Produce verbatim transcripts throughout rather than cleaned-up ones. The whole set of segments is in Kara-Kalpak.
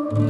Ras,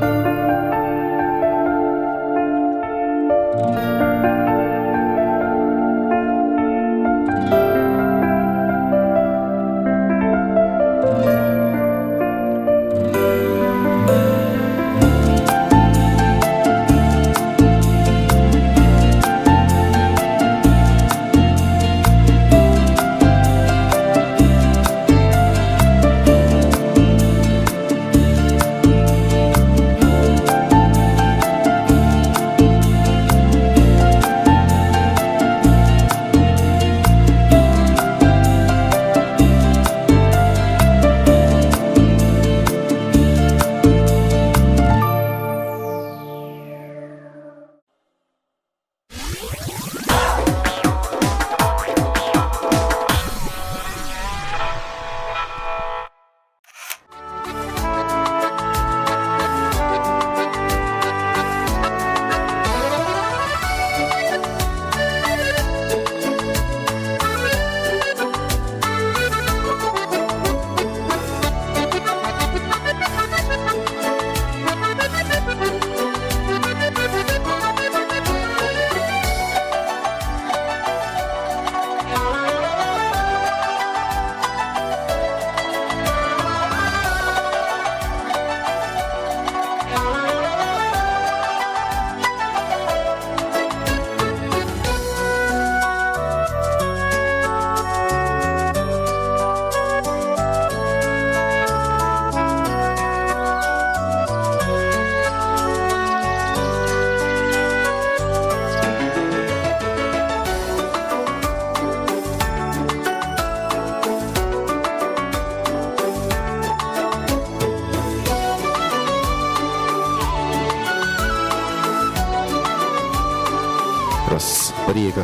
bir, eki.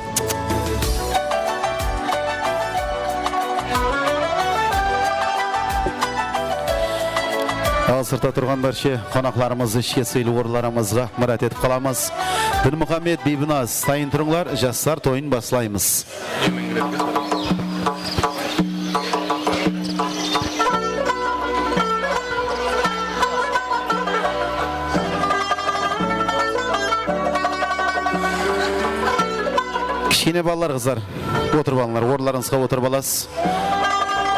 Al sırtta turǵan bárshe qonaqlarımızdı ishke sıylı orınlarımızǵa mirát etip qalamız. Dinmuxammed, Biybinaz, tayın turıńlar, jaslar toyın baslaymız. Kishkene balalar, qızlar, otırıp alıńlar, orınlarıńızǵa otırıp alasız.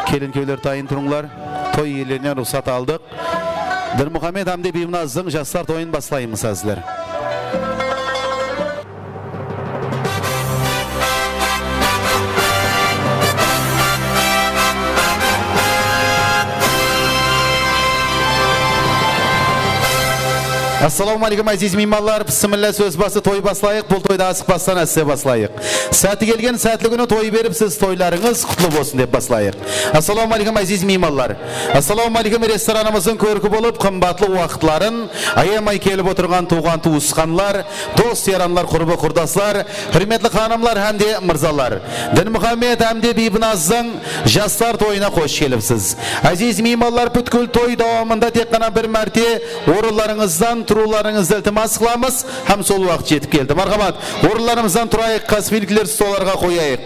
Kelin-kúyevler, tayın turıńlar. Toy iyelerinen ruxsat aldıq. Dinmuxammed hám de Biybinazdıń jaslar toyın baslaymız házir. Assalawma aleykum, áziz miymanlar. Bismilla, sóz bası toy baslayıq. Bul toydı asıqpastan áste baslayıq. Sáti kelgen sátli kúni toy berip, siz toylarıńız qutlı bolsın dep baslayıq. Assalawma aleykum, áziz miymanlar. Assalawma aleykum, restoranımızdıń kórki bolıp, qımbatlı waqıtların ayamay kelip otırǵan tuwǵan-tuwısqanlar, dos-yaranlar, qurbı-qurdaslar, húrmetli xanımlar hám de mırzalar. Dinmuxammed hám de Biybinazdıń jaslar toyına xosh kelipsiz. Áziz miymanlar, pútkil toy dawamında tek ǵana bir márte orınlarıńızdan turıwlarıńızdı iltimas qılamız. Hám sol waqıt jetip keldi. Marhamat, orınlarımızdan turayıq, kosmetiklerdi stollarǵa qoyayıq.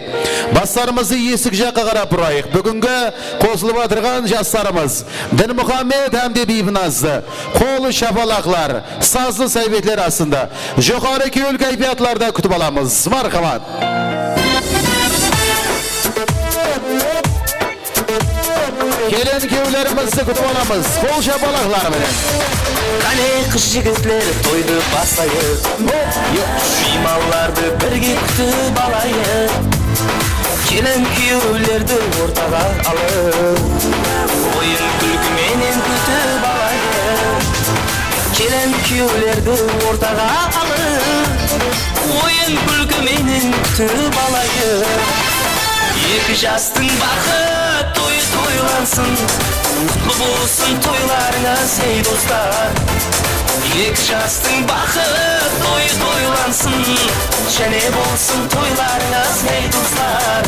Baslarımızdı esik jaqqa qarap burayıq. Búgingi qosılıp atırǵan jaslarımız Dinmuxammed hám de Biybinazdı qol shapalaqlar, sazlı sáybetler astında joqarı kewil kaypiyatlarda kútip alamız. Marhamat. Kelin-kúyevlerimizdi kútip alamız qol shapalaqlar menen. Qáne, qız-jigitler, toydı baslayıq. Miymanlardı birge kútip alayıq. Kelin-kúyevlerdi ortaǵa alıp, oyın-kúlki menen kútip alayıq. Kelin-kúyevlerdi ortaǵa alıp, oyın-kúlki menen kútip alayıq. Eki jastıń baxıt toyı toylansın, qutlı bolsın toylarıńız, ey dostlar. Eki jastıń baxıt toyı toylansın, jáne bolsın toylarıńız, ey dostlar.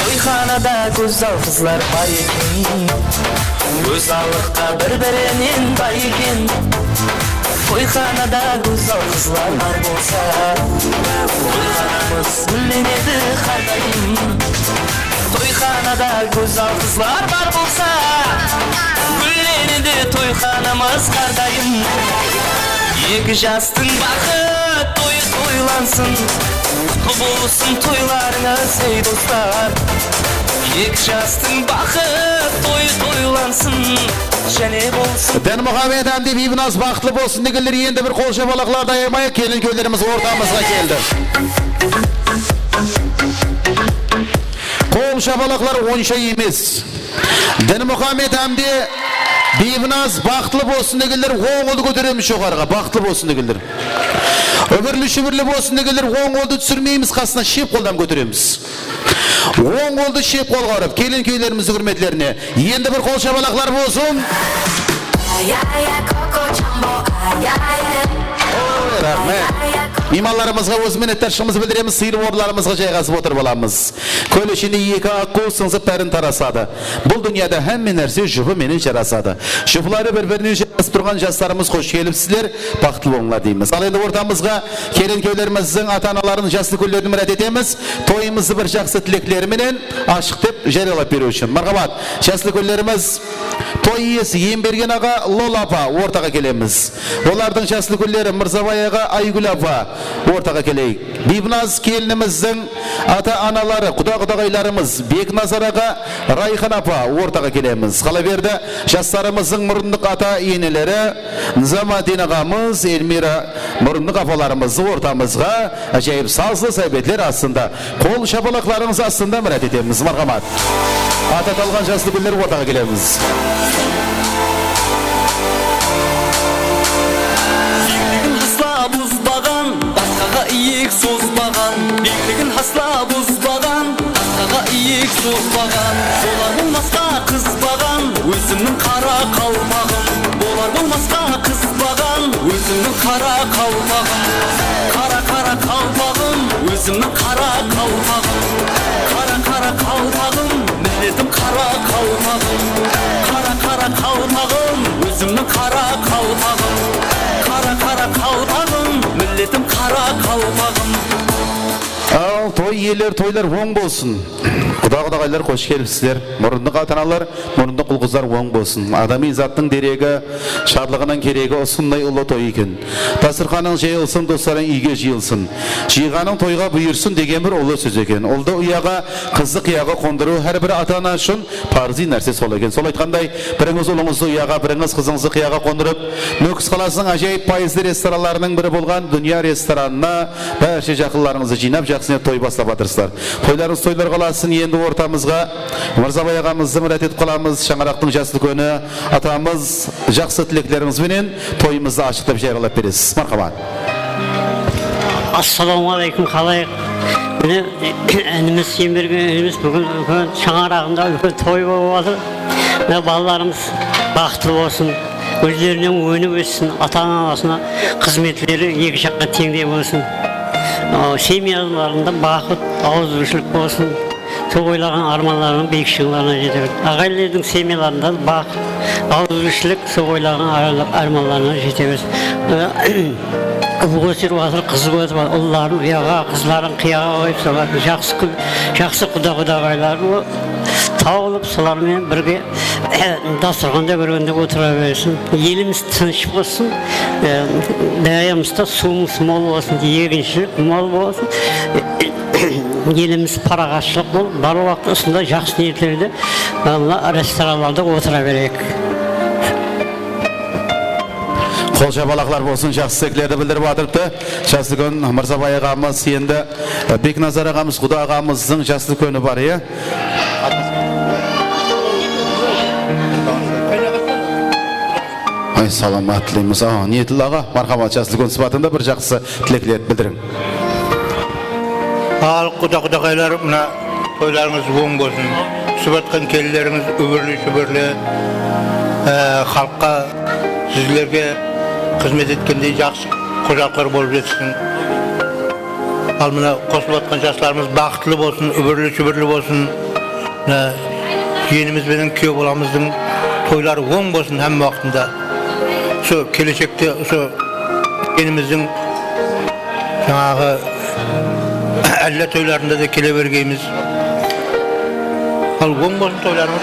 Toyxanada gózzal qızlar bar eken. Gózzallıqqa bir-birinen bay eken. Toyxanada gózzal qızlar bar bolsa, toyxanamız gúllenedi hár dayım. Toyxanada gózzal qızlar bar bolsa, gúllenedi toyxanamız hár dayım. Eki jastıń baxıt toyı toylansın, qutlı bolsın toylarıńız, ey dostlar. Eki jastıń baxıt toyı toylansın, jáne bolsın. Dínmuxammed hámde Biybinaz baxıtlı bolsın degenler endi bir qol shapalaqlardı ayamayıq, kelin-kúylerimiz ortamızǵa keldi. Qol shapalaqlar onsha emes. Dínmuxammed hámde Biybinaz baxıtlı bolsın degenler oń qoldı kóteremiz joqarıǵa, baxıtlı bolsın degenler. Úmirli-shúmirli bolsın degenler oń qoldı túsirmeymiz, qasına shep qoldan kóteremiz. Oń qoldı shep qolǵa urıp, kelin-kúylerimizdiń húrmetlerine endi bir qol shapalaqlar bolsın. Ay, ay, ay, Koko Jambo, ay, ay, ay. Oy, raxmet. Ay, ay, ay, Koko. Miymanlarımızǵa óz minnetdarshılıǵımızdı bildiremiz, sıyırıp orınlarımızǵa jayǵasıp otırıp alamız. Kól ishinde eki aqquw sıńsıp bárin tarasadı. Bul dúnyada hámme nárse jupı menen jarasadı. Jupıları bir-birine jarasıp turǵan jaslarımız, xosh kelipsizler, baxıtlı bolıńlar deymiz. Al endi ortamızǵa kelin-kúylerimizdiń ata-analarınıń jaslı kúnlerin mirát etemiz. Toyımızdı bir jaqsı tilekleri menen ashıq dep járiyalap beriw ushın. Marhamat, jaslı kúnlerimiz, toy iyesi Embergen aǵa, Lola apa ortaǵa kelemiz. Olardıń jaslı kúnleri Mırzabay aǵa, Aygúl apa ortaǵa keleyik. Biybinaz kelinimizdiń ata-anaları, quda-qudaǵaylarımız Beknazar aǵa, Rayxan apa ortaǵa kelemiz. Qalaberdi, jaslarımızdıń murındıq ata-eneleri Nizamaddin aǵamız, Elmira murındıq apalarımızdı ortamızǵa ájayıp sazlı sáwbetler astında, qol shapalaqlarıńız astında mirát etemiz. Marhamat. At atalǵan jaslı kúnler ortaǵa kelemiz. Biyikligin hasla buzbaǵan, basqaǵa iyek sozbaǵan. Biyikligin hasla buzbaǵan, basqaǵa iyek sozbaǵan. Bolar bolmasqa qızbaǵan, ózimniń qara qalpaǵım. Bolar bolmasqa qızbaǵan, ózimniń qara qalpaǵım. Qara, qara qalpaǵım, ózimniń qara qalpaǵım. Qara, qara qalpaǵım, milletim qara qalpaǵım. Qara, qara qalpaǵım, ózimniń qara qalpaǵım. Qara, qara qalpaǵım, milletim qara qalpaǵım. Al, toy iyeler, toylar oń bolsın. Quda-qudaǵaylar, xosh kelipsizler. Murındıq ata-analar, murındıq ul-qızlar oń bolsın. Adami zattıń deregi, shadlıǵınıń keregi usınday ullı toy eken. Dasturxanıń jayılsın, doslarıń úyge jıyılsın. Jıyǵanıń toyǵa buyırsın degen bir ullı sóz eken. Uldı uyaǵa, qızdı qıyaǵa qondırıw hár bir ata-ana ushın parziy nárse sol eken. Sol aytqanday, birińiz ulıńızdı uyaǵa, birińiz qızıńızdı qıyaǵa qondırıp, Nókis qalasınıń ájayıp payızlı restoranlarınıń biri bolǵan Dúnya restoranına bárshe jaqınlarıńızdı jıynap, jaqsı niyet toy baslap atırsızlar. Toylarıńız toylar qalasın, endi ortamızǵa Mırzabay aǵamızdı mirát etip qalamız. Shańaraqtıń jaslı kúni, atamız, jaqsı tileklerińiz benen toyımızdı ashıq dep jayralap beresiz. Marhamat. Assalawma áleykum, qalayıq? Mine, inimiz, Embergen inimiz búgin úlken shańaraǵında úlken toy bolıp atır. Mine, balalarımız baxıtlı bolsın, ózlerinen ónip óssin, ata-anasına xızmetleri eki jaqqa teńdey bolsın. A, semyalarında baxıt, awızbirshilik bolsın. Sol oylaǵan ármanlarınıń biyik shıńlarına jete ber. Aǵayinlerdiń semyalarında baxıt, awızbirshilik, sol oylaǵan ár-, ármanlarına jete ber. Ul kóterip atır, qız kóterip atır, ulların uyaǵa, qızların qıyaǵa qoyıp, solardıń jaqsı kún, jaqsı quda-qudaǵayların o-, tawılıp, solar menen birge dasturxanda kórgende otıra bersin. Elimiz tınısh bolsın, e, daryamızda suwımız mol bolsın, eginshilik mol bolsın. Elimiz paraxatshılıq bolıp, bar waqıt usınday jaqsı niyetlerdi, mına restoranlarda otıra bereyik. Qol shapalaqlar bolsın, jaqsı isteklerdi bildirip atırıptı. Jaslı kún, Mırzabay aǵamız, endi, e, Beknazar aǵamız, quda aǵamızdıń jaslı kúni bar, iya? Ay, salamat tileymiz. A, Niyetilla aǵa, marhamat, jaslı kún sıpatında bir jaqsı tileklerdi bildiriń. Al, quda-qudaǵaylar, mına toylarıńız oń bolsın. Túsip atqan kelinlerińiz úbirli-shúbirli, e, xalıqqa, sizlerge xızmet etkendey jaqsı xojalıqlar bolıp jetsin. Al, mına qosılıp atqan jaslarımız baxıtlı bolsın, úbirli-shúbirli bolsın. Mına jiyenimiz benen kúyew balamızdıń Toylar oń bolsın hámme waqtında. Usı keleshekte usı enimizdiń jańaǵı álle toylarında da kele bergeymiz. Al, oń bolsın toylarımız.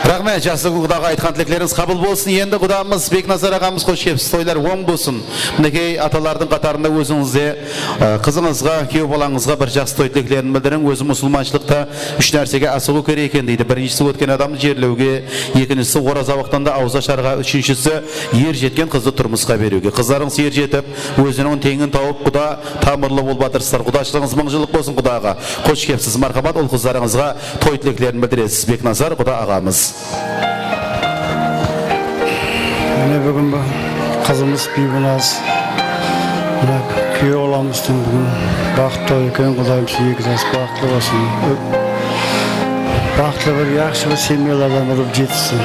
Raxmet, jaqsı, qudaǵa aytqan tileklerińiz qabıl bolsın. Endi qudamız Beknazar aǵamız, xosh kelipsiz, toylar oń bolsın. Minekey, atalardıń qatarında ózińiz de, e, qızıńızǵa, kúyew balańızǵa bir jaqsı toy tileklerin bildiriń. Ózi musılmanshılıqta úsh nársege asıǵıw kerek eken deydi. Birinshisi, ótken adamdı jerlewge, ekinshisi, oraza waqtında awız asharǵa, úshinshisi, er jetken qızdı turmısqa beriwge. Qızlarıńız er jetip, óziniń teńin tawıp, quda tamırlı bolıp atırsızlar. Qudashılıǵıńız mıń jıllıq bolsın, quda aǵa. Xosh kelipsiz, marhamat, ul-qızlarıńızǵa toy tileklerin bildiresiz, Beknazar quda aǵamız. Mine, búgin bul qızımız Biybinaz, mına, kúyew balamızdıń búgin baxıtlı toyı eken. Qudayım, shu eki jas baxıtlı bolsın. Baxıtlı bir, yaqshı bir semyalardan urıp jetissin.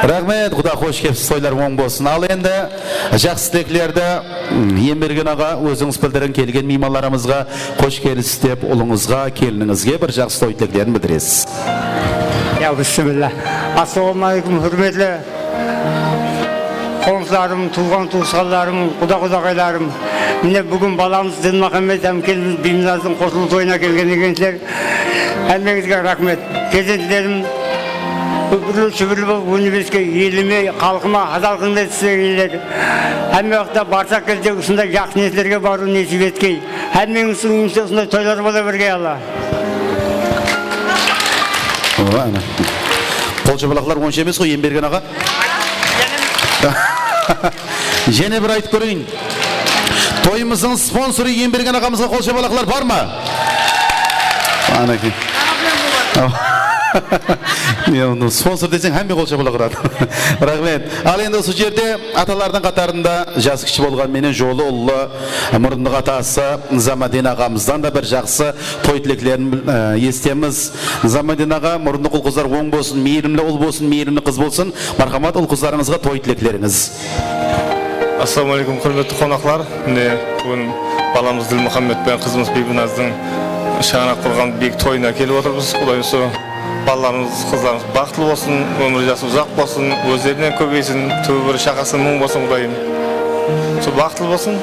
Raxmet, quda, xosh kelipsiz, toylar oń bolsın. Al endi, jaqsı tileklerdi Embergen aǵa, ózińiz bildiriń, kelgen miymanlarımızǵa xosh kelipsiz dep, ulıńızǵa, kelinińizge bir jaqsı toy tileklerin bildiresiz. Ya, bismillah. Assalamu aleykum, húrmetli qońsılarım, tuwǵan-tuwısqanlarım, quda-qudaǵaylarım. Mine, búgin balamız Dilmuxammed hám kelinimiz Biybinazdıń qosılıw toyına kelgen ekensizler. Hámmeńizge raxmet. Perzentlerim úpirli-shúbirli bolıp óne bersin, elime, xalqıma hadal xızmet islesınlar. Hámme waqıtta barsaq kelse usınday jaqsı neslerge barıw nesip etsin. Hámmeńizdiń úyimizde usınday toylar bola bergey, Alla. Qol shabalaqlar onsha emes ǵoy, Embergen aǵa. Jáne bir aytıp kóreyin. Toyımızdıń sponsorı Embergen aǵamızǵa qol shabalaqlar bar ma? Anekey. Ne, onı sponsor deseń, hámme qol shabalaq uradı. Raxmet. Al endi usı jerde atalardıń qatarında jası kishi bolǵan menen jolı ullı murındıq atası Nizamatdin aǵamızdan da bir jaqsı toy tileklerin, e, esitemiz. Nizamatdin aǵa, murındıq ul-qızlar oń bolsın, miyrimli ul bolsın, miyrimli qız bolsın. Marhamat, ul-qızlarıńızǵa toy tileklerińiz. Assalamu aleykum, húrmetli qonaqlar. Mine, búgin balamız Dilmuxammed penen qızımız Biybinazdıń shańaraq qurǵan biyik toyına kelip otırmız. Quday usı balalarımız, qızlarımız baxıtlı bolsın, ómir jası uzaq bolsın, ózlerinen kóbeysin, túbi bir shaqası mıń bolsın, Qudayım. Sol baxıtlı bolsın.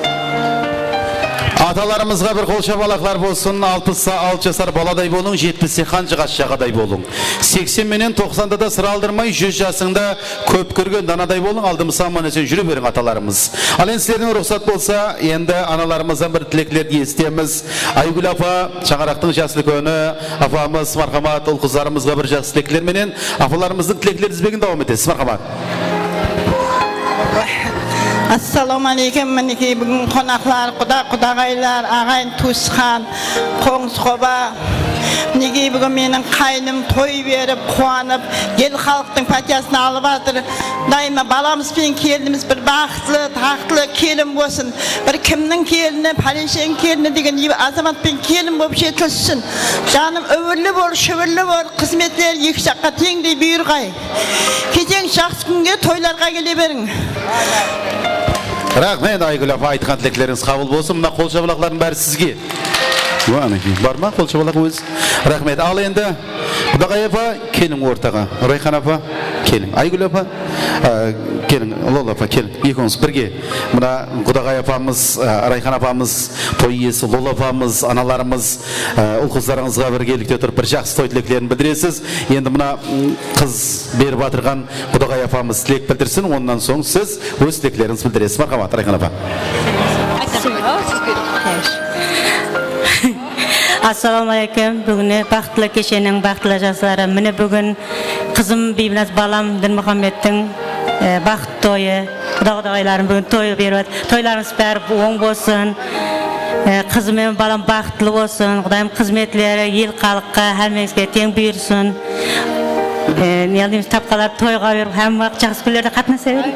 Atalarımızǵa bir qol shabalaqlar bolsın. Alpısta altı jasar baladay bolıń, jetpiste qanjıǵash jaǵaday bolıń. Seksen menen toqsanda da sır aldırmay, júz jasıńda kóp kórgen danaday bolıń, aldımızda aman-esen júre beriń, atalarımız. Al endi sizlerden ruxsat bolsa, endi analarımızdan bir tileklerdi esitemiz. Aygúl apa, shańaraqtıń jaslı kóni, apamız, marhamat, ul-qızlarımızǵa bir jaqsı tilekler menen apalarımızdıń tilekler dizbegin dawam etesiz. Marhamat. Assalawma aleykum. Minekey, búgin qonaqlar, quda-qudaǵaylar, aǵayin-tuwısqan, qońsı-qoba. Minekey, búgin meniń qáynim toy berip, quwanıp, el-xalıqtıń pátiyasın alıp atır. Dayıma balamız benen kelinimiz bir baxıtlı, taxtlı kelin bolsın. Bir kimniń kelini, pálesheniń kelini degen ey-, azamat penen kelin bolıp jetilsin. Janım, úmirli bol, shúbirli bol, xızmetler eki jaqqa teńdey buyrıǵay. Ketseń jaqsı kúnge, toylarǵa kele beriń. Raxmet, Aygúl apa, aytqan tileklerińiz qabıl bolsın. Mına qol shabalaqlardıń bári sizge. Bar ma qol shabalaq ózi? Raxmet. Al endi, Qudaǵay apa, keliń ortaǵa. Rayxan apa, keliń. Aygúl apa, á, keliń. Lola apa, keliń. Ekewińiz birge. Mına Qudaǵay apamız, á, Rayxan apamız, toy iyesi Lola apamız, analarımız, á, ul-qızlarıńızǵa birgelikte turıp bir jaqsı toy tileklerin bildiresiz. Endi mına, ım, qız berip atırǵan Qudaǵay apamız tilek bildirsin, onnan soń siz óz tileklerińizdi bildiresiz. Marhamat, Rayxan apa. Assalawma aleykum. Búgin baxıtlı kesheniń baxıtlı jasları. Mine, búgin qızım Biybinaz balam Dilmuxammedtiń, e, baxıt toyı. Quda-qudaǵaylarım búgin toy berip atır. Toylarıńız bári oń bolsın. E, qızım menen balam baxıtlı bolsın. Qudayım xızmetleri el-xalıqqa, hámmeńizge teń buyırsın. E, ne deymiz, tapqanlar toyǵa berip, hámme waqıt jaqsı kúnlerde qatnasa beriń.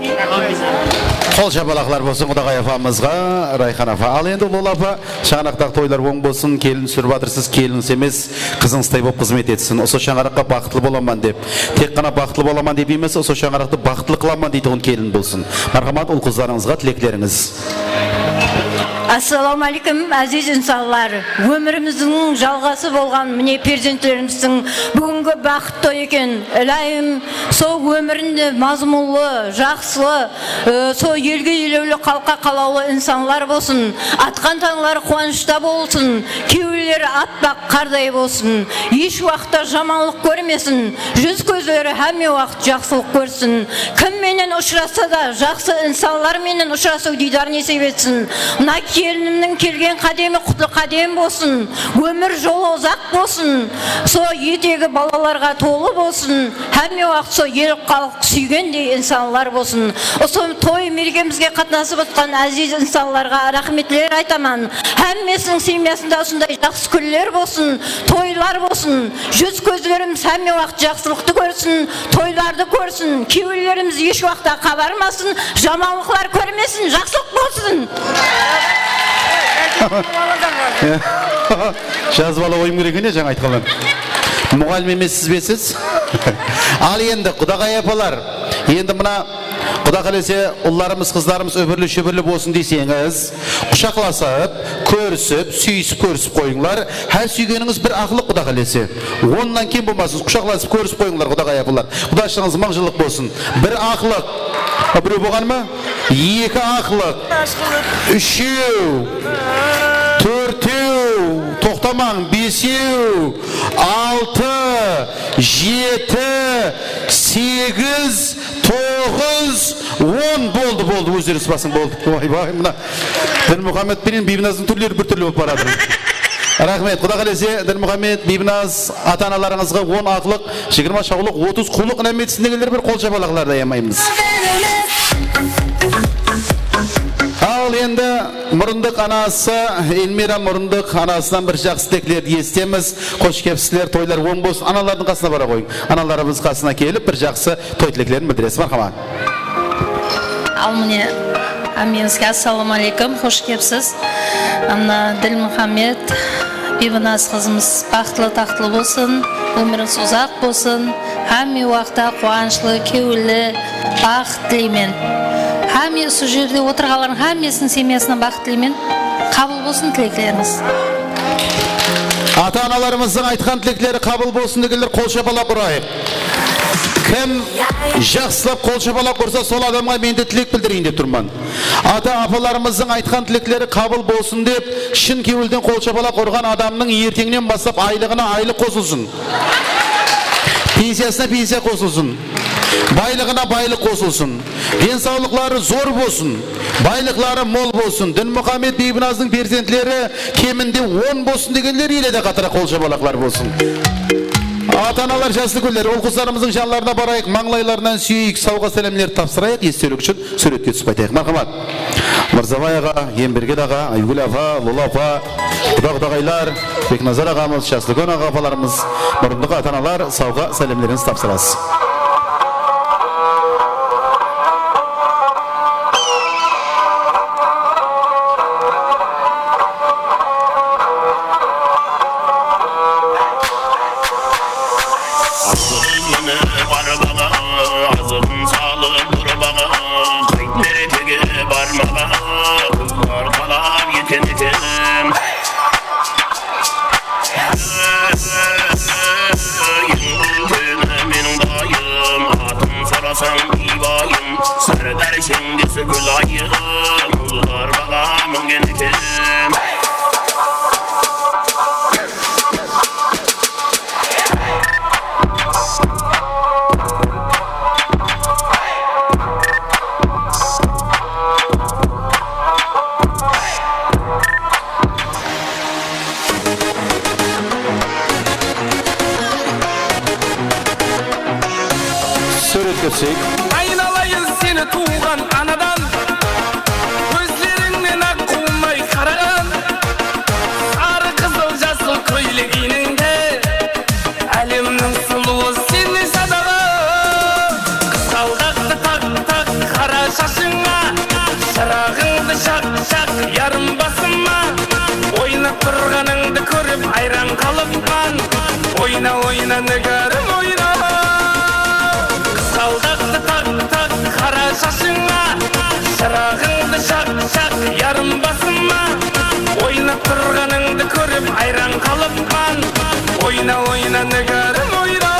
Qol shabalaqlar bolsın Qudaǵay apamızǵa, Rayxan apa. Al endi, Lola apa, shańaraqtaǵı toylar oń bolsın, kelin túsirip atırsız, kelinińiz emes, qızıńızday bolıp xızmet etsin. Usı shańaraqqa baxıtlı bolaman dep, tek ǵana baxıtlı bolaman dep emes, usı shańaraǵı baxıtlı qılaman deytuǵın kelin bolsın. Marhamat, ul-qızlarıńızǵa tileklerińiz. Assalawma áleykum, áziz insanlar. Ómirimizdiń jalǵası bolǵan mine perzentlerimizdiń búgingi baxıt toyı eken. Ilayım, sol ómirin de mazmunlı, jaqsılı, e, sol elge elewli, xalıqqa qalawlı insanlar bolsın. Atqan tańları quwanıshta bolsın, kewilleri appaq qarday bolsın. Hesh waqıtta jamanlıq kórmesin, júz kózleri hámme waqıt jaqsılıq kórsin. Kim menen ushırassa da, jaqsı insanlar menen ushırasıw, diydar nesiyp etsin. Mına kelinimniń kelgen qádemi qutlı qádem bolsın, ómir jolı uzaq bolsın, so etegi balalarǵa tolı bolsın, hámme waqıt so el xalıq súygendey insanlar bolsın. Usı toy merekemizge qatnasıp otqan áziz insanlarǵa raxmetler aytaman. Hámmesiniń semyasında usınday jaqsı kúnler bolsın, toylar bolsın. Júz kózlerimiz hámme waqıt jaqsılıqtı kórsin, toylardı kórsin, kewillerimiz hesh waqıtta qabarmasın, jamanlıqlar kórmesin, jaqsılıq bolsın. Jaz bala oyım kerek eken, jańa aytqanlar. Muǵallim emessiz be siz? Al endi, qudaǵay apalar, endi mına Quda qálese, ullarımız, qızlarımız úbirli-shúbirli bolsın deyseńiz, qushaqlasıp, kórisip, súyisip, kórisip qoyıńlar. Hár súygenińiz bir aqlıq, quda qálese. Onnan kem bolmasın, qushaqlasıp, kórisip qoyıńlar, qudaǵay apalar. Qudashılıǵıńız mıń jıllıq bolsın. Bir aqlıq. A, birew bolǵan ma? Eki aqlıq. Úshew. Tórtew. Toqtamań. Besew. Altı. Jeti. Segiz. Toǵız, on, boldı, boldı, ózlerińiz basıń, boldı. Oybay, mına Dilmuxammed penen Biybinazdıń túrleri bir túrli bolıp baratır. Raxmet, Quda qálese, Dilmuxammed, Biybinaz, ata-analarıńızǵa on aqlıq, jigirma shawlıq, otız quwlıq inám etsin degenler bir qol shapalaqlardı ayamaymız. Al endi Murındıq anası, Elmira Murındıq anasınan bir jaqsı tileklerdi esitemiz. Xosh kelipsizler, toylar oń bolsın. Analardıń qasına bara qoyıń. Analarımız qasına kelip, bir jaqsı toy tileklerin bildiresiz. Marhamat. Al mine, hámmeńizge assalamu aleykum, xosh kelipsiz. Ana Dilmuxammed, Biybinaz qızımız baxıtlı-taxtlı bolsın, ómirińiz uzaq bolsın, hámme waqıtta quwanıshlı, kewilli, baxıt tileymen. Hámme usı jerde otırǵanlardıń hámmesiniń semyasına baxıt tileymen. Qabıl bolsın tileklerińiz. Ata-analarımızdıń aytqan tilekleri qabıl bolsın degenler qol shapalaq urayıq. Kim jaqsılap qol shapalaq ursa, sol adamǵa men de tilek bildireyin dep turman. Ata-apalarımızdıń aytqan tilekleri qabıl bolsın dep shın kewilden qol shapalaq urǵan adamnıń erteńnen baslap aylıǵına aylıq qosılsın. Pensiyasına pensiya qosılsın. Baylıǵına baylıq qosılsın. Densawlıqları zor bolsın. Baylıqları mol bolsın. Dilmuxammed, Biybinazdıń perzentleri keminde on bolsın degenler ele de qatıraq qol shapalaqlar bolsın. Ata-analar, jaslı kewiller, ul-qızlarımızdıń janlarına barayıq, mańlaylarınan súyeyik, sawǵa-sálemlerdi tapsırayıq, estelik ushın súwretke túsip qaytayıq. Marhamat. Mırzabay aǵa, Embergen aǵa, Aygúl apa, Lola apa, quda-qudaǵaylar, Beknazar aǵamız, Jaslıkón aǵa-apalarımız, murındıq ata-analar sawǵa-sálemlerińizdi tapsırasız. Azıǵın minip arbaǵa, azıǵın salıp urbaǵa, qayt merekege barmaǵa, qızlar talap etken eken. Eń úlkeni meniń dayım, atın sorasań, biybayım, Sárdar Jeńdesi Gúlayım, qızlar baǵa mingen eken. Súwretke túseyik. Aynalayın seni tuwǵan anadan, kózlerińnen aq quwmay qaraǵan, sarı, qızıl, jasıl kóylek iyninde, álemniń sulıwı sen sadaǵan. Qızǵaldaktı taq, taq qara shashıńa, shıraǵıńdı jaq, jaq yarım basıma. Oynap turǵanıńdı kórip ayran qalıppan, oyna, oyna, nigarım, oyna. Qızǵaldaktı taq, taq qara shashıńa, shıraǵıńdı jaq, jaq yarım basıma. Nigarım oyra.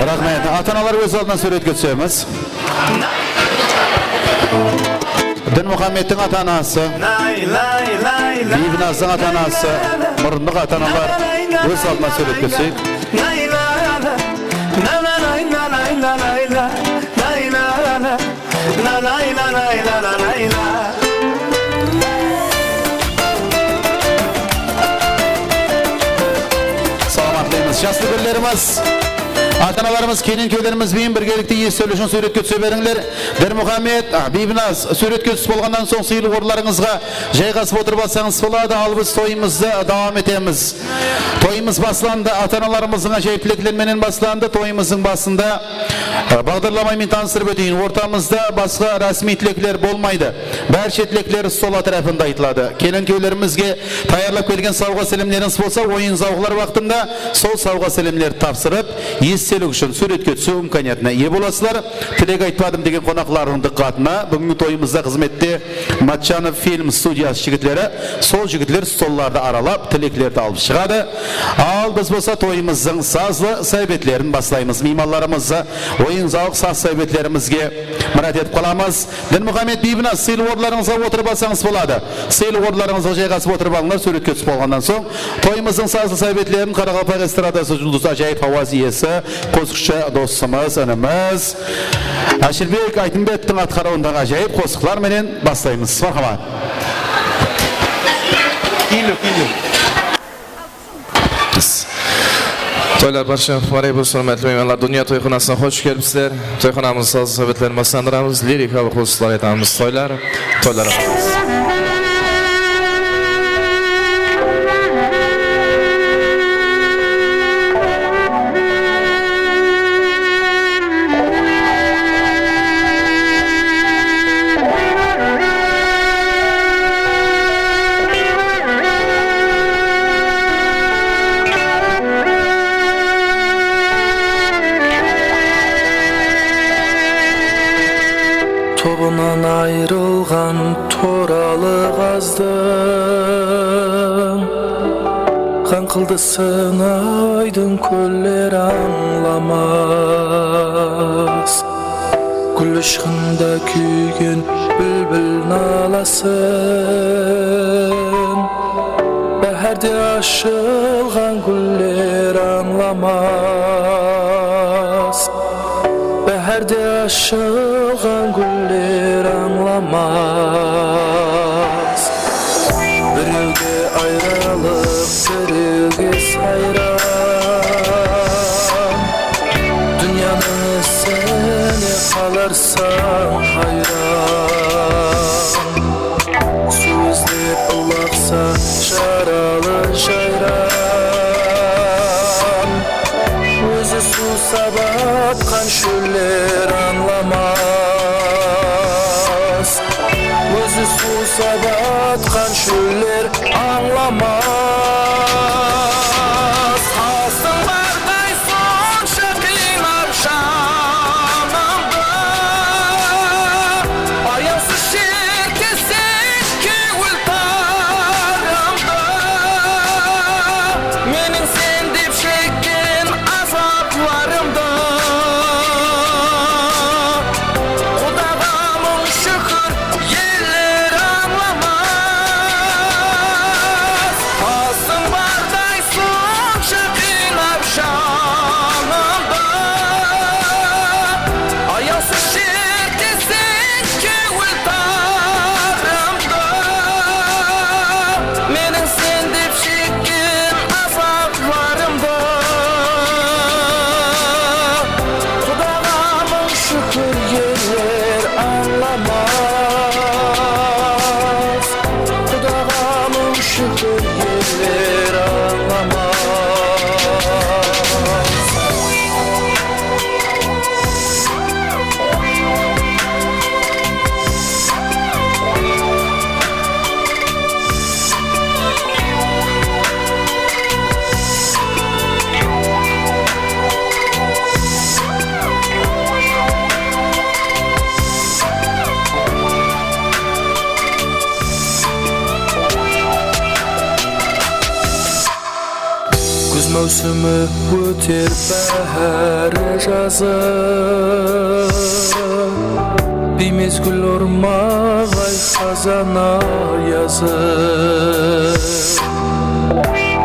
Raxmet. Ata-analar óz aldına súwretke túsemiz. Dinmuxammedtiń ata-anası, Biybinazdıń ata-anası, murındıq ata-analar óz aldına súwretke túseyik. Salamatlaymız, jaslı gúllerimiz. Ata-analarımız, kelenkewlerimiz benen birgelikte esitewli ushın súwretke túse berińler. Dirmuxammed, a, Biybinaz, súwretke túsip bolǵannan soń sıylıǵorlarıńızǵa jayǵasıp otırıp alsańız boladı, al biz toyımızdı dawam etemiz. Toyımız baslandı, ata-analarımızdıń ájayıp tilekleri menen baslandı. Toyımızdıń basında, a, baǵdarlama menen tanıstırıp óteyin. Ortamızda basqa rásmiy tilekler bolmaydı. Bárshe tilekler stol átirapında aytıladı. Kelenkewlerimizge tayarlap kelgen sawǵa-sálemlerińiz bolsa, oyın-zawıqlar waqtında sol sawǵa-sálemlerdi tapsırıp, estelik ushın súwretke túsiw imkaniyatına iye bolasızlar. Tilek aytpadım degen qonaqlardıń dıqqatına, búgingi toyımızda xızmette Matchanov film studiyası jigitleri, sol jigitler stollardı aralap, tileklerdi alıp shıǵadı. Al, biz bolsa toyımızdıń sazlı sáwbetlerin baslaymız. Miymanlarımızdı oyın-zawıq saz sáwbetlerimizge mirát etip qalamız. Dinmuxammed, Biybinaz, sıylıǵorlarıńızǵa otırıp alsańız boladı. Sıylıǵorlarıńızǵa jayǵasıp otırıp alıńlar, súwretke túsip bolǵannan soń. Toyımızdıń sazlı sáwbetlerin qaraqalpaq estradası juldızı, ájayıp hawaz iyesi, qosıqshı dosımız, inimiz Áshilbek Aytımbettiń atqarıwındaǵı ájayıp qosıqlar menen baslaymız. Marhamat. Toylar barshangizge múbárek bolsın, húrmetli miymanlar. Dúnya toyxanasına xosh kelipsizler. Toyxanamızdıń sazlı sáwbetlerin baslandıramız, lirikalıq qosıqlar aytamız. Toylar, toylar. Tobınan ayırılǵan toralı ǵazdıń ǵańqıldısın aydın kóller ańlamas. Gúl ushqında kúygen búlbil nalasın báhárde ashılǵan gúller ańlamas. Báhárde ashılǵan gúller ańlamas. Birewge ayrılıq, birewge sayran. Dúnyanıń isine qalarsań hayran. Suw izlep ılaqsa jaralı jayran. Ózi suwsap atqan shóller ańlamas. Ózi suwsap atqan shóller ańlamas. Qastıń barday sonsha qıynap janımdı. Ayawsız jerkeseń kewil tarımdı. Meniń sen dep shekken azaplarımdı. Qudaǵa mıń shúkir, eller ańlamas. Máwsimi óter báhári jazı, biymezgil urmaǵay xazan ayazı.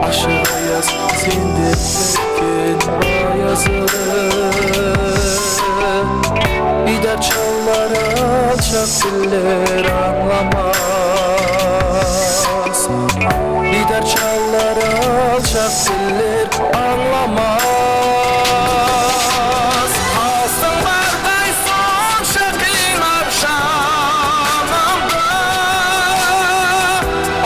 Ashıq ayaz sende pitken ayazı, biydarchallar alshaq diller ańlamas. Biydarchallar alshaq diller ańlamas. Qastıń barday sonsha qıynap janımdı,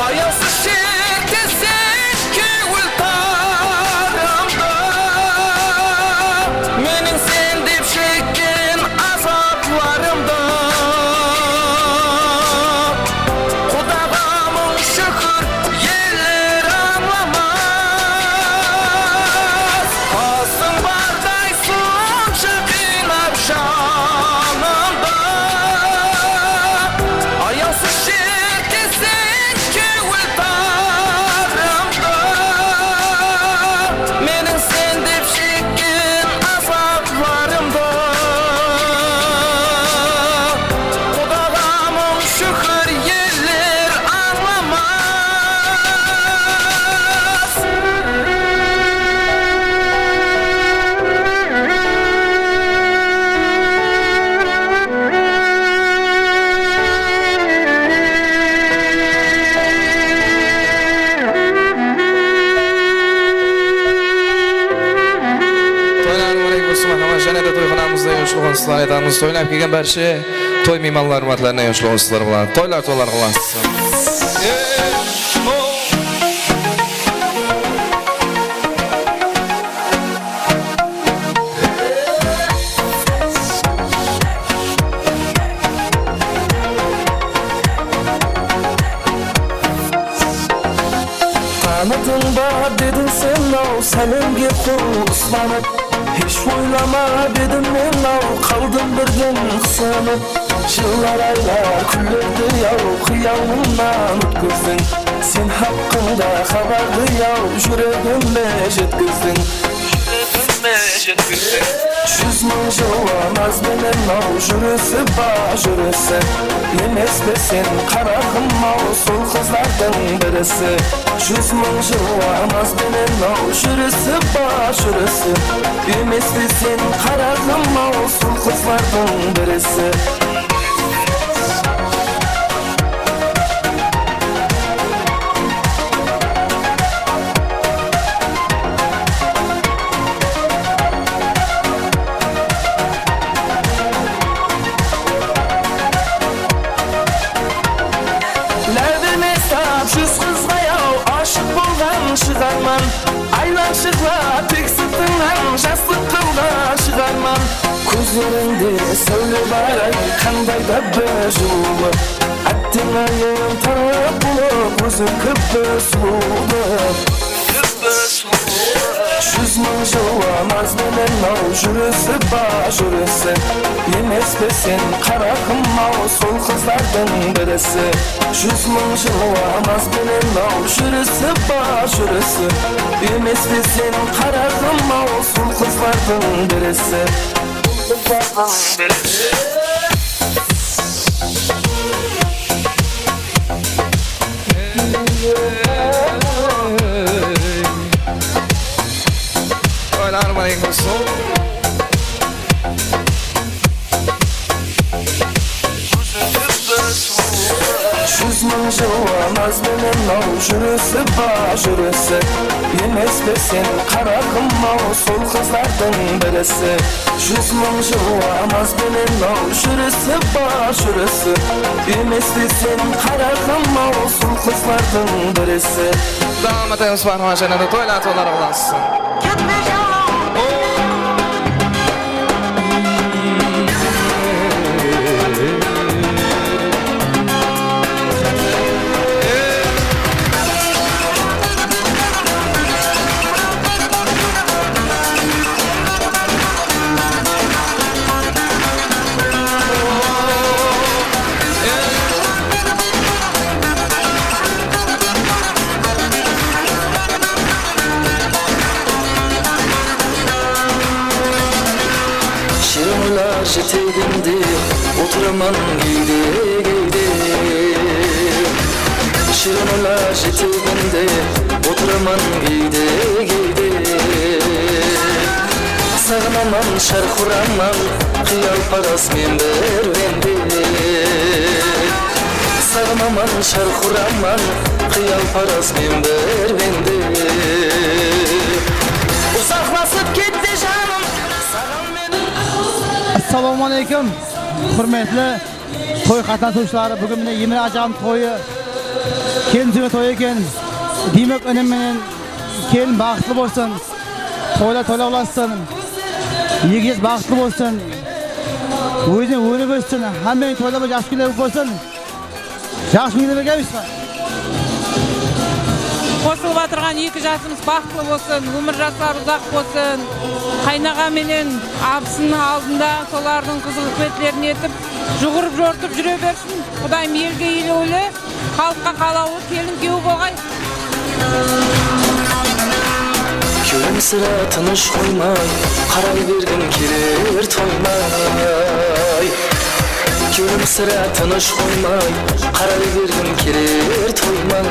ayasız jerteseń kewil tarımdı. Meniń sen dep shekken azaplarımdı Qudaǵa mıń shúkir, eller ańlamas. Qastıń barday sonsha qıynap janımdı, ayasız jerteseń kewil tarımdı. Meniń sen dep shekken azaplarımdı Qudaǵa mıń shúkir, eller ańlamas. Toylar múbarek bolsın, marhamat. Jáne de toyxanamızda yoshlıǵınsızlar aytamız. Toylap kelgen bárshe toy miymanlar, húrmetlerine yoshlıǵınsızlar bılan. Toylar, toylar qılasın. Tanıtıń ba dediń sen-aw, sálemge qol uslanıp. Hesh oylama dedim men-aw, qaldım birden qısınıp. Jıllar, aylar, kúnlerdi-aw, qıyalıńnan ótkizdiń. Sen haqqıńda xabardı-aw, júregime jetkizdiń. Júz mıń jıllı naz benen-aw júrisi ba júrisi. Emes pe sen, qaraǵım-aw, sol qızlardıń birisi? Júz mıń jıllı naz benen-aw júrisi ba júrisi. Emes pe sen, qaraǵım-aw, sol qızlardıń birisi? Lábime sap júz qızǵa-aw ashıq bolǵan shıǵarman. Aylanshıqlap tek sırtıńnan jaslıq qılǵan shıǵarman. Kózlerińde sáwle bar-ay, qanday da bir jılıwlı. Átteń ayım tarap bolıp, óziń kibi sulıwdı. Júz mıń jıllı naz benen-aw júrisi ba júrisi. Emes pe sen, qaraǵım-aw, sol qızlardıń birisi? Júz mıń jıllı naz benen-aw júrisi ba júrisi. Emes pe sen, qaraǵım-aw, sol qızlardıń birisi? Toylar múbarek bolsın. Júz mıń jıllı naz benen-aw júrisi ba júrisi. Emes pe sen, qaraǵım-aw, sol qızlardıń birisi? Júz mıń jıllı naz benen-aw júrisi ba júrisi. Emes pe sen, qaraǵım-aw, sol qızlardıń birisi? Dawam etemiz, marhamat, jáne de toylar, toylar qılasın. Geyde-geyde, shirinolar jeteginde otıraman geyde-geyde. Saǵınaman, sharq uraman, qıyalparas men bir bende. Saǵınaman, sharq uraman, qıyalparas men bir bende. Uzaqlasıp kette janım, saǵan men. Assalamu aleykum, húrmetli toy qatnasıwshıları. Búgin mine Emir ajaǵamnıń toyı, kelin súygen toyı eken. Demok, inim menen kelin baxıtlı bolsın. Toylar toylar ulasın. Eki jas baxıtlı bolsın. Ózine ónip óssin. Hámmeniń toyları jaqsı kúnler bolsın. Jaqsı kúnge birgemiz ba? Qosılıp atırǵan eki jasımız baxıtlı bolsın, ómir jasları uzaq bolsın. Qaynaǵa menen abısınıń aldında solardıń qızıǵıpetlerin etip, juǵırıp jortıp júre bersin. Qudayım elge elewli, xalıqqa qalawlı kelin giyew bolǵay. Kewlim sirá tınısh qoymay, qaray bergim keler toymay. Kewlim sirá tınısh qoymay, qaray bergim keler toymay.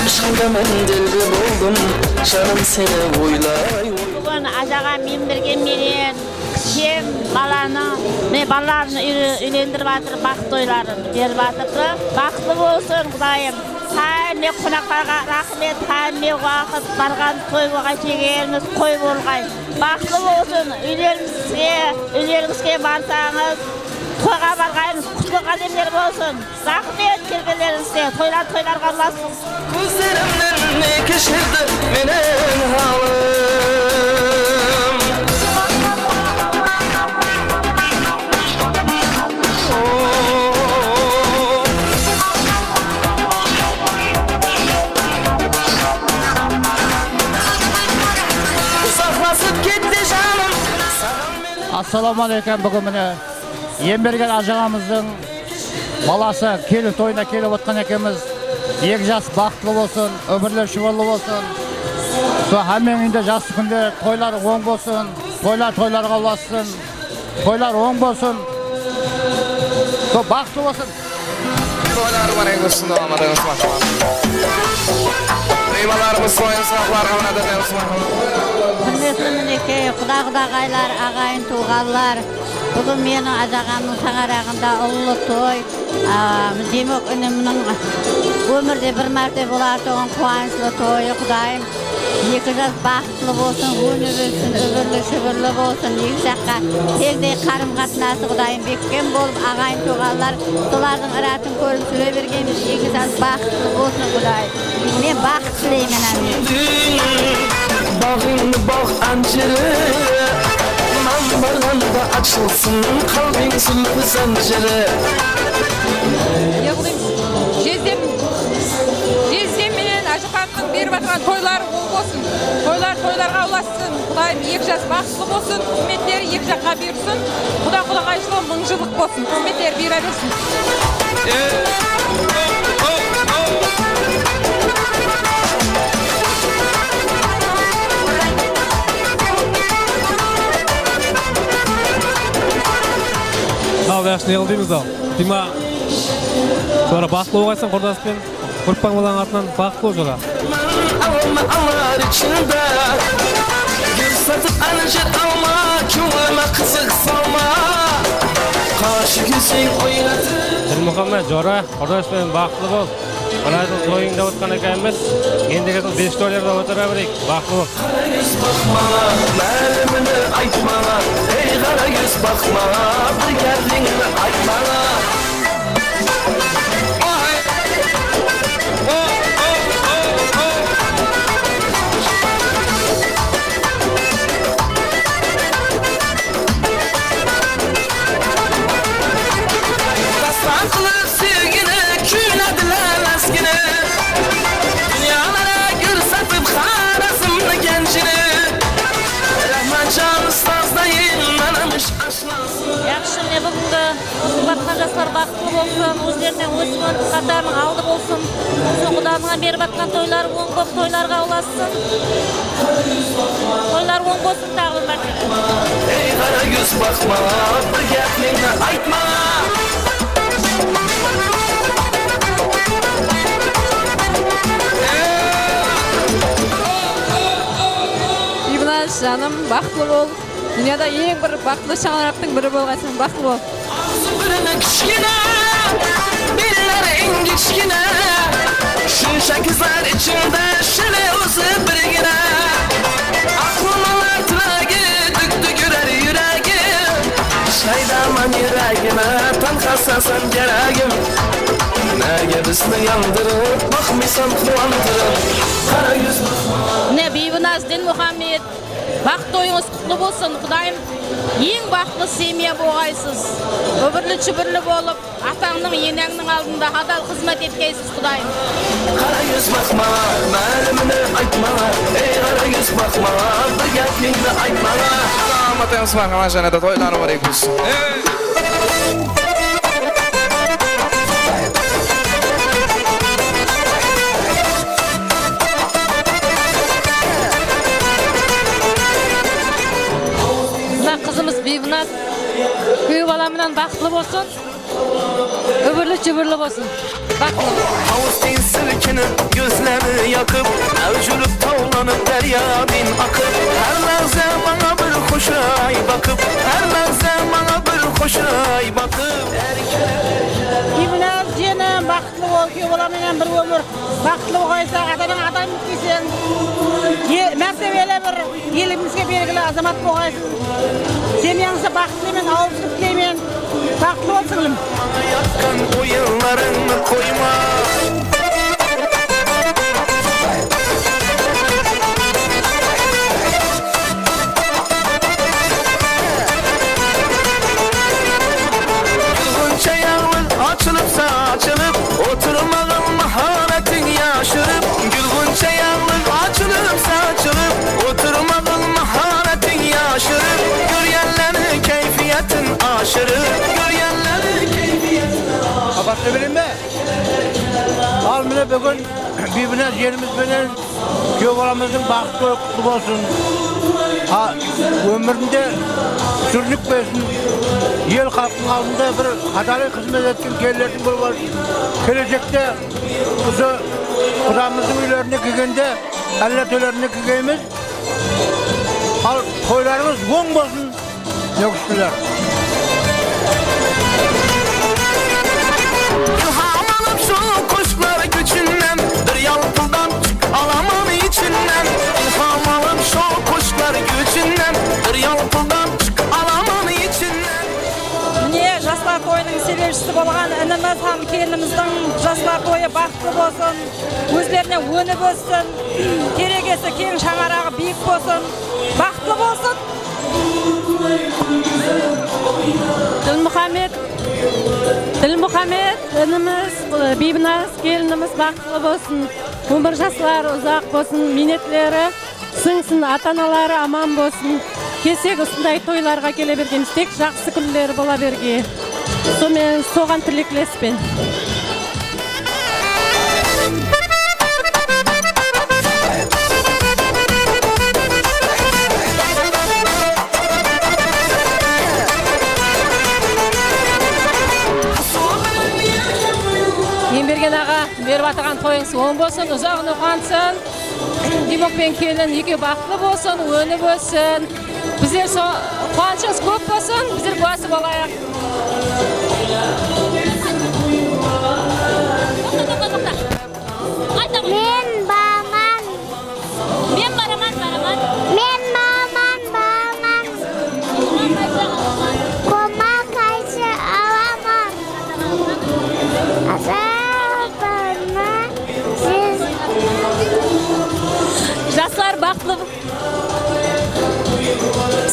Ishqımda men delbi boldım, janım seni oylay. Búgin ajaǵa men bergen menen Kishkem balanı, mine, balaların úy-, úylendirip atır, baxıt toyların berip atırdı. Baxıtlı bolsın, Qudayım. Hámme qonaqlarǵa raxmet, hámme waqıt barǵan toy bolǵay, jegerimiz qoy bolǵay. Baxıtlı bolsın, úylerińizge, úylerińizge barsańız, toyǵa barǵanıńız qutlı qádemler bolsın. Raxmet kelgenlerińizge, toylar toylarǵa ulasın. Kózlerimnen ne keshirdi meniń halım. Uzaqlasıp kette janım. Assalawma aleykum, búgin mine Embergen ajaǵamızdıń balası kelin toyına kelip otqan ekenbiz. Eki jas baxıtlı bolsın, úmirler shıbırlı bolsın. Sol hámmeniń úyinde jaqsı kúnler, toylar oń bolsın, toylar toylarǵa ulassın, toylar oń bolsın. Sol baxıtlı bolsın. Toylar oń bolsın, dawam etemiz. Miymanlarımız toyın saqlar, qanat etemiz. Húrmetli minekey, quda-qudaǵaylar, aǵayin-tuwǵanlar. Búgin meniń ajaǵamnıń shańaraǵında ullı toy. A, demok inimniń ómirde bir márte bolatuǵın quwanıshlı toyı, Qudayım. Eki jas baxıtlı bolsın, ónip óssin, úbirli-shúbirli bolsın, eki jaqqa teńdey qarım-qatnası, Qudayım, bekkem bolıp, aǵayin-tuwǵanlar solardıń ıratın kórip júre bergenbiz, eki jas baxıtlı bolsın, Qudayım. Men baxıt tileymen, ámin. Baǵıń baǵ ánjiri, man barǵanda ashılsın qálbiń zúlpi zánjiri. Jezdem, jezdem menen ájapamnıń berip atırǵan toyları oń bolsın. Toylar toylarǵa ulasın. Qudayım eki jas baxıtlı bolsın, xızmetleri eki jaqqa buyırsın. Quda-qudaqayshılıǵı mıń jıllıq bolsın, xızmetleri buyıra bersin. Al, jaqsı, ne qıl deymiz al. Dima, sońra baxıtlı bolǵaysań, qurdaspenen. Gruppań balań atınan baxıtlı bol, jora. Alma alar içinde, gúl satıp, ánjir alma, kewlime qızıq salma. Qash kúseń oynatıp. Dilmuxammed, jora, qurdaspenen baxıtlı bol. Mına jıl toyıńda otqan ekenbiz. Endigi jıl bes toylarda otıra bereyik. Baxıtlı bol. Qara kóz baqpana, málimini aytpana, ey, qara kóz baqpana, bir gárdińni aytpana. Dástan qılıp sevgini, kúylediler áskini. Dúnyalara gúl satıp, Xorazmnıń genjini. Rahmanjan ustazdayın, manamısh ashlasın. Yaqshı, mine, búgingi qızıp atqan jaslar baxıtlı bolsın, ózlerinen ósip-ónip qatarınıń aldı bolsın. Bolsın, Quda Mına berip atqan toylar oń bolıp, toylarǵa ulasın. Toylar oń bolsın taǵı bir márte. Ey, qara yúz baqma, bir gáp meńli aytma. Biybinaz, janım, baxıtlı bol. Dúnyada eń bir baxıtlı shańaraqtıń biri bolǵaysań, baxıtlı bol. Awzı burını kishkene, belleri ingichkene, shunshaki zar ichimda shili o'zi birgina. Aqlımalar tilagi, duk-duk urar yuragim. Shaydaman yuragini, tanhasasan keragim. Nega bizni yandırıp, baqmaysan quwantirip? Qara yuz. Mine, Biybinaz Dinmuxammed. Baxıt toyıńız qutlı bolsın, Qudayım. Eń baxıtlı semya bolǵaysız. Úbirli-júbirli bolıp, atańnıń, eneńniń aldında hadal xızmet etkeysiz, Qudayım. Qara yúz baqma, málimini aytma, ey, qara yúz baqma, bir gáp meńli aytma. Salam, atayımız bar, aman jánada toyları bar eken. Mına qızımız Biybinaz kúyew bala menen baxıtlı bolsın, úbirli-júbirli bolsın. Baxıtlı. Awız teń silkinip, gózleri yaqıp, áwjirip tawlanıp, dáryaday aqıp, hár láhza mańa bir xosh ay baqıp, hár láhza mańa bir xosh ay baqıp. Biybinaz jenim, baxıtlı bol, kúyew bala menen bir ómir baxıtlı bolǵaysań, atadan adam bitkenseń, e, mártebeli bir elimizge belgili azamat bolǵaysıń. Semyańızda baxıt tileymen, awızlıq tileymen. Baxıtlı bol, sińlim. Ayatqan oyınlarıńdı qoyma. Gúlǵúnsha yańlıq ashılıp saçılıp, otırmaǵın maharetiń yashırıp. Gúlǵúnsha yańlıq ashılıp saçılıp, otırmaǵın maharetiń yashırıp. Kórgenleriniń keyfiyetin ashırıp, kórgenleriniń keyfiyetin ashırıp. Xabarlap bereyin be? Al, mine, búgin Biybinaz jenimiz benen kúyew balamızdıń baxıtlı toyı qutlı bolsın. A, ómirinde súrnikpesin, el-xalqtıń aldında bir hadalay xızmet etken kelinlerdiń bolıp, keleshekte usı qudamızdıń úylerine kelgende, álla tóylerine kelgenimiz, al, toylarıńız oń bolsın. Ilham alıp şu quslar góshinden, bir yalpıldap shıq alaman ishinden. Ilham alıp şu quslar góshinden, bir yalpıldap shıq alaman ishinden. Mine, jaslar toyınıń sebepshisi bolǵan inimiz hám kelinimizdiń jaslar toyı baxıtlı bolsın. Ózlerine ónip óssin. Keregesi keń, shańaraǵı biyik bolsın. Baxıtlı bolsın. Dilmuxammed, Dilmuxammed inimiz, e, Biybinaz kelinimiz baxıtlı bolsın. Ómir jasları uzaq bolsın, miynetleri sińsin, ata-anaları aman bolsın. Kelsek, usınday toylarǵa kele bergemiz, tek jaqsı kúnleri bola berge. Sonıń menen, soǵan tileklespen. Embergen aǵa, berip atırǵan toyıńız oń bolsın, uzaǵına quwansın. Dimok penen kelin ekewi baxıtlı bolsın, ónip óssin. Bizler so-, quwanıshıńız kóp bolsın, bizler gúwası bolayıq. Toqta, toqta, toqta. Qayta qoy. Men baraman. Men baraman, baraman. Men baraman, baraman. Qoma qaysı alaman? Ata-anamnı siz. Jaslar baxıtlı.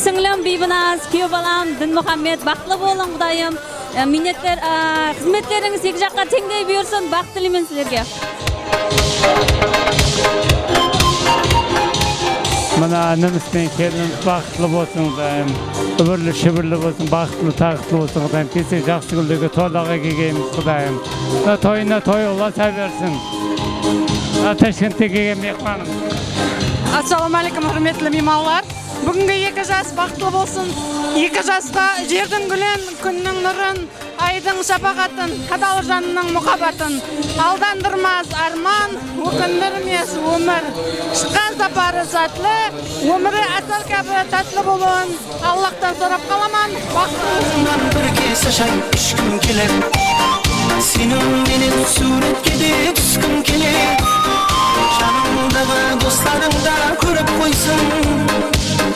Sińlim Biybinaz, kúyew balam Dinmuxammed, baxıtlı bolıń, Qudayım. E, minnetler, e, xızmetlerińiz eki jaqqa teńdey buyırsın, baxıt tileymen sizlerge. Mına, inimis penen kelinimiz baxıtlı bolsın, Qudayım. Úmirli, shúbirli bolsın, baxıtlı, taǵıtlı bolsın, Qudayım. Kelsek, jaqsı gúllerge, toylarǵa kelgeymiz, Qudayım. Mına, toyına toy ulasa bersin. Mına, Tashkentte kelgen mehmanım. Assalawma áleykum, húrmetli miymanlar. Búgingi eki jas baxıtlı bolsın. Eki jasqa jerdiń gúlin, kúnniń nurın, aydıń shapaǵatın, qadalı jannıń muhabbatın, aldandırmas árman, ókindirmes ómir. Shıqqan saparı sátli, ómiri ásel kábi tátti bolıwın Allahtan sorap qalaman. Baxıtlı bolsın. Bir kese shay ishkim keler. Seniń menen súwretke de túskim keler. Janımdaǵı doslarıń da kórip qoysın.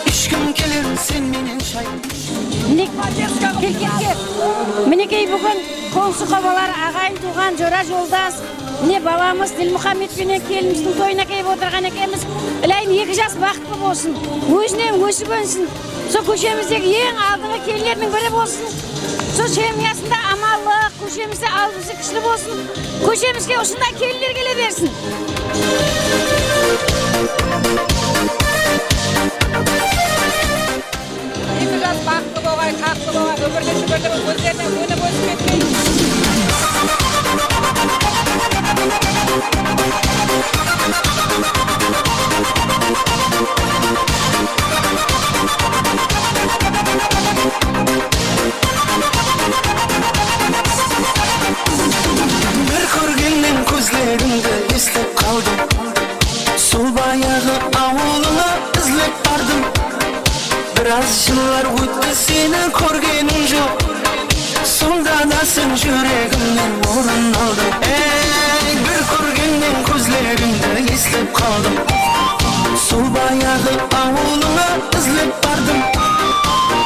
Ishkim keler sen menen shay. Mine, kel, kel, kel. Minekey, búgin qońsı-qobalar, aǵayin-tuwǵan, jora-joldas, mine, balamız Dilmuxammed penen kelinimizdiń toyına kelip otırǵan ekenbiz. Ilayım, eki jas baxıtlı bolsın, ózinen ósip ónsin. Sol kóshemizdegi eń aldınǵı kelinleriniń biri bolsın. Sol semyasında amanlıq, kóshemizde alpızı kúshli bolsın. Kóshemizge usınday kelinler kele bersin. Eki jas baxıtlı bolǵay, taxtlı bolǵay, ómirde shúbirli bolıp, ózlerine ónip ósip ketsin. Bir kórgennen kózlerińdi eslep qaldım. Sol bayaǵı awılıńa izlep bardım. Biraz jıllar ótti, seni kórgenim joq. Sonda da sen júregimnen orın aldıń. Ey, bir kórgennen kózlerińdi eslep qaldım. Sol bayaǵı awılıńa izlep bardım.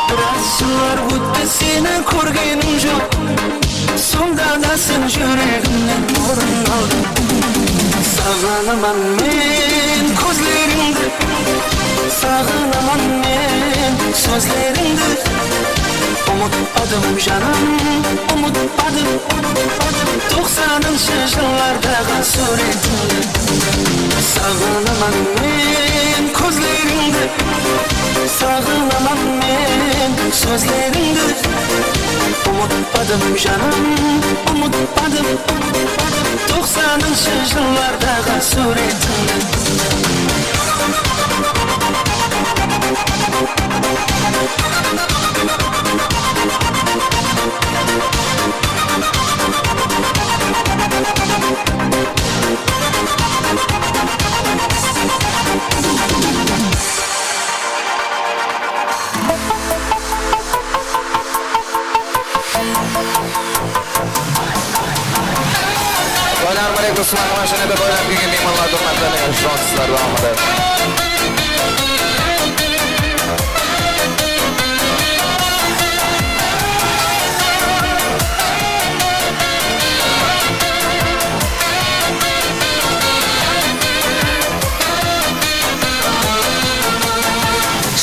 Biraz jıllar ótti, seni kórgenim joq. Sonda da sen júregimnen orın aldıń. Saǵınaman men kózlerińdi, saǵınaman men sózlerińdi. Umıtpadım, janım, umıtpadım, umıtpadım toqsanınshı jıllardaǵı súwretińdi. Saǵınaman men kózlerińdi, saǵınaman men sózlerińdi. Umıtpadım, janım, umıtpadım, umıtpadım toqsanınshı jıllardaǵı súwretińdi. Toylarım aleykum, sılawma, jáne de toylap kelgen miymanlar, duraqlar, jońsızlar, dawam etedi.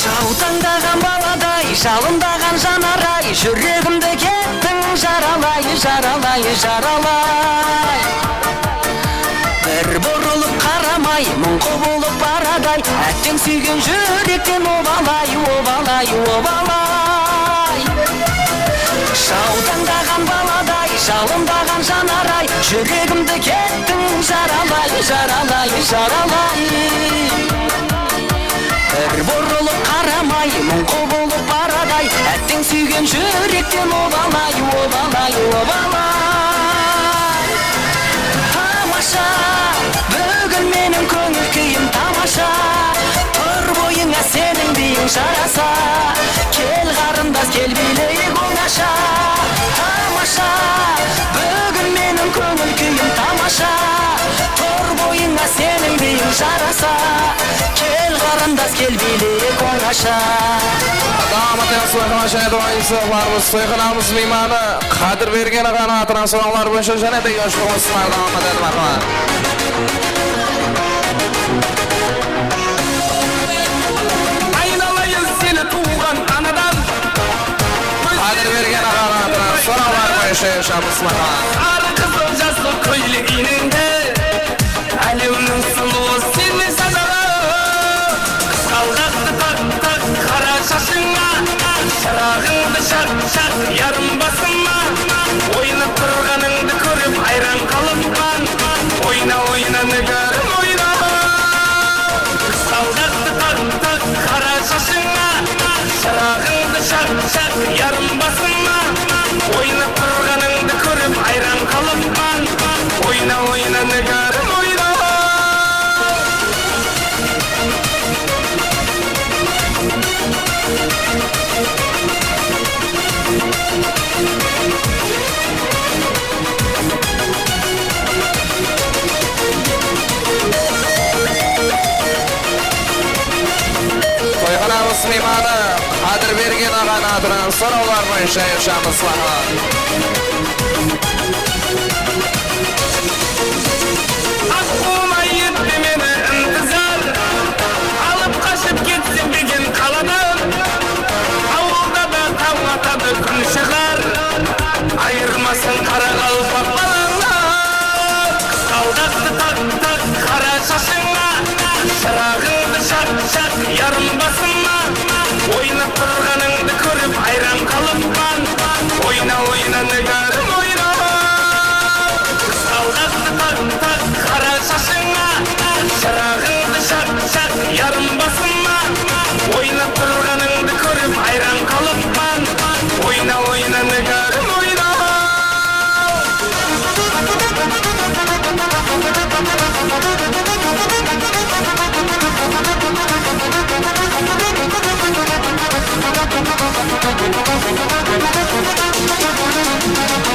Jawtańdaǵan baladay, jalındaǵan janaray, júregimdi kettiń jaralay, jaralay, jaralay. Bir burılıp qaramay, muń quwılıp baraday, átteń súygen júrekten obalay, obalay, obalay. Jawtańdaǵan baladay, jalındaǵan janaray, júregimdi kettiń jaralay, jaralay, jaralay. Bir burılıp qaramay, muń quwılıp baraday, átteń súygen júrekten obalay, obalay, obalay. Tamasha, búgin meniń kóńil kúyim tamasha. Tur boyıńa seniń biyiń jarasa. Kel, qarındas, kel, biyleyik ońasha. Tamasha, búgin meniń kóńil kúyim tamasha. Tur boyıńa seniń biyiń jarasa. Kel, qarındas, kel, biyleyik ońasha. Dawam etemiz, marhamat, jáne de ońayınsız, barımız toyxanamız miymanı Qadirbergen aǵanıń atınan sorawlar boyınsha jáne de joshqınlı sınardı almadı, marhamat. Aynalayın seni tuwǵan anadan. Qadirbergen aǵanıń atınan sorawlar boyınsha joshqınlı sınardı. Sarı qızıl jasıl kóylek iynende. Álewdiń sulıwı senmen sanala. Qısqa Oyna, nigarım, oyna. Qızǵaldaqtı taq, taq, qara shashıńa. Shıraǵıńdı jaq, jaq, yarım basıma. Oynap turǵanıńdı kórip, ayran qalıppan. Oyna, oyna, nigarım, oyna. Toyxanamız miymanı Qádirbergen aǵanıń atınan sorawlar boyınsha ayırjamız, marhamat. Aqquwım-ay, etti meni intizar, alıp qashıp ketsem degen qaladan. Awılda da tań atadı, kún shıǵar, ayırmasın qaraqalpaq balańnan. Qızǵaldaqtı taq, taq, qara shashıńa, shıraǵıńdı jaq, jaq, yarım basıma. Oynap turǵanıńdı kórip, ayran qalıppan. Oyna, oyna, nigarım, oyna. Qızǵaldaqtı taq, taq, qara shashıńa, shıraǵıńdı jaq, jaq, yarım basıma. Oynap turǵanıńdı kórip, ayran qalıppan. Oyna, oyna, nigarım, oyna.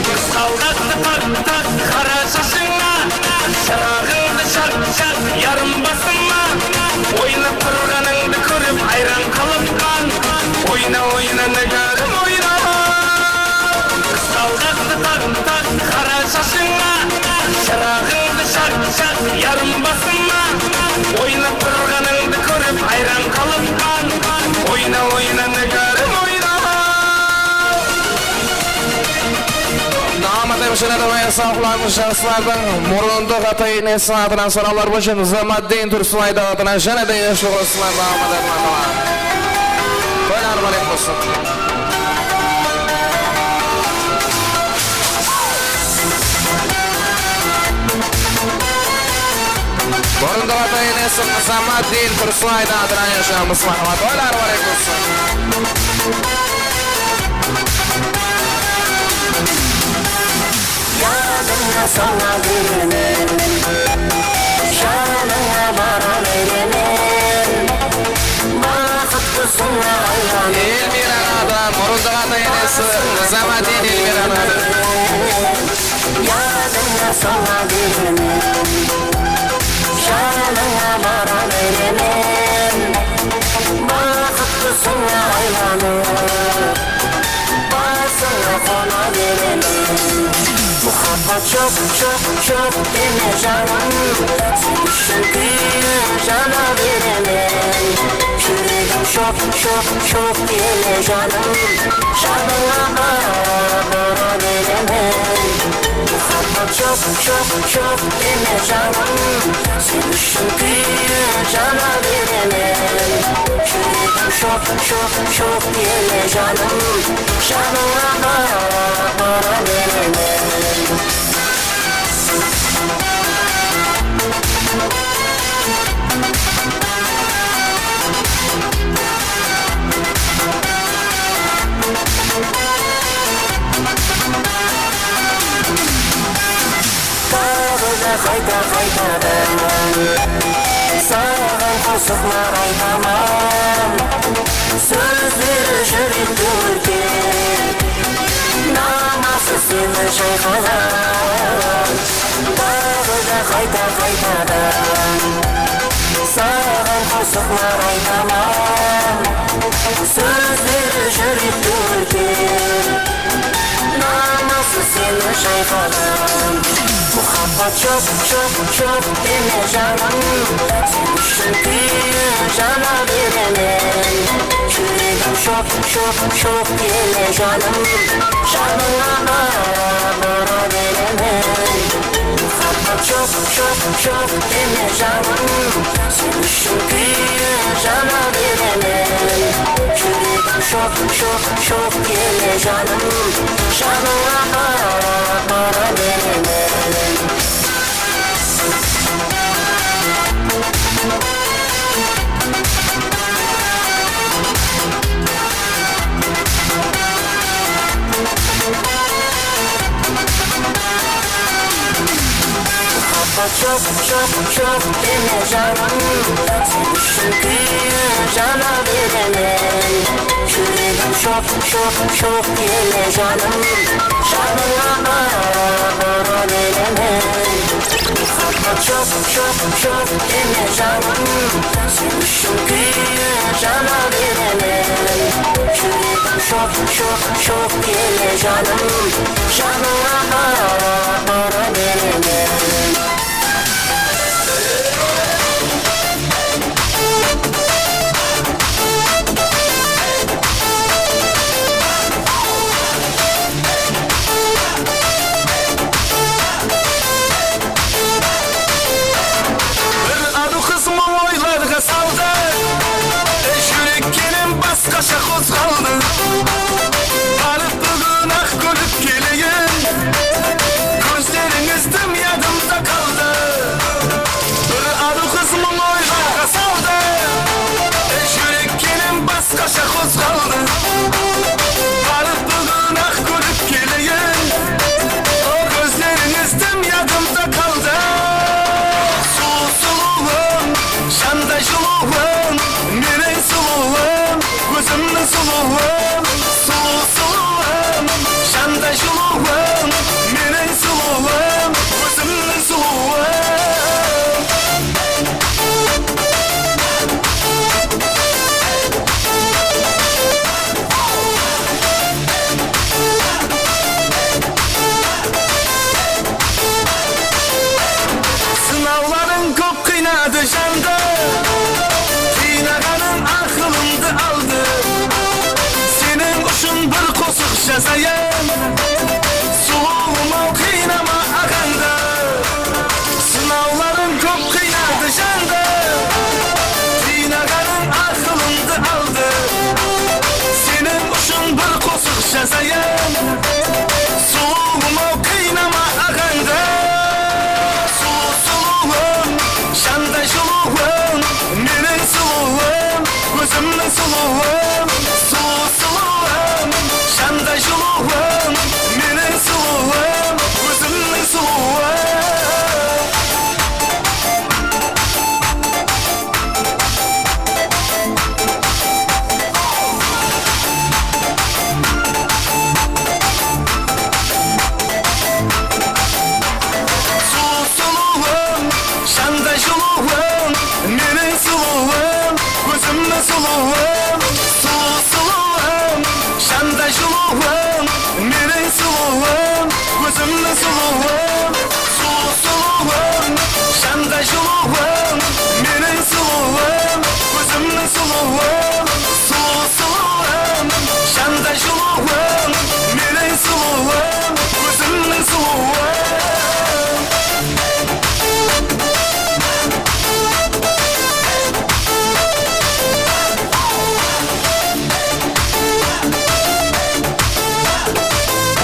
Qızǵaldaqtı taq, taq, qara shashıńa, shıraǵıńdı jaq, jaq, yarım basıma. Oynap turǵanıńdı kórip, ayran qalıppan. Oyna, oyna, nigarım, oyna. Qızǵaldaqtı taq, taq, qara shashıńa, shıraǵıńdı jaq, jaq, yarım basıma. Oynap turǵanıńdı kórip, ayran qalıppan. Oyna, oyna, nigarım, oyna. Davam etemiz, jáne de oyın sawıqlarımız jaslardıń murındı qatay enesiniń atınan sorawlar boyınsha Nizamaddin Tursınaydıń atınan jáne de eshli qosıqlar davam etedi, marhamat. Toylar múbarek bolsın. Murındı qatay enesi Nizamaddin Tursınaydıń atınan eshli qosıqlar, marhamat. Toylar múbarek bolsın. Yadıńa sala beremen, janıńa bara beremen, baxıt qusına aylanıp. Elmira aǵa, murındı qatay enesi Nizamaddin, Elmira aǵa. Yadıńa sala beremen, janıńa bara beremen, baxıt qusına aylanıp. Basıńa qona beremen. Muhabbat joq, joq, joq deme, janım. Sen ushın kúyip jana beremen. Júregim shoq, shoq, shoq ele, janım. Janıńa bara, bara beremen. Muhabbat joq, joq, joq deme, janım. Sen ushın kúyip jana beremen. Júregim shoq, shoq, shoq ele, janım. Janıńa bara, bara beremen. Taǵı da qayta-qaytadan saǵan qosıqlar aytaman. Sózleri júrekti órtep, naması seni shayqaǵan. Taǵı da qayta-qaytadan saǵan qosıqlar aytaman. Sózleri júrekti órtep, naması seni shayqaǵan. Muhabbat joq, joq, joq deme, janım. Sen ushın kúyip jana beremen. Júregim shoq, shoq, shoq ele, janım. Janıńa bara, bara beremen. Muhabbat joq, joq, joq deme, janım. Sen ushın kúyip jana beremen. Júregim shoq, shoq, shoq ele, janım. Janıńa bara, bara beremen. Joq, joq, joq deme janım, sen ushın kúyip jana beremen. Júregim joq, joq, joq deme janım, janıńa qarap ura beremen. Muhabbat joq, joq, joq deme janım, sen ushın kúyip jana beremen. Júregim joq, joq, joq deme janım, janıńa qarap ura beremen. Bir arıw qız muń oylarǵa saldı, júrek kelim basqasha qozǵaldı. Barıp búgin-aq kúlip keleyin, kózlerińiz dım yadımda qaldı. Bir arıw qız muń oylarǵa saldı, júrek kelim basqasha qozǵaldı. Barıp búgin-aq kúlip keleyin, o kózlerińiz dım yadımda qaldı. Sulıw sulıwım, janday jılıwım, meniń sulıwım, ózimniń sulıwım. Sulıw sulıwım, janday jılıwım, meniń sulıwım, ózimniń sulıwım. Sınawlarıń kóp qıynadı jandı, qıynaǵanıń aqılımdı aldı. Seniń ushın bir qosıq jazayın, sulıwım-aw, qıynama aǵańdı. Sınawlarıń kóp qıynadı jandı, qıynaǵanıń aqılımdı aldı. Seniń ushın bir qosıq jazayın, sulıwım-aw, qıynama aǵańdı. Sulıw sulıwım, janday jılıwım, meniń sulıwım, ózimniń sulıwım. Sulıw sulıwım, janday jılıwım, meniń sulıwım, ózimniń sulıwım. Sulıw sulıwım, janday jılıwım, meniń sulıwım, ózimniń sulıwım. Sulıw sulıwım, janday jılıwım, meniń sulıwım, ózimniń sulıwım. Sulıw sulıwım, janday jılıwım, meniń sulıwım, ózimniń sulıwım. Sulıw sulıwım, janday jılıwım, meniń sulıwım, ózimniń sulıwım.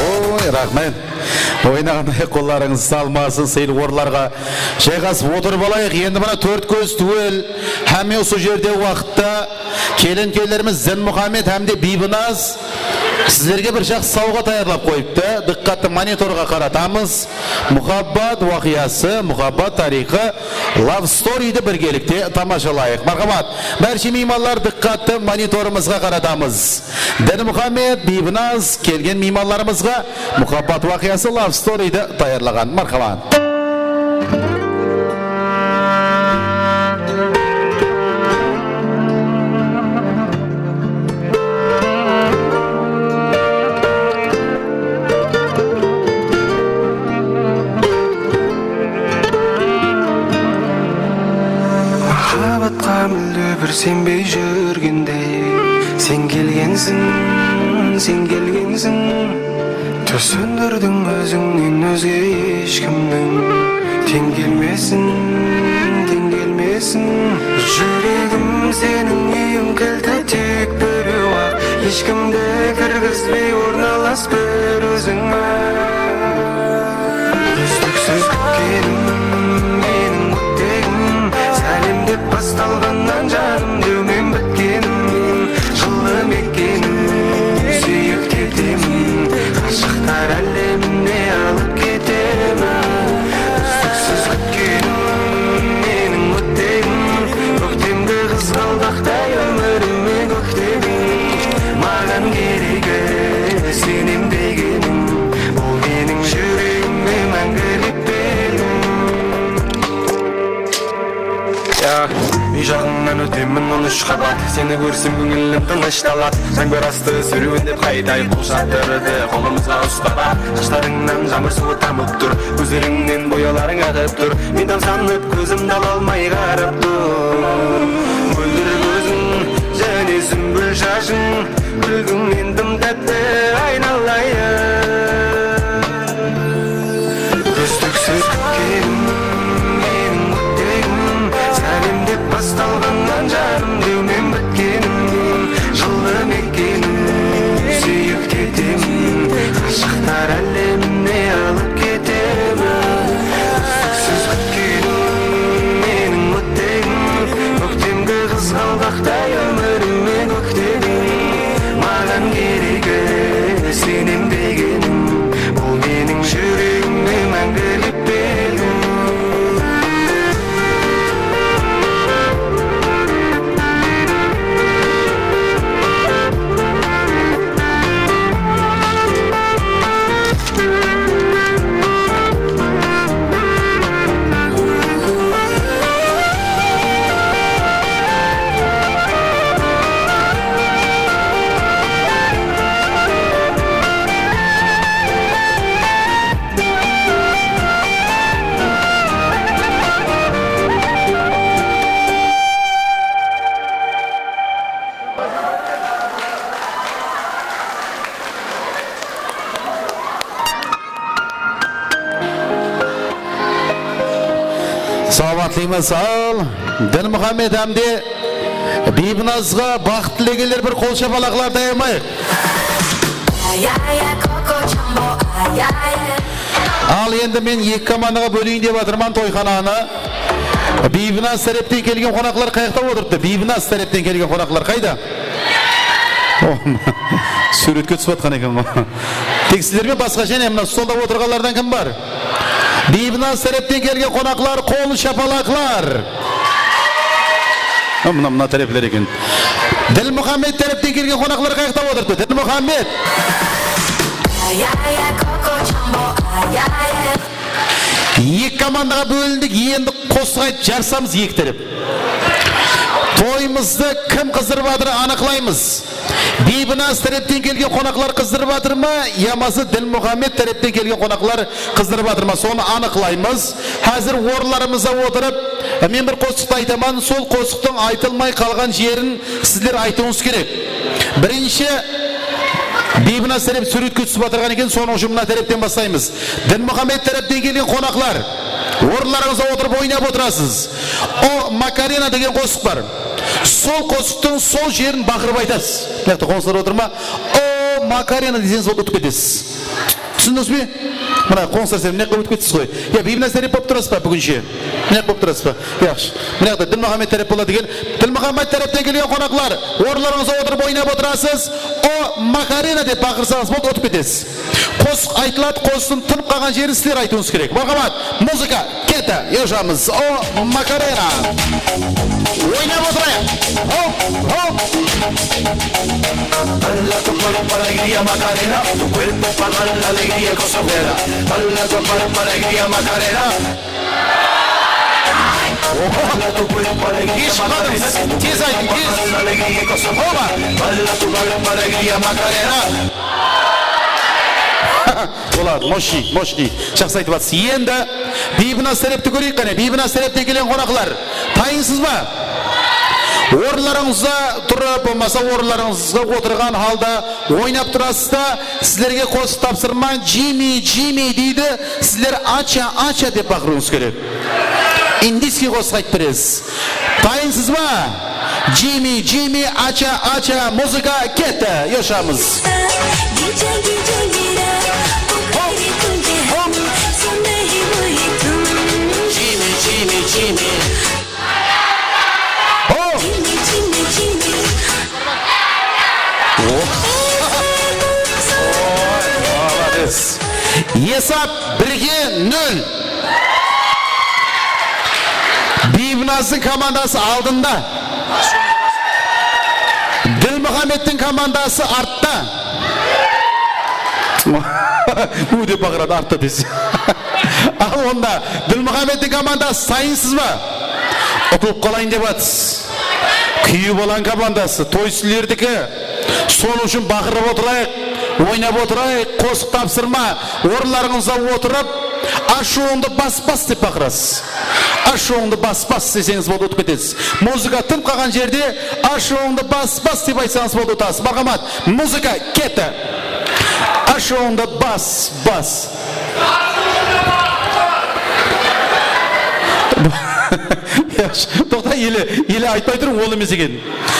Oy, raxmet. Oynaǵanday qollarıńız talmasın, sıylı orınlarǵa jayǵasıp otırıp alayıq. Endi mına Tórtkóz, Túwel, hámme usı jerde waqıtta kelin-kelelerimiz Dinmuxammed hám de Biybinaz sizlerge bir jaqsı sawǵa tayarlap qoyıptı. Dıqqattı monitorǵa qaratamız. Muhabbat waqıyası, muhabbat tariyxı, love storydi birgelikte tamashalayıq. Marhamat, bárshe miymanlar dıqqattı monitorımızǵa qaratamız. Dinmuxammed, Biybinaz kelgen miymanlarımızǵa muhabbat waqıyası love storydi tayarlaǵan. Marhamat. Mahabbatqa múlde bir senbey júrgendey, sen kelgensiń, sen kelgensiń. Túsindirdiń ózińnen ózge eshkimniń teń kelmesin, teń kelmesin. Júregim seniń úyiń kilti tek birew-aq, eshkimdi kirgizbey ornalas bir óziń-aq. Úzliksiz kútkenim, meniń óttegim, sálem dep bastalǵannan janım dewmen bitkenim, jıllı mekenim, súyip ketemin, ǵashıqtar álemine alıp ketemin. Úzliksiz kútkenim. Ya, úy jaǵıńnan ótemen on úsh qabat. Seni kórsem, kóńilim tınıshtalat. Jańbir astı súriwin dep qaytay, qol shatırdı qolımızǵa uslap. Shashlarıńnan jańbir suwı tamıp tur, kózlerińnen boyawlarıń aǵıp tur. Men tamsanıp, kózimdi ala almay qarap tur. Móldir kóziń, jáne súmbúl shashıń, kúlkińnen dım tátti aynalayın. Úzliksiz kútkenim, meniń óttegim, sálem dep bastalǵannan janım dewmen bitkenim, jıllı mekenim, súyip ketemen, ashıqtar álemine alıp ketemen. Úzliksiz kútkenim, meniń óttegim, kóktemgi qızǵaldaqtay ómirim men kútemen. Maǵan keregi senem degenim, bul meniń júregimde máńgilik belgim. Salamatlıymız, sağ ol. Dilmuhammed hám de Biybinazǵa baxıt tilegenler bir qol shapalaqlardı ayamayıq. Al, endi men eki komandaǵa bóleyin dep atırman toyxananı. Biybinaz tárepten kelgen qonaqlar qayaqta otırıptı? Biybinaz tárepten kelgen qonaqlar qayda? Oh, súwretke túsip atqan eken ǵoy. Tek sizler me, basqa jáne mına stolda otırǵanlardan kim bar? Biybinaz tárepten kelgen qonaqlar, qol shapalaqlar. Ha, mına, mına tárepler eken. Dilmuhammed tárepten kelgen qonaqlar qayaqta otırıptı? Dilmuhammed. Eki komandaǵa bólindik, endi qosıq aytıp jarısamız eki tárep. Toyımızdı kim qızdırıp atır, anıqlaymız. Biybinaz tárepten kelgen qonaqlar qızdırıp atır ma, yamasa Dilmuhammed tárepten kelgen qonaqlar qızdırıp atır ma, sonı anıqlaymız. Házir orınlarımızda otırıp, men bir qosıqtı aytaman, sol qosıqtıń aytılmay qalǵan jerin sizler aytıwıńız kerek. Birinshi Biybinaz tárep súwretke túsip atırǵan eken, sonıń ushın mına tárepten baslaymız. Dilmuhammed tárepten kelgen qonaqlar, orınlarıńızda otırıp oynap otırasız. O Makarena degen qosıq bar. Sol qosıqtıń sol jerin baqırıp aytasız. Mına jaqta qońsılar otır ma? O Makarena deseńiz boldı, útip ketesiz. Túsindińiz be? Mına qońsılar, sizler mına jaqqa ótip kettisiz ǵoy. Ya, Biybinaz tárep bolıp turasız ba búginshe? Mına jaqqa bolıp turasız ba? Yaqshı. Mına jaqta Dilmuhammed tárep boladı eken. Dilmuhammed tárepten kelgen qonaqlar, orınlarıńızda otırıp oynap otırasız. O Makarena dep baqırsańız boldı, útip ketesiz. Qosıq aytıladı, qosıqtıń tınıp qalǵan jerin sizler aytıwıńız kerek. Marhamat, muzıka. Kete, joshamiz. O Makarena. Oynap otırayıq. Hop, hop. Baila tu cuerpo alegría, Macarena, tu cuerpo pa dar la alegría costumbrera. Baila tu cuerpo alegría, Macarena. Baila tu cuerpo alegría, Macarena, tu cuerpo pa dar la alegría costumbrera. Baila tu cuerpo alegría, Macarena. Boladı, moshniy, moshniy. Jaqsı aytıp atırsız. Endi Biybinaz tárepti kóreyik qáne. Biybinaz tárepten kelgen qonaqlar. Tayınsız ba? Orınlarıńızda turıp, bolmasa orınlarıńızǵa otırǵan halda oynap turasız da, sizlerge qosıq tapsırman, Jimmy, Jimmy deydi. Sizler acha, acha dep baqırıwıńız kerek. Indiyskiy qosıq aytıp beresiz. Tayınsız ba? Jimmy, Jimmy, acha, acha, muzıka ketti, joshamiz. Hop, hop. Jimmy, Jimmy, Jimmy. Hop. Hop. Oy, malades. Esap birge nol. Biybinazdıń komandası aldında. Dilmuhamedtiń komandası artta. Ú dep baqıradı, artta dese. Al onda, Dilmuhamedtiń komandası, tayınsız ba? Utılıp qalayın dep atırsız. Kúyew balań komandası, toysızlardiki. Sonıń ushın baqırıp otırayıq, oynap otırayıq, qosıq tapsırma, orınlarıńızda otırıp, ashıwıńdı bas, bas dep baqırasız. Ashıwıńdı bas, bas deseńiz boldı, utıp ketesiz. Muzıka tınıp qalǵan jerde ashıwıńdı bas, bas dep aytsańız boldı, utasız. Marhamat, muzıka ketti. Ashıwıńdı bas, bas. Toqta, ele, ele aytpay turıń, ol emes eken.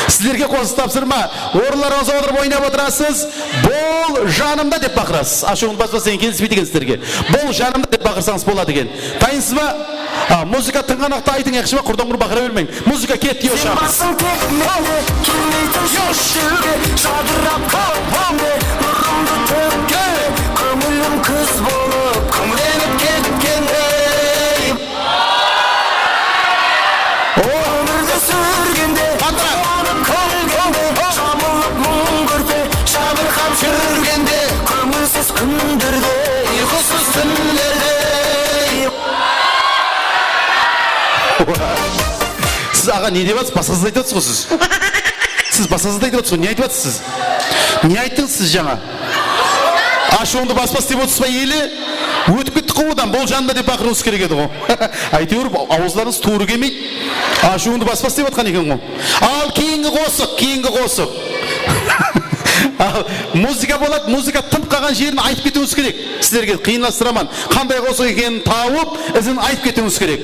Sizlerge qosıq tapsırma. Orınlarıńızda otırıp oynap otırasız. Bol janımda dep baqırasız. Ashıwıńdı baspa, sen kelispeydi eken sizlerge. Bol janımda dep baqırsańız boladı eken. Tayınsız ba? A, muzıka tınǵanaqta aytıń, yaqshı ma? Qurdan-qur baqıra bermeń. Muzıka ketti, yosham. Sen basıń tek mende, kelmeytin joq jerge, jadırap kókpende, nurımdı tókkende, kóńilim kúz bolıp, kúmlenip ketkendey. Ómirdi súrgende, quvanıp kúlgende, jamılıp muń kúrte, jabırqap júrgende, kóńilsiz kúnlerde, uyqısız túnlerde. Siz, aǵa, ne dep atırsız? Basqa zat aytıp atırsız ǵoy siz. Siz basqa zat aytıp atırsız ǵoy, ne aytıp atırsız siz? Ne ayttıńız siz jańa? Ashıwıńdı baspas dep otırsız ba, ele? Ótip kettik ǵoy odan, bol janımda dep baqırıwıńız kerek edi ǵoy. Áytewir, awızlarıńız tuwrı kelmeydi. Ashıwıńdı baspas dep atqan eken ǵoy. Al, keyingi qosıq, keyingi qosıq. Al, muzıka boladı, muzıka tınıp qalǵan jerin aytıp ketiwińiz kerek. Sizlerge qıyınlastıraman. Qanday qosıq ekenin tawıp, izin aytıp ketiwińiz kerek.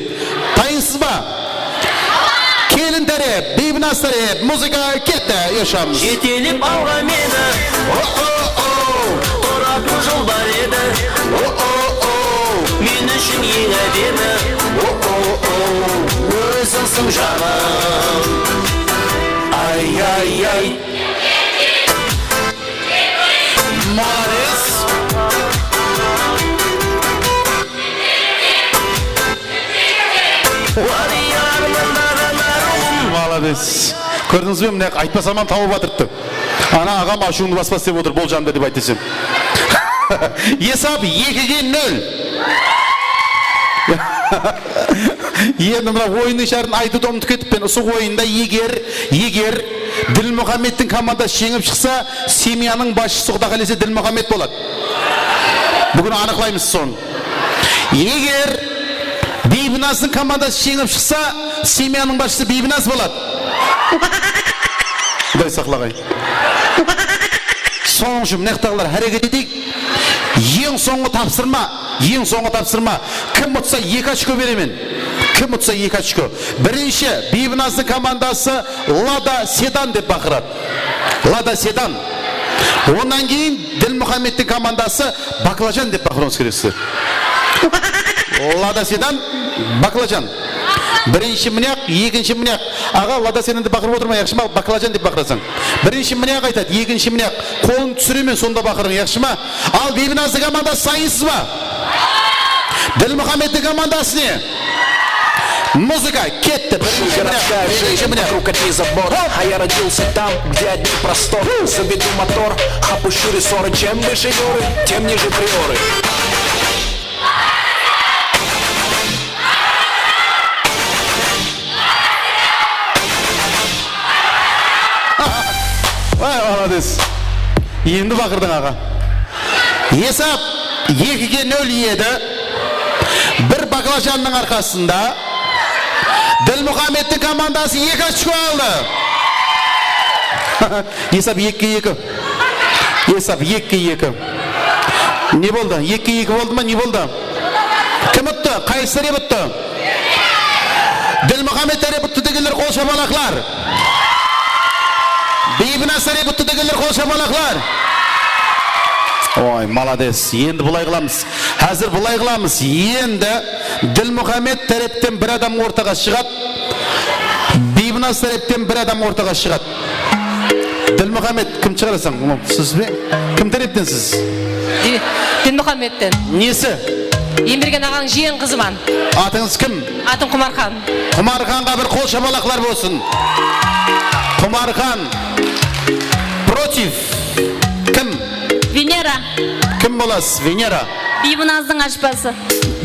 Tayınsız ba? Kelin tárep, Biybinaz tárep, muzıka ketti, yosham. Jetelep alǵa meni, o-o-o, turatuǵın jol bar edi, o-o-o, men ushın eń ádemi, o-o-o, ózińsiń janım. Ay-ay-ay. Молодец. Молодец. Kórdińiz be, mine, aytpasam ham tawıp atırıptı. Ana, aǵam ashıwıńdı baspas dep otır, bol janımda dep ayt desem. Esap ekige nol. Endi mına oyınnıń shártin aytıwdı umıtıp ketippen. Usı oyında eger, eger Dilmuxammedtiń komandası jeńip shıqsa, semyanıń basshısı, Quda qálese, Dilmuxammed boladı. Búgin anıqlaymız sonı. Eger Biybinazdıń komandası jeńip shıqsa, semyanıń basshısı Biybinaz boladı. Quday saqlaǵay. Sonıń ushın mınaqtaǵılar háreket eteyik. Eń sońǵı tapsırma, eń sońǵı tapsırma. Kim utsa, eki ochko beremen. Kim utsa, eki ochko. Birinshi, Biybinazdıń komandası Lada Sedan dep baqıradı. Lada Sedan. Onnan keyin Dilmuxammedtiń komandası Baklajan dep baqırıwıńız kereksizler. Lada Sedan, Baklajan. Birinshi mınyaq, ekinshi mınyaq. Aǵa, Lada Sedan dep baqırıp otırma, yaqshı ma? Baklajan dep baqırasań. Birinshi mınyaq aytadı, ekinshi mınyaq. Qolın túsiremen, sonda baqırıń, yaqshı ma? Al, Biybinazdıń komandası, tayınsız ba? Dilmuxammedtiń komandası ne? Muzıka ketti, birinshi mınyaq, ekinshi mınyaq. Городская жизнь, вокруг одни заборы. А я родился там, где одни просторы. Заведу мотор, опущу рессоры. Чем выше горы, тем ниже приоры. Vay, молодец. Endi baqırdıń, aǵa. Esap ekige nol edi. Bir baklajannıń arqasında Dilmuxammedtiń komandası eki ochko aldı. Esap ekige eki. Esap ekige eki. Ne boldı? Ekige eki boldı ma? Ne boldı? Kim uttı? Qaysı tárep uttı? Dilmuxammed tárep uttı degenler qol shapalaqlar. Biybinaz tárep uttı degenler qol shapalaqlar. Oy, молодец. Endi bılay qılamız. Házir bılay qılamız. Endi Dilmuxammed tárepten bir adam ortaǵa shıǵadı. Biybinaz tárepten bir adam ortaǵa shıǵadı. Dilmuxammed, kim shıǵarasań? Siz be? Kim táreptensiz? Di-, Dilmuxammedten. Nesi? Embergen aǵańıń jiyeni qızıman. Atıńız kim? Atım Qumarxan. Qumarxanǵa bir qol shapalaqlar bolsın. Qumarxan. Против. Kim? Venera. Kim bolasız, Venera? Biybinazdıń ájapası.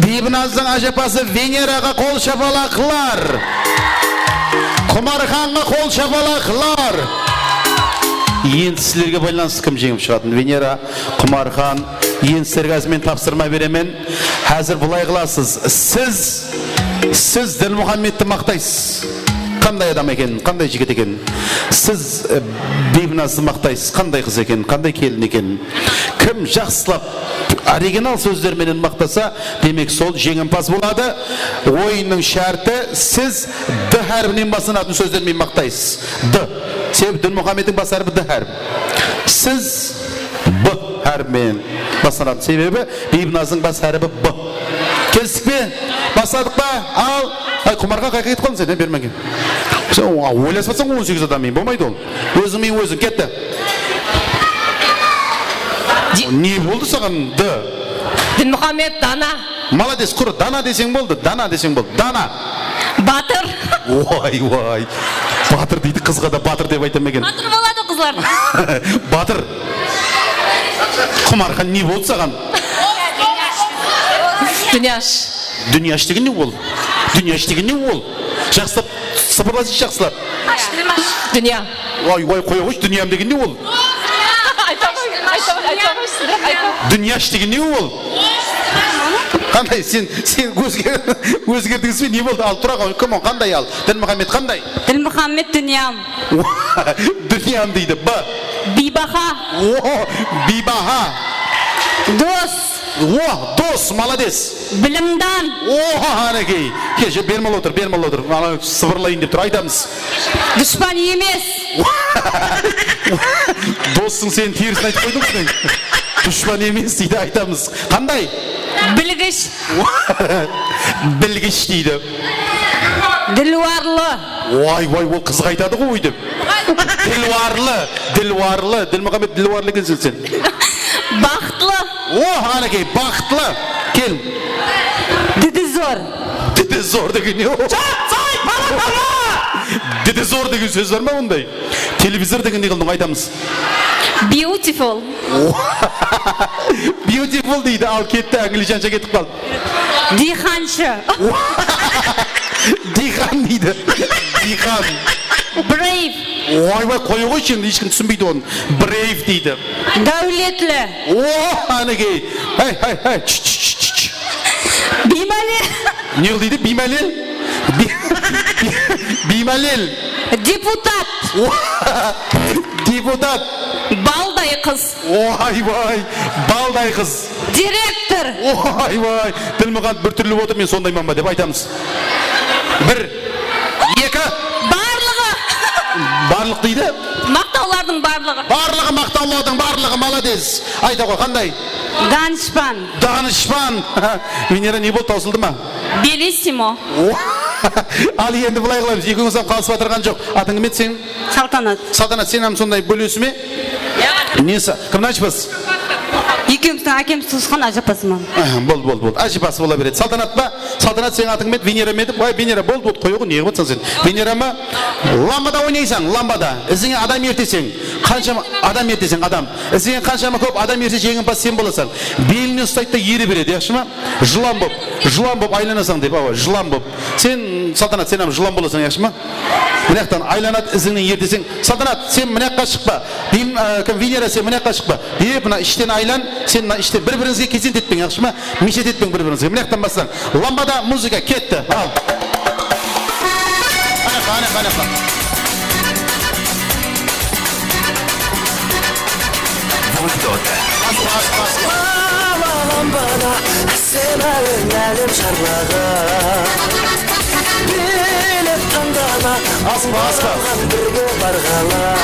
Biybinazdıń ájapası Veneraǵa qol shapalaqlar. Qumarxanǵa qol shapalaqlar. Endi sizlerge baylanıslı kim jeńip shıǵatın? Venera, Qumarxan, endi sizlerge házir men tapsırma beremen. Házir bılay qılasız. Siz, siz Dilmuhammetti maqtaysız. Qanday adam eken, qanday jigit eken. Siz, e, Biybinnazdı maqtaysız, qanday qız eken, qanday kelin eken. Kim jaqsılap original sózler menen maqtasa, demek, sol jeńimpaz boladı. Oyınnıń shárti, siz D hárpinen baslanatın sózler menen maqtaysız. D. Sebebi Dilmuhammettiń bas hárpi D hárpi. Siz B hárpi menen baslanatın. Sebebi Biybinnazdıń bas hárpi B. Kelistik pe? Basladıq pa? Al. Ay, Qumarxan, qayaqqa ketip qaldıń sen, e, bermege? Sen o-, oylasıp atsań on segiz adam menen, bolmaydı ol. Óziń menen óziń, ketti. Ne boldı saǵan, D? Dilmuhammet, dana. Malades, qurı dana deseń boldı, dana deseń boldı, dana. Batır. Oy, oy. Batır deydi, qızǵa da batır dep ayta ma eken? Batır boladı qızlar. Batır. Qumarxan, ne boldı saǵan? Dúnyash. Dúnyash degen ne ol? Dúnyash degen ne ol? Jaqsılap sıpırlasayshı, jaqsılap. Dúnya. Oy, oy, qoya qoyshı, dúnyam degen ne ol? Ayta qoy, ayta qoy, ayta qoy, ayta qoy. Dúnyash degen ne ol? Qanday sen, sen ózger-, ózgerdińiz be? Ne boldı? Al, tura qoy, kim o? Qanday al? Dilmuhammet qanday? Dilmuhammet dúnyam. Dúnyam deydi. B. Biybaha. O, biybaha. Dos. O, dos, malades. Bilimdan. O, hánekey. Keshe, bermal otır, bermal otır. Ana sıpırlayın dep tur, aytamız. Dushpan emes. Dossıń seniń terisin aytıp qoydıń sen. Dushpan emes deydi, aytamız. Qanday? Bilgish. Bilgish deydi. Dilwarlı. Oy, oy, ol qızıq aytadı ǵoy óytip. Dilwarlı, Dilwarlı, Dilmuhammet, Dilwarlı ekenseń sen. Baxıtlı. O, hánekey, baxıtlı. Kel. Didi zor. Didi zor degen ne ol? Jap, say, bala, bala! Didi zor degen sóz bar ma onday? Televizor degen ne qıldıń, aytamız. Beautiful. Beautiful deydi, al ketti, anglijansha ketip qaldı. Diyxanshı. Diyxan deydi. Diyxan. Brave. Oy, oy, qoya qoyshı endi, hesh kim túsinbeydi onı. Brave deydi. Dáwletli. O, hánekey. Hey, hey, hey. Ch, ch, ch, ch, ch. Biymálel. Ne qıl deydi? Biymálel? Bi-, bi-, biymálel. Deputat. O, deputat. Balday qız. Oy, oy, balday qız. Direktor. Oy, oy, Dilmuxammet bir túrli otır, men sondayman ba dep aytamız. Bir, eki. Barlıǵı. Barlıq deydi. Maqtawlardıń barlıǵı. Barlıǵı, maqtawlardıń barlıǵı, malades. Ayta ǵoy, qanday? Danıshpan. Danıshpan. Venera, ne boldı, tawsıldı ma? Bellissimo. Al, endi bılay qılamız, ekewińiz hám qalısıp atırǵan joq. Atıń kim edi seniń? Saltanat. Saltanat, sen hám sonday bólesime? Nesi? Kimniń ájapası? Ekewimizdiń ákemiz tuwısqan ájapasıman. Aha, boldı, boldı, boldı. Ájapası bola beredi. Saltanat pa? Saltanat, seniń atıń kim edi? Venera me edi? Oy, Venera, boldı, boldı, qoya ǵoy, ne qılıp atsań sen? Venera ma? Lambada oynaysań, lambada. Izińe adam erteseń. Qanshama adam erteseń, adam. Izińe qanshama kóp adam erte, jeńimpaz sen bolasań. Belinen ustaydı da ere beredi, yaqshı ma? Jılan bolıp, jılan bolıp aylanasań dep, awa, jılan bolıp. Sen, Saltanat, sen hám jılan bolasań, yaqshı ma? Mına jaqtan aylanadı, izińnen erteseń. Saltanat, sen mına jaqqa shıqpa. Bim, e, kim, Venera, sen mına jaqqa shıqpa. Dep, mına ishten aylan, sen mına ishten, bir-birińizge kesent etpeń, yaqshı ma? Meshet etpeń bir-birińizge. Mına jaqtan baslań. Lambada muzıka ketti. Al. Qáne, qáne, qáne, qáne. Bas, bas, bas. Lambada, sen álim, álim jarlaǵan. Bilip tańdama, aspa, aspa. Birge barǵanlar.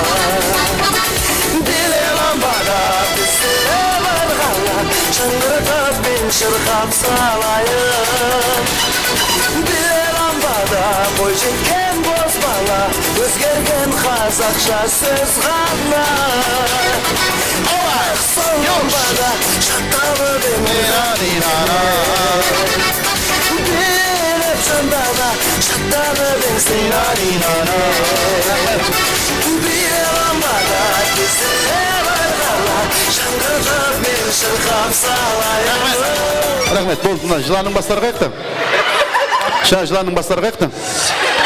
Bile lambada bizler barǵanlar, shıńǵırtıp men shırqap salayın. Bile lambada boy jetken bozbala, ózgergen qazaqsha sóz ǵana. Olar! Sol lambada shattap ódem. Bilip jandana, shattap ódem. Bile lambada bizler barǵanlar, shıńǵırtıp men shırqap salayın. Raxmet, boldı, mına jılannıń basları qayaqta? Sha, jılannıń basları qayaqta?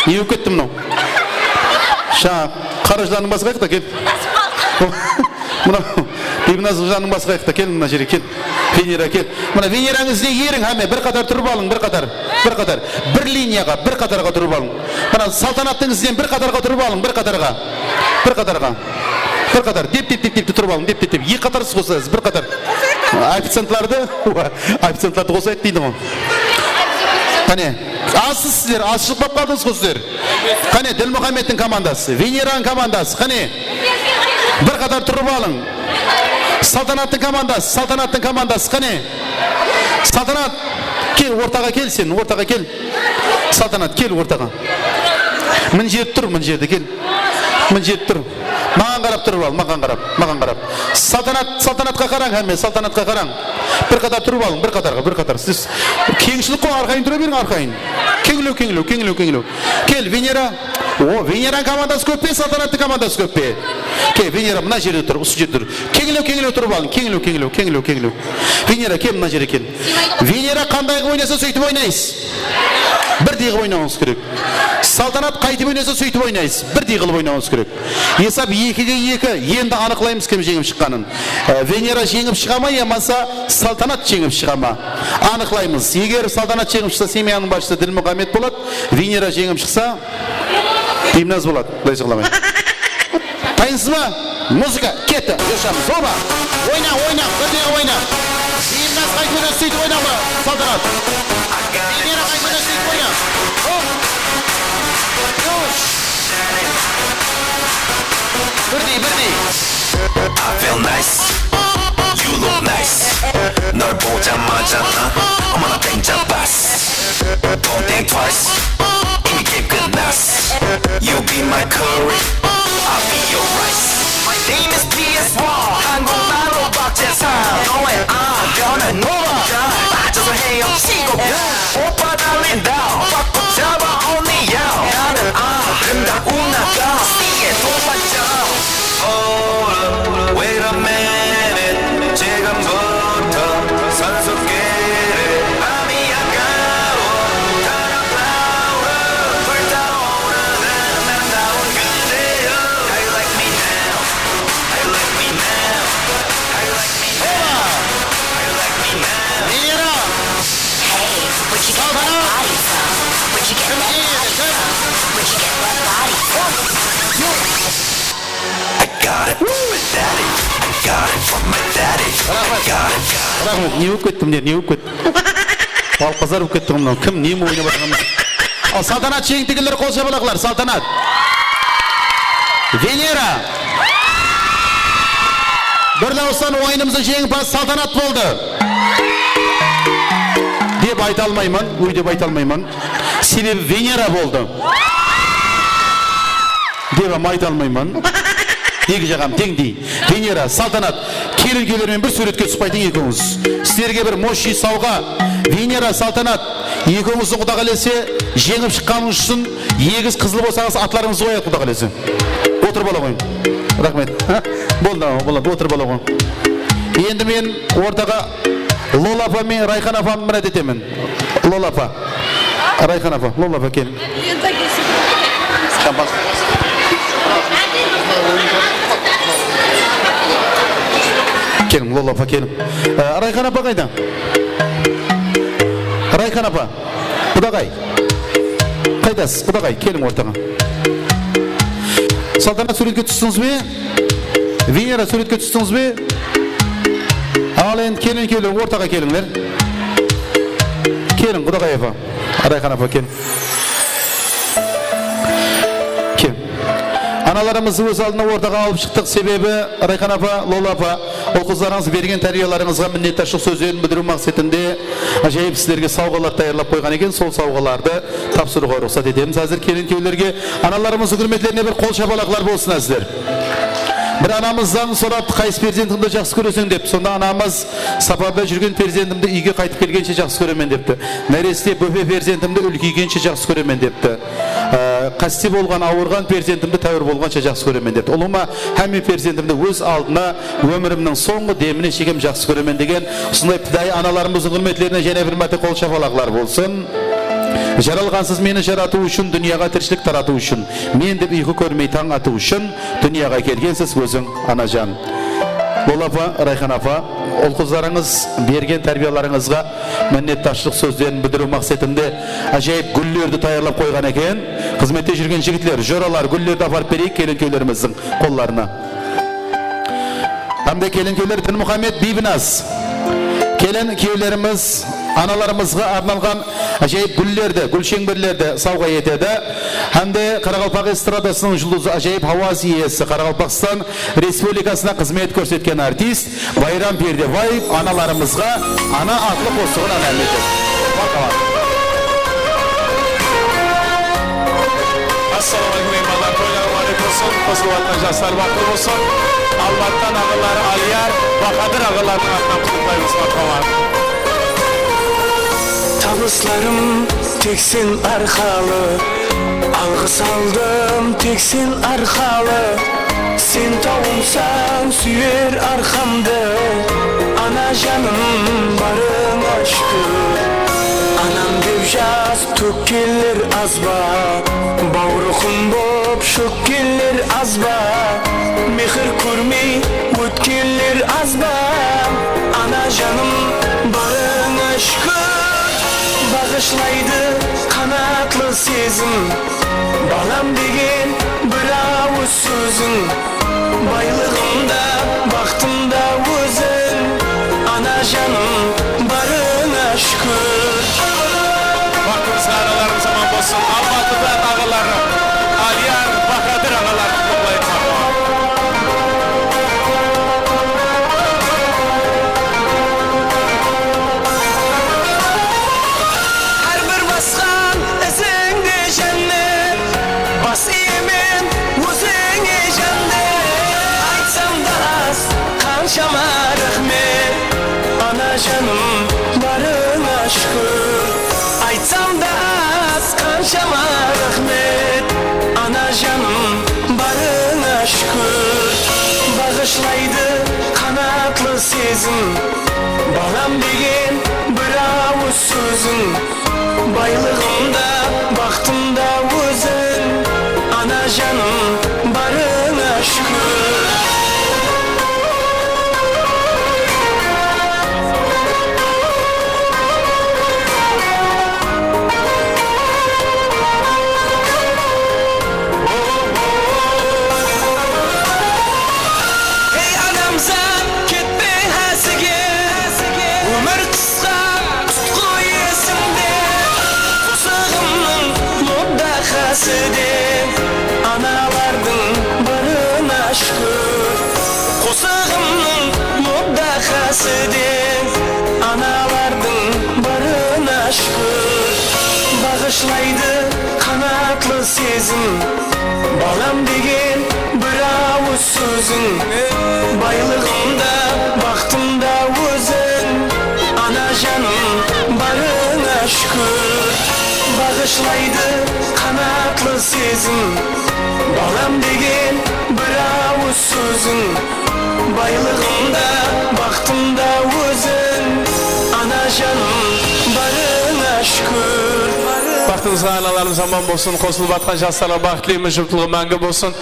Ne bolıp ketti mınaw? Jańa qarajılanıń basın qayaqta, kel. Mına Biybinaz qızlardıń bası qayaqta, kel mına jerge, kel. Venera, kel. Mına Venerań izine eriń hámme, bir qatar turıp alıń, bir qatar, bir qatar. Bir liniyaǵa, bir qatarǵa turıp alıń. Mına Saltanattıń izinen bir qatarǵa turıp alıń, bir qatarǵa. Bir qatarǵa. Bir qatar, dep, dep, dep, dep turıp alıń, dep, dep, dep. Eki qatar siz qosasız, bir qatar. Oficentlardı, oficentlardı qosayıq deydi ǵoy. Qáne, azsız sizler, az shıǵıp qaldıńız ǵoy sizler. Qáne, Dilmuxammedtiń komandası, Veneranıń komandası, qáne. Bir qatar turıp alıń. Saltanattıń komandası, Saltanattıń komandası, qáne. Saltanat, kel, ortaǵa kel sen, ortaǵa kel. Saltanat, kel ortaǵa. Mına jerde tur, mına jerde kel. Mına jerde tur. Maǵan qarap turıp al, maǵan qarap, maǵan qarap. Saltanat, Saltanatqa qarań hámme, Saltanatqa qarań. Bir qatar turıp alıń, bir qatarǵa, bir qatar. Siz keńshilik ǵoy, arqayın tura beriń, arqayın. Keńlew, keńlew, keńlew, keńlew. Kel, Venera. O, Veneranıń komandası kóp pe, Saltanattıń komandası kóp pe? Kel, Venera, mına jerde tur, usı jerde tur. Keńlew, keńlew turıp alıń, keńlew, keńlew, keńlew, keńlew. Venera, kel, mına jerge kel. Venera qanday qılıp oynasa, sóytip oynaysız. Birdey qılıp oynawıńız kerek. Saltanat qaytıp oynasa, sóytip oynaysız. Birdey qılıp oynawıńız kerek. Esap ekige eki. Endi anıqlaymız, kim jeńip shıqqanın. E, Venera jeńip shıǵa ma, yamasa Saltanat jeńip shıǵa ma? Anıqlaymız. Eger Saltanat jeńip shıqsa, semyanıń basshısı Dilmuxammed boladı. Venera jeńip shıqsa, Biybinaz boladı. Quday saqlamay. Tayınsız ba? Muzıka ketti. Josham. Zoba. Oyna, oyna. Birdey oyna. Biybinaz qaytıp oynasa, sóytip oyna, Saltanat. Venera qaytıp oynasa, sóytip oyna. Hop. Birdey, birdey. I feel nice. You look nice. 널 보자마자 나 어머나 땡 잡았어. Don't think twice. 이미 깨끗 났어. You be my curry. I'll be your rice. My name is P S one. 한국말로 박재상. 너의 아 변한 노란. 빠져서 헤엄치고. 오빠 달린다. 꽉 붙잡아 언니야. 나는 아름다운 아가씨의 동반자. Hold up, wait a minute. 지금부터 선수끼리 밤이 아까워. 다가와 불타오르는 아름다운 그대여. How you like me now? How you like me now? How you like me now? How you like me now? Venera! Hey, where'd you get that body from? Where'd you get that body from? Where'd you get that body from? I got it from my daddy. I got it from my daddy. I got it. Raxmet, ne bolıp ketti mine, ne bolıp ketti? Balqazar bolıp ketti mınaw. Kim, ne oynap atırǵanın? Al, Saltanat jeńdi, kelingler, qol shapalaqlar, Saltanat. Venera. Bir dawıstan oyınımızdıń jeńimpazı Saltanat boldı. Dep ayta almayman, óy dep ayta almayman. Sebebi Venera boldı. Dep hám ayta almayman. Eki jaǵam teńdey. Venera, Saltanat, kelin-kúyler menen bir súwretke túsip qaytıń ekewińiz. Sizlerge bir moshniy sawǵa. Venera, Saltanat, ekewińizdiń Quda qálese, jeńip shıqqanıńız ushın egiz qızıl bolsańız, atlarıńızdı qoyayıq Quda qálese. Otırıp ala qoyıń. Raxmet. Boldı, boladı, otırıp ala qoyıń. Endi men ortaǵa Lola apa menen Rayxan apamdı mirát etemen. Lola apa. Rayxan apa, Lola apa keliń. Keliń, Lola apa keliń. Ee, Rayxan apa qayda? Rayxan apa. Qudaǵay. Qaydasız, qudaǵay, keliń ortaǵa. Saltanat, súwretke tústińiz be? Venera, súwretke tústińiz be? Al endi kelin-kúyler ortaǵa kelińler. Keliń, qudaǵay apa. Rayxan apa, kel. Kel. Analarımızdı óz aldına ortaǵa alıp shıqtıq, sebebi Rayxan apa, Lola apa, ul-qızlarıńız bergen tárbiyalarıńızǵa minnetdarshılıq sózlerin bildiriw maqsetinde ájayıp sizlerge sawǵalar tayarlap qoyǵan eken. Sol sawǵalardı tapsırıwǵa ruxsat etemiz házir kelin-kúylerge. Analarımızdıń húrmetlerine bir qol shapalaqlar bolsın házir. Bir anamızdan soraptı, qaysı perzentimdi jaqsı kóreseń dep. Sonda anamız, saparda júrgen perzentimdi úyge qaytıp kelgenshe jaqsı kóremen depti. Náreste, bópe perzentimdi úlkeygenshe jaqsı kóremen depti. Á, qáste bolǵan, awırǵan perzentimdi táwir bolǵansha jaqsı kóremen depti. Ulıwma, hámme perzentimdi óz aldına ómirimniń sońǵı demine shekem jaqsı kóremen degen usınday pidayı analarımızdıń húrmetlerine jáne bir márte qol shapalaqlar bolsın. Jaralǵansız meni jaratıw ushın, dúnyaǵa tirishilik taratıw ushın, men dep uyqı kórmey tań atıw ushın dúnyaǵa kelgensiz óziń, anajan. Lola apa, Rayxan apa, ul-qızlarıńız bergen tárbiyalarıńızǵa minnetdarshılıq sózlerin bildiriw maqsetinde ájayıp gúllerdi tayarlap qoyǵan eken. Xızmette júrgen jigitler, joralar, gúllerdi aparıp bereyik kelin-kúyewlerimizdiń qollarına. Hám de kelin-kúyewler Dinmuxammed, Biybinaz. Kelin-kúyewlerimiz analarımızǵa arnalǵan ájayıp gúllerdi, gúl sheńberlerdi sawǵa etedi. Hám de qaraqalpaq estradasınıń juldızı, ájayıp hawaz iyesi, Qaraqalpaqstan Respublikasına xızmet kórsetken artist Bayram Perdebaev analarımızǵa Ana atlı qosıǵın ánawat etedi. Marhamat. Assalawma áleykum, miymanlar, toylar múbarek bolsın, qosılıp atırǵan jaslar baxıtlı bolsın. Almatıdan aǵaları Aliyar, Bahadır aǵalardıń atınan qutlıqlaymız, marhamat. Tabıslarım tek sen arqalı, alǵıs aldım tek sen arqalı. Sen tawımsań súyer arqamdı, ana janım, barıńa shúkir. Anam dep jas tókkenler az ba? Bawrı qum bop shókkenler az ba? Mehir kórmey ótkenler az ba? Ana janım, barıńa shúkir. Baǵıshlaydı qanatlı sezim, balam degen bir awız sóziń. Baylıǵım da, baxtım da óziń, ana janım, barıńa shúkir. Baxtımızǵa analarımız aman bolsın. Almatıdan aǵaları Aliyar, Bahadır aǵalar qutlıqlaydı. Hár bir basqan izińde jánnet, bas iyemen ózińe jánnet. Aytsam da az, qanshama raxmet, ana janım, barıńa shúkir. Aytsam da az, qanshama raxmet, ana janım, barıńa shúkir. Baǵıshlaydı qanatlı sezim, balam degen bir awız sóziń. Baylıǵım da, baxtım da óziń, ana janım, barıńa shúkir. Ey, adamzat, ketpe hásige, ómir qısqa, tutqı esińde. Qosıǵımnıń muddaxası de, analardıń barına shúkir. Qosıǵımnıń muddaxası de, analardıń barına shúkir. Baǵıshlaydı qanatlı sezim, balam degen bir awız sóziń. Baylıǵım da, baxtım da óziń, ana janım, barıńa shúkir. Baǵıshlaydı qanatlı sezim, balam degen bir awız sóziń. Baylıǵım da, baxtım da óziń, ana janım, barıńa shúkir. Baxtımızǵa analarımız aman bolsın, qosılıp atqan jaslarǵa baxıtlı emir juwıptılıǵı máńgi bolsın.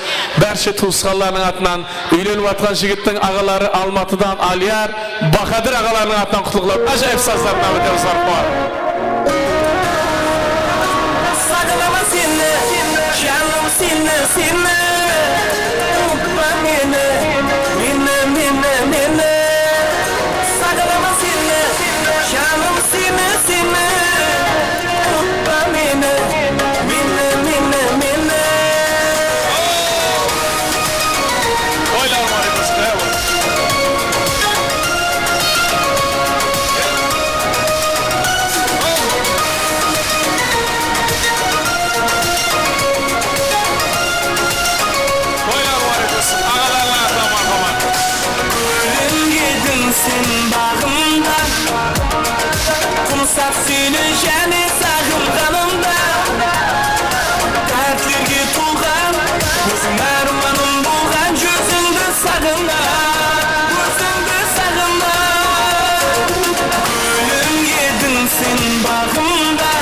Bárshe tuwısqanlarınıń atınan, úylenip atqan jigittiń aǵaları Almatıdan Aliyar, Bahadır aǵalarınıń atınan qutlıqlap, ájayıp sazlardı náwet etemiz, marhamat. Saǵınaman seni, janım, seni, seni. Unıtpa meni, meni, meni, meni. Saǵınaman seni, janım, seni, seni. Unıtpa meni, meni, meni, meni. Toylar múbarek bolsın, toylar bolsın. Toylar múbarek bolsın, aǵalarına marhamat. Kúlingediń sen baǵımda, qumsaq seni jáne saǵınǵanımda. Dártlerge tolǵan kózim ármanım bolǵan júzińdi saǵınaman, ózińdi saǵınaman. Kúlingediń sen baǵımda,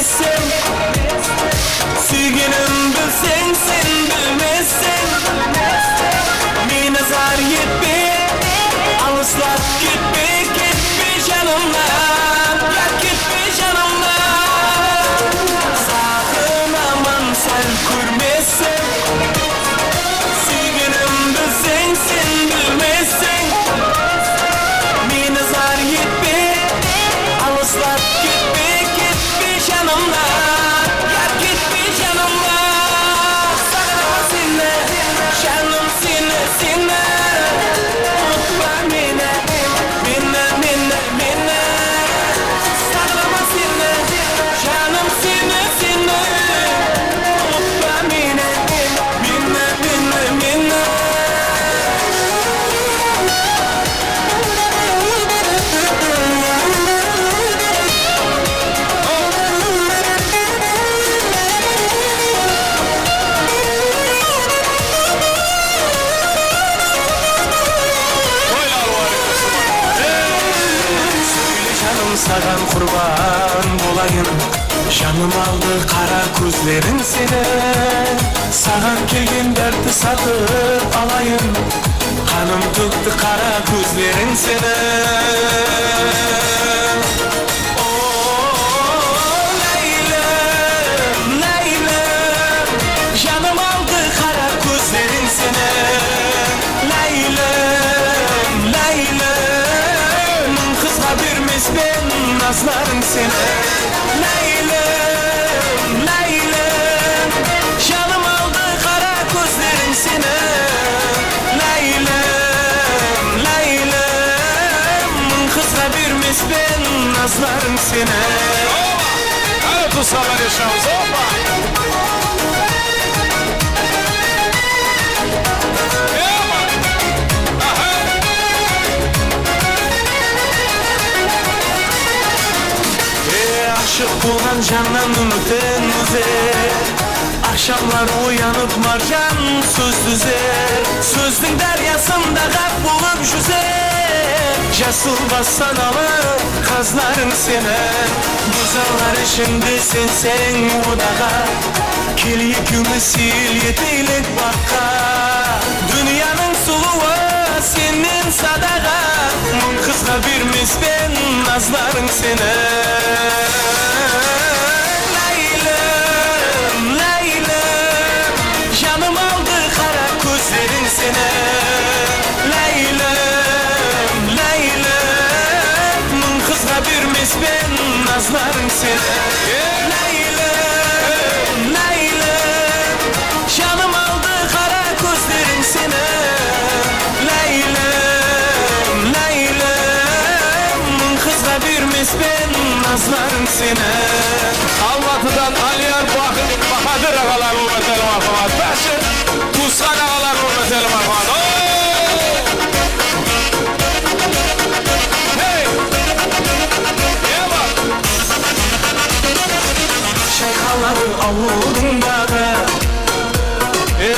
Sen súygenim bilseń, sen bilmesseń. Meni zar etpe, alıslap ketpe, ketpe janımnan, yar ketpe janımnan. Saǵınaman sál kórmesseń. Súygenim bilseń, sen bilmesseń. Meni zar etpe, alıslap ketpe, ketpe janımnan, yar ketpe janımnan. Saǵınaman seni, janım seni, seni. Umıtpa meni, meni, meni, meni. Saǵınaman seni, janım seni, seni. Umıtpa meni, meni, meni, meni. Sóyle, janım, saǵan qurban bolayın. Janım aldı qara kózleriń seni. Saǵan kelgen dártti satıp alayın. Qanım tókti qara kózleriń seni. O, Láylim, Láylim, janım aldı qara kózleriń seni. Láylim, Láylim, mıń qızǵa bermespen nazlarıń seni. Láylim, Láylim, janım aldı qara kózleriń seni. Láylim, Láylim, mıń qızǵa bermespen nazlarıń seni. Qáne, tuwısqanlar, eshitamız, opa! Ey, ashıq bolǵan jannan úmitin úzer. Aqshamlar oyanıp marjan sóz dúzer. Sózdiń dáryasında ǵárq bolıp júzer. Jasıl bas sanalı qazlarıń seni. Góz allar ishinde senseń odaǵa. Kel, ekewmiz seyil eteylek baǵqa. Dúnyanıń sulıwı sennen sadaǵa. Mıń qızǵa bermespen nazlarıń seni. Láylim, Láylim, janım aldı qara kózleriń seni. Láylim, Láylim, mıń qızǵa bermespen nazlarıń seni. Láylim, Láylim, janım aldı qara kózleriń seni. Láylim, Láylim, mıń qızǵa bermespen nazlarıń seni. Almatıdan Aliyar Bahadır aǵalar, húrmetli marhamat. Báshi tuwısqan aǵalar, húrmetli marhamat. Oy! Hey! Eba! Shayqaladı awıldıń baǵı, e,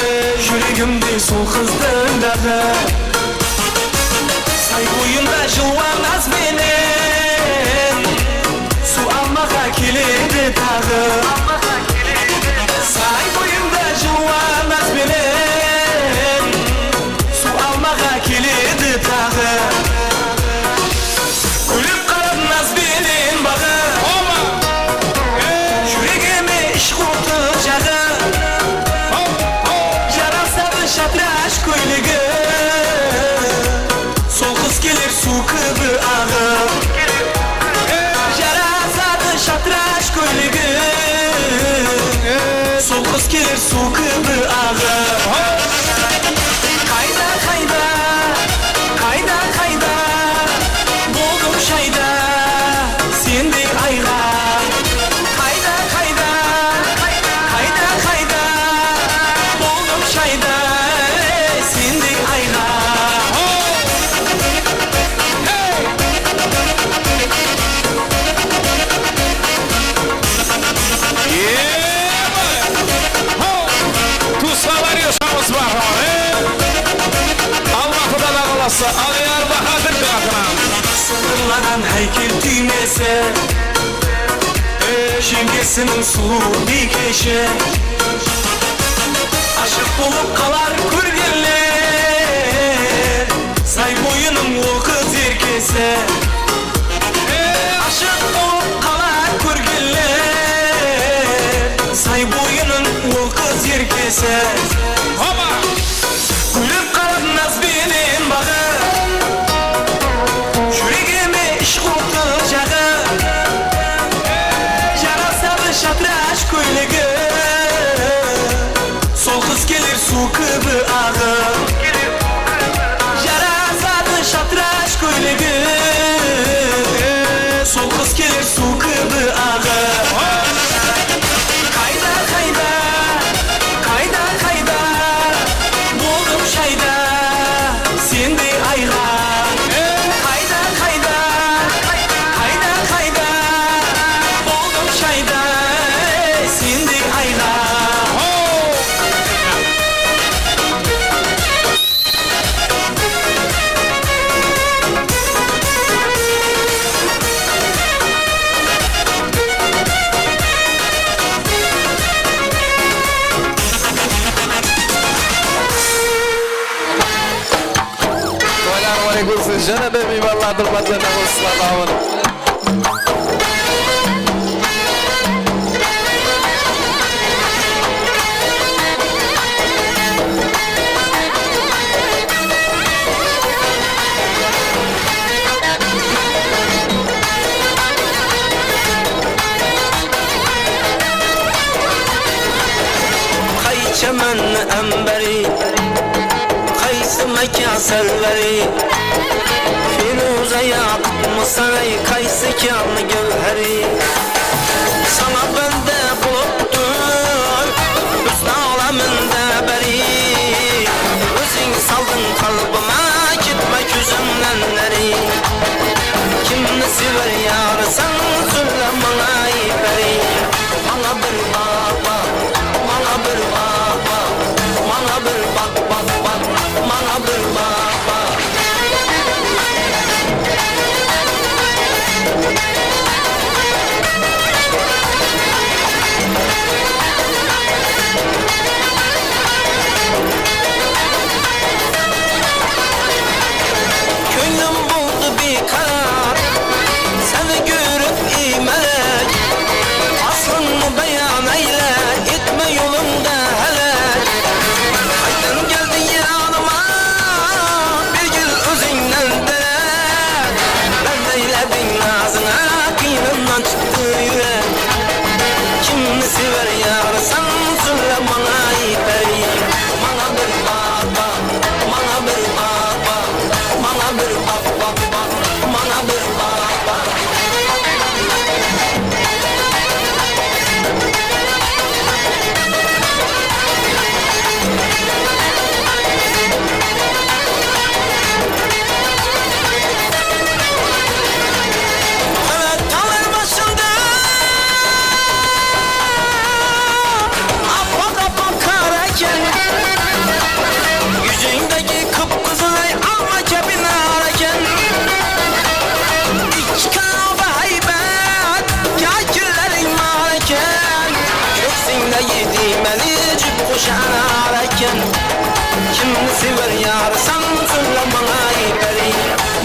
júregimde sol qızdıń daǵı. Say boyında jılwa naz benen suw almaǵa keledi taǵı. Say boyında jılwa naz benen suw almaǵa keledi taǵı. Kúlip qaradı naz benen baǵı. Júregime ishq otı jaǵı. Jarasadı shatırash kóylegi. Sol qız keler suw kibi aǵıp. Jarasadı shatırash kóylegi. Sol qız keler suw kibi aǵıp. Qayda, qayda, qayda, qayda boldım shayda sendey ayǵa? Qayda, qayda, qayda, qayda boldım shayda sendey ayǵa? Tuwısqanlar, eshitamız, marhamat, e! Almatıdan aǵalası Aliyar Bahadırdıń atınan. Sıldırlaǵan háykel túymesi. E, Jeńgesiniń sulıw biykeshi. Ashıq bolıp qalar kórgenler, say boyınıń ol qız erkesi. Ashıq bolıp qalar kórgenler, say boyınıń ol qız erkesi. Hopa! Gúllep qalar naz benen baǵı, júregime ishq otı jaǵı. Jarasadı shatırash kóylegi, sol qız keler suw kibi aǵıp. Jarasadı shatırash kóylegi, sol qız keler suw kibi aǵıp. Qayda, qayda, qayda, qayda, boldım shayda sendey ayǵa. Qayda, qayda, qayda, qayda, boldım shayda sendey ayǵa. Toylar múbarek bolsın, jáne de miymanlardıń mátlerine qosılaman. Qaytsha mán ámbari, qaysı máka sálvari, Feruza ya Qutmısaray, qaysı kán gáwhari. Sańa bándá bolıp tur húsn áleminde bári. Óziń saldıń qalbıma, ketpe kózimnen ári. Kimdi sever yarısań, sóyle mańa, ey pári. Mańa bir baǵ baǵ, mańa bir baǵ baǵ, mańa bir baǵ baǵ baǵ, mańa bir baǵ baǵ. Kóńlim boldı biykarar, seni kórip, ey málek. Aslıńdı bayan eyle, etme jolıńdı hálek. Qaydan keldiń janıma, bergil ózińnen derek. Bándey lediń nazıńa, qıynımnan shıqtı júrek. Kimdi sever yarısań, sóyle mańa, ey pári. Mańa bir baǵ baǵ, mańa bir baǵ baǵ, mańa bir baǵ baǵ baǵ, mańa bir baǵ baǵ. Qara talar basında apaq-apaq qar eken. Júzińdegi qıp-qızılay alma kabi nar eken. Ikki qanatlı háybet, kákirleriń mar eken. Kóksińdegi diymeli júp qoshanar eken. Kimdi sever yarısań, sóyle mańa, ey pári.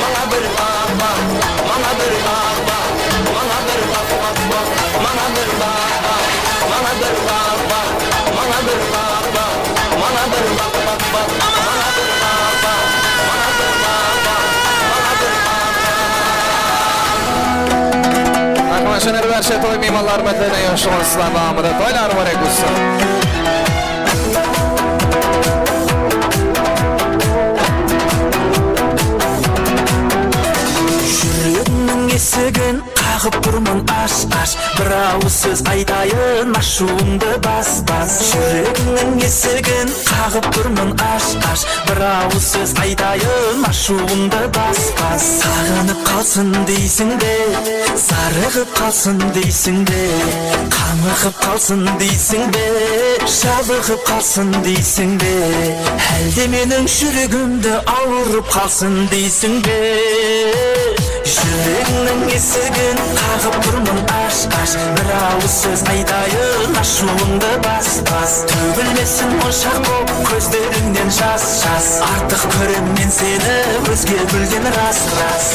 Mańa bir baǵ baǵ, mańa bir baǵ baǵ, mańa bir baǵ baǵ baǵ, mańa bir baǵ baǵ, mańa bir baǵ baǵ, mańa bir baǵ baǵ, mańa bir baǵ baǵ baǵ, mańa bir baǵ baǵ, mańa bir baǵ baǵ, mańa bir baǵ baǵ. Raqımat, jáne bir bárshe toy miymanları mátlerine, yaqshı qonıqlar, amıra toylar múbarek bolsın. Júregimniń esigin qaǵıp turman ash-ash, bir awız sóz aytayın, ashıwımdı bas-bas. Júregimniń esigin qaǵıp turman ash-ash, bir awız sóz aytayın, ashıwımdı bas-bas. Saǵınıp qalsın deysiń be, zarıǵıp qalsın deysiń be, qamıǵıp qalsın deysiń be, jalıǵıp qalsın deysiń be, hálde meniń júregimdi awırıp qalsın deysiń be? Júregińniń esigin qaǵıp turman, ash, ash. Bir awız sóz aytayın, ashıwıńdı bas, bas. Tógilmesin monshaq bolıp kózlerińnen jas, jas. Artıq kóremen seni ózge gúlden, ras, ras.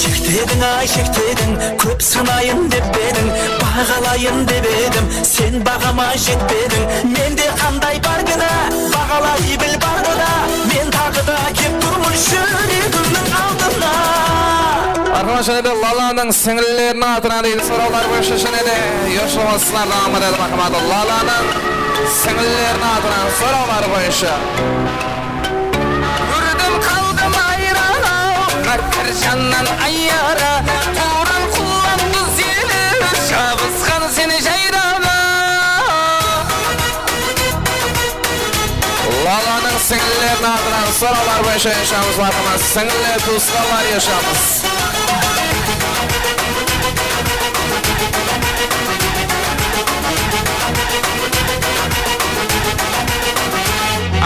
Shektediń-ay, shektediń, kóp sınayın dep ediń, baǵalayın dep edim, sen baǵama jetpediń. Mende qanday bar gúna, baǵalay bil bardı da, men taǵı da kep turmın júregimniń aldına. Marhamat, jáne de Lalanıń sińlileriniń atınan deydi, sorawlar boyınsha jáne de yoshlıǵı usılardan almadı, marhamat. Lalanıń sińlileriniń atınan sorawlar boyınsha. Kórdim, qaldım hayran-aw, mákkar jannan ayyara, tuwran qullan duz eli, jabısqan seni jayrama. Lalanıń sińlileriniń atınan sorawlar boyınsha yashamız, marhamat. Sińliler, tuwısqanlar, yashamız.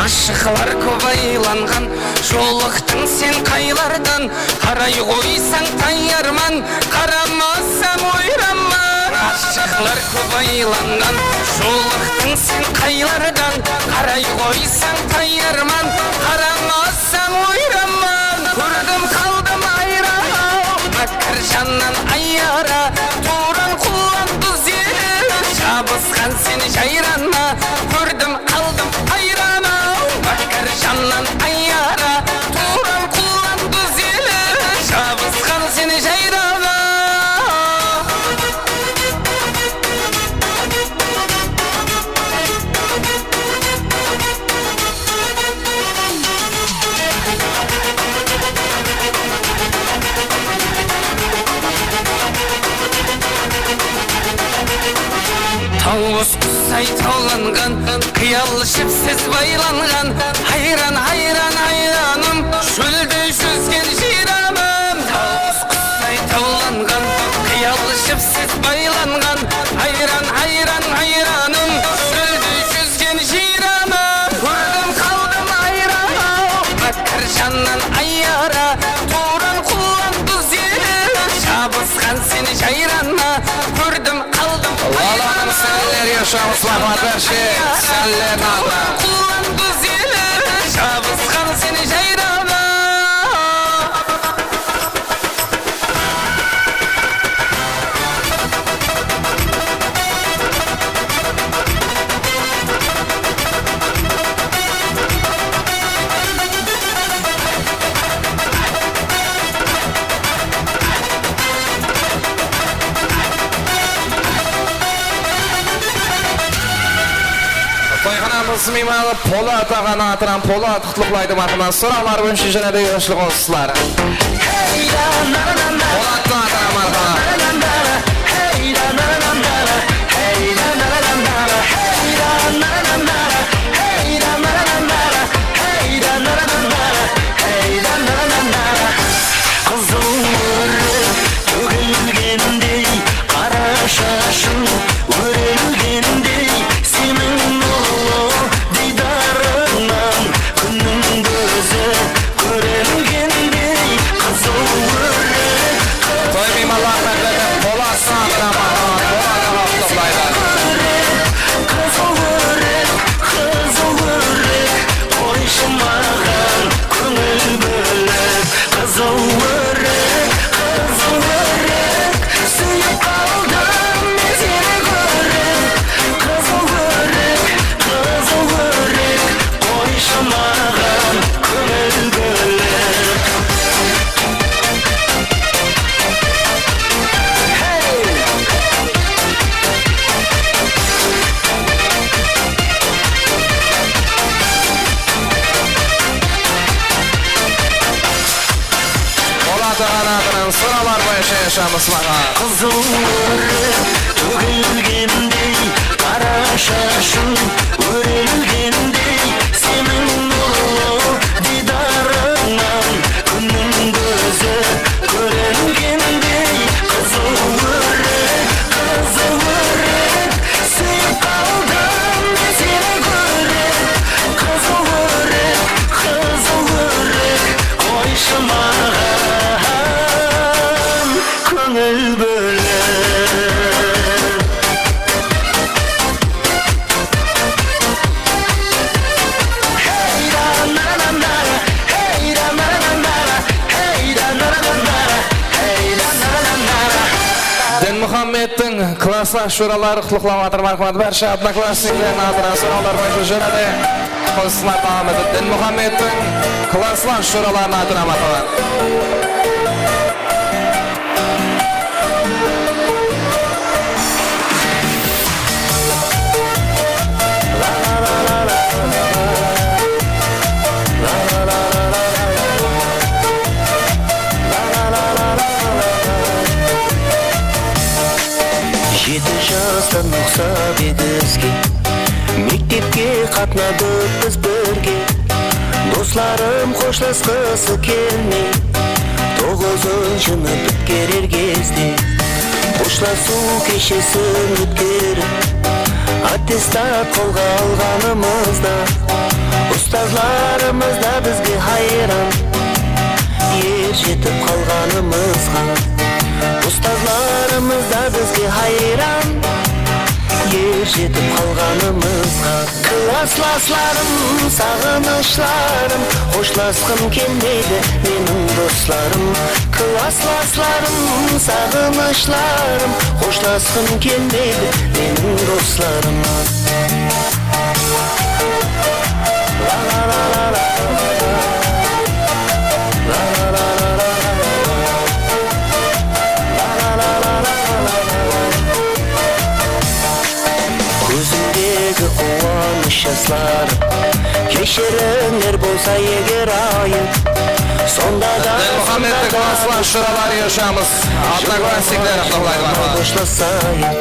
Ashıqlar kóp aylanǵan, jolıqtıń sen qaylardan, qaray qoysań tayarman, qaramasam oyranman. Ashıqlar kóp aylanǵan, jolıqtıń sen qaylardan, qaray qoysań tayarman, qaramasam oyranman. Kórdim, qaldım hayran-aw, mákkar jannan ayyara, tuwran qullan duz eli, jabısqan seni jayranma. Kórdim, qaldım hayran-aw, mákkar jannan ayyara, tuwran qullan duz eli, jabısqan seni jayrama. Tawbıs qusay tawlanǵan, qıyal jipsiz baylanǵan, hayran, hayran, hayranım, shólde júzgen jıyranım. Tawbıs qusay tawlanǵan, qıyal jipsiz baylanǵan, hayran, hayran, hayranım, shólde júzgen jıyranım. Kórdim, qaldım hayran-aw, mákkar jannan ayyara, tuwran qullan duz eli, jabısqan seni jayranma. Kórdim, qaldım Lalanıń sińlileri, yashamız, marhamat, bárshe sińlileriniń atınan. Qullan duz eli, jabısqan seni jayrama. Toyxanamız miymanı Polat aǵanıń atınan Polat qutlıqlaydı, marhamat. Sorawlar boyınsha jáne de yoshlıǵı usılar. Polattıń atınan marhamat. Qızıl órek tógilgendey, qara shashıń órelgendey, seniń nurlı diydarıńnan kúnniń kózi kóringendey, qızıl órek. Toy miymanlar, Polat aǵa, Polat aǵa qutlıqlaydı. Qızıl órek, qızıl órek, qoyshı maǵan kóńil bólip. Qızıl órek, qızıl órek, súyip qaldım men seni kórip. Qızıl órek, qızıl órek, qoyshı maǵan kóńil bólip. Polat aǵanıń atınan sorawlar boyınsha yashamız, marhamat. Qızıl órek tógilgendey, qara shashıń órelgendey, seniń nurlı diydarıńnan kúnniń kózi kóringendey, qızıl búlbili. Dinmuhammedtiń klasslas joraları qutlıqlap atır, marhamat, bárshe odnoklassnikleriniń atına sorawlar boyınsha joradı. Qosıqlar dawam etedi. Dinmuhammedtiń klasslas joralarınıń atına, marhamat. Jeti jastan uqsap egizge, mektepke qatnadıq biz birge. Doslarım xoshlasqısı kelmey, toǵızınshını pitkerer gezde. Xoshlasıw keshesin ótkerip, attestat qolǵa alǵanımızda, ustazlarımız da bizge hayran, er jetip qalǵanımızǵa. Ustazlarımız da bizge hayran, er jetip qalǵanımızǵa. Klasslaslarım, saǵınıshlarım, xoshlasqım kelmeydi meniń doslarım. Klasslaslarım, saǵınıshlarım, xoshlasqım kelmeydi meniń doslarım. Kózimdegi quwanısh jasları, keshirińler bolsa eger ayıp. Sonda da, Dinmuhammedtiń sonda da klasslas joraları, joramız. Odnoklassnikler qutlıqlaydı, marhamat. Xoshlasayıq.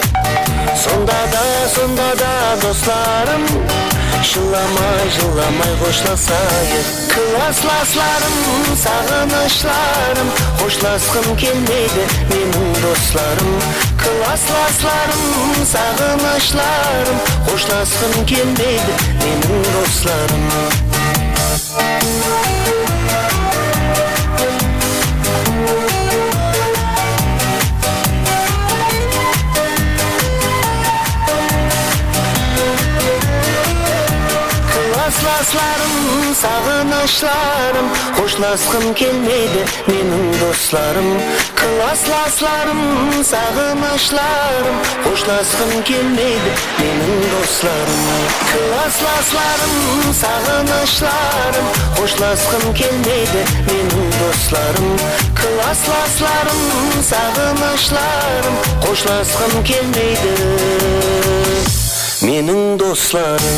Sonda da, sonda da, doslarım, jıllamay, jıllamay xoshlasayıq. Klasslaslarım, saǵınıshlarım, xoshlasqım kelmeydi meniń doslarım. Klasslaslarım, saǵınıshlarım, xoshlasqım kelmeydi meniń doslarım. Klasslaslarım, saǵınıshlarım, xoshlasqım kelmeydi meniń doslarım. Klasslaslarım, saǵınıshlarım, xoshlasqım kelmeydi meniń doslarım. Klasslaslarım, saǵınıshlarım, xoshlasqım kelmeydi meniń doslarım. Klasslaslarım, saǵınıshlarım, xoshlasqım kelmeydi meniń doslarım.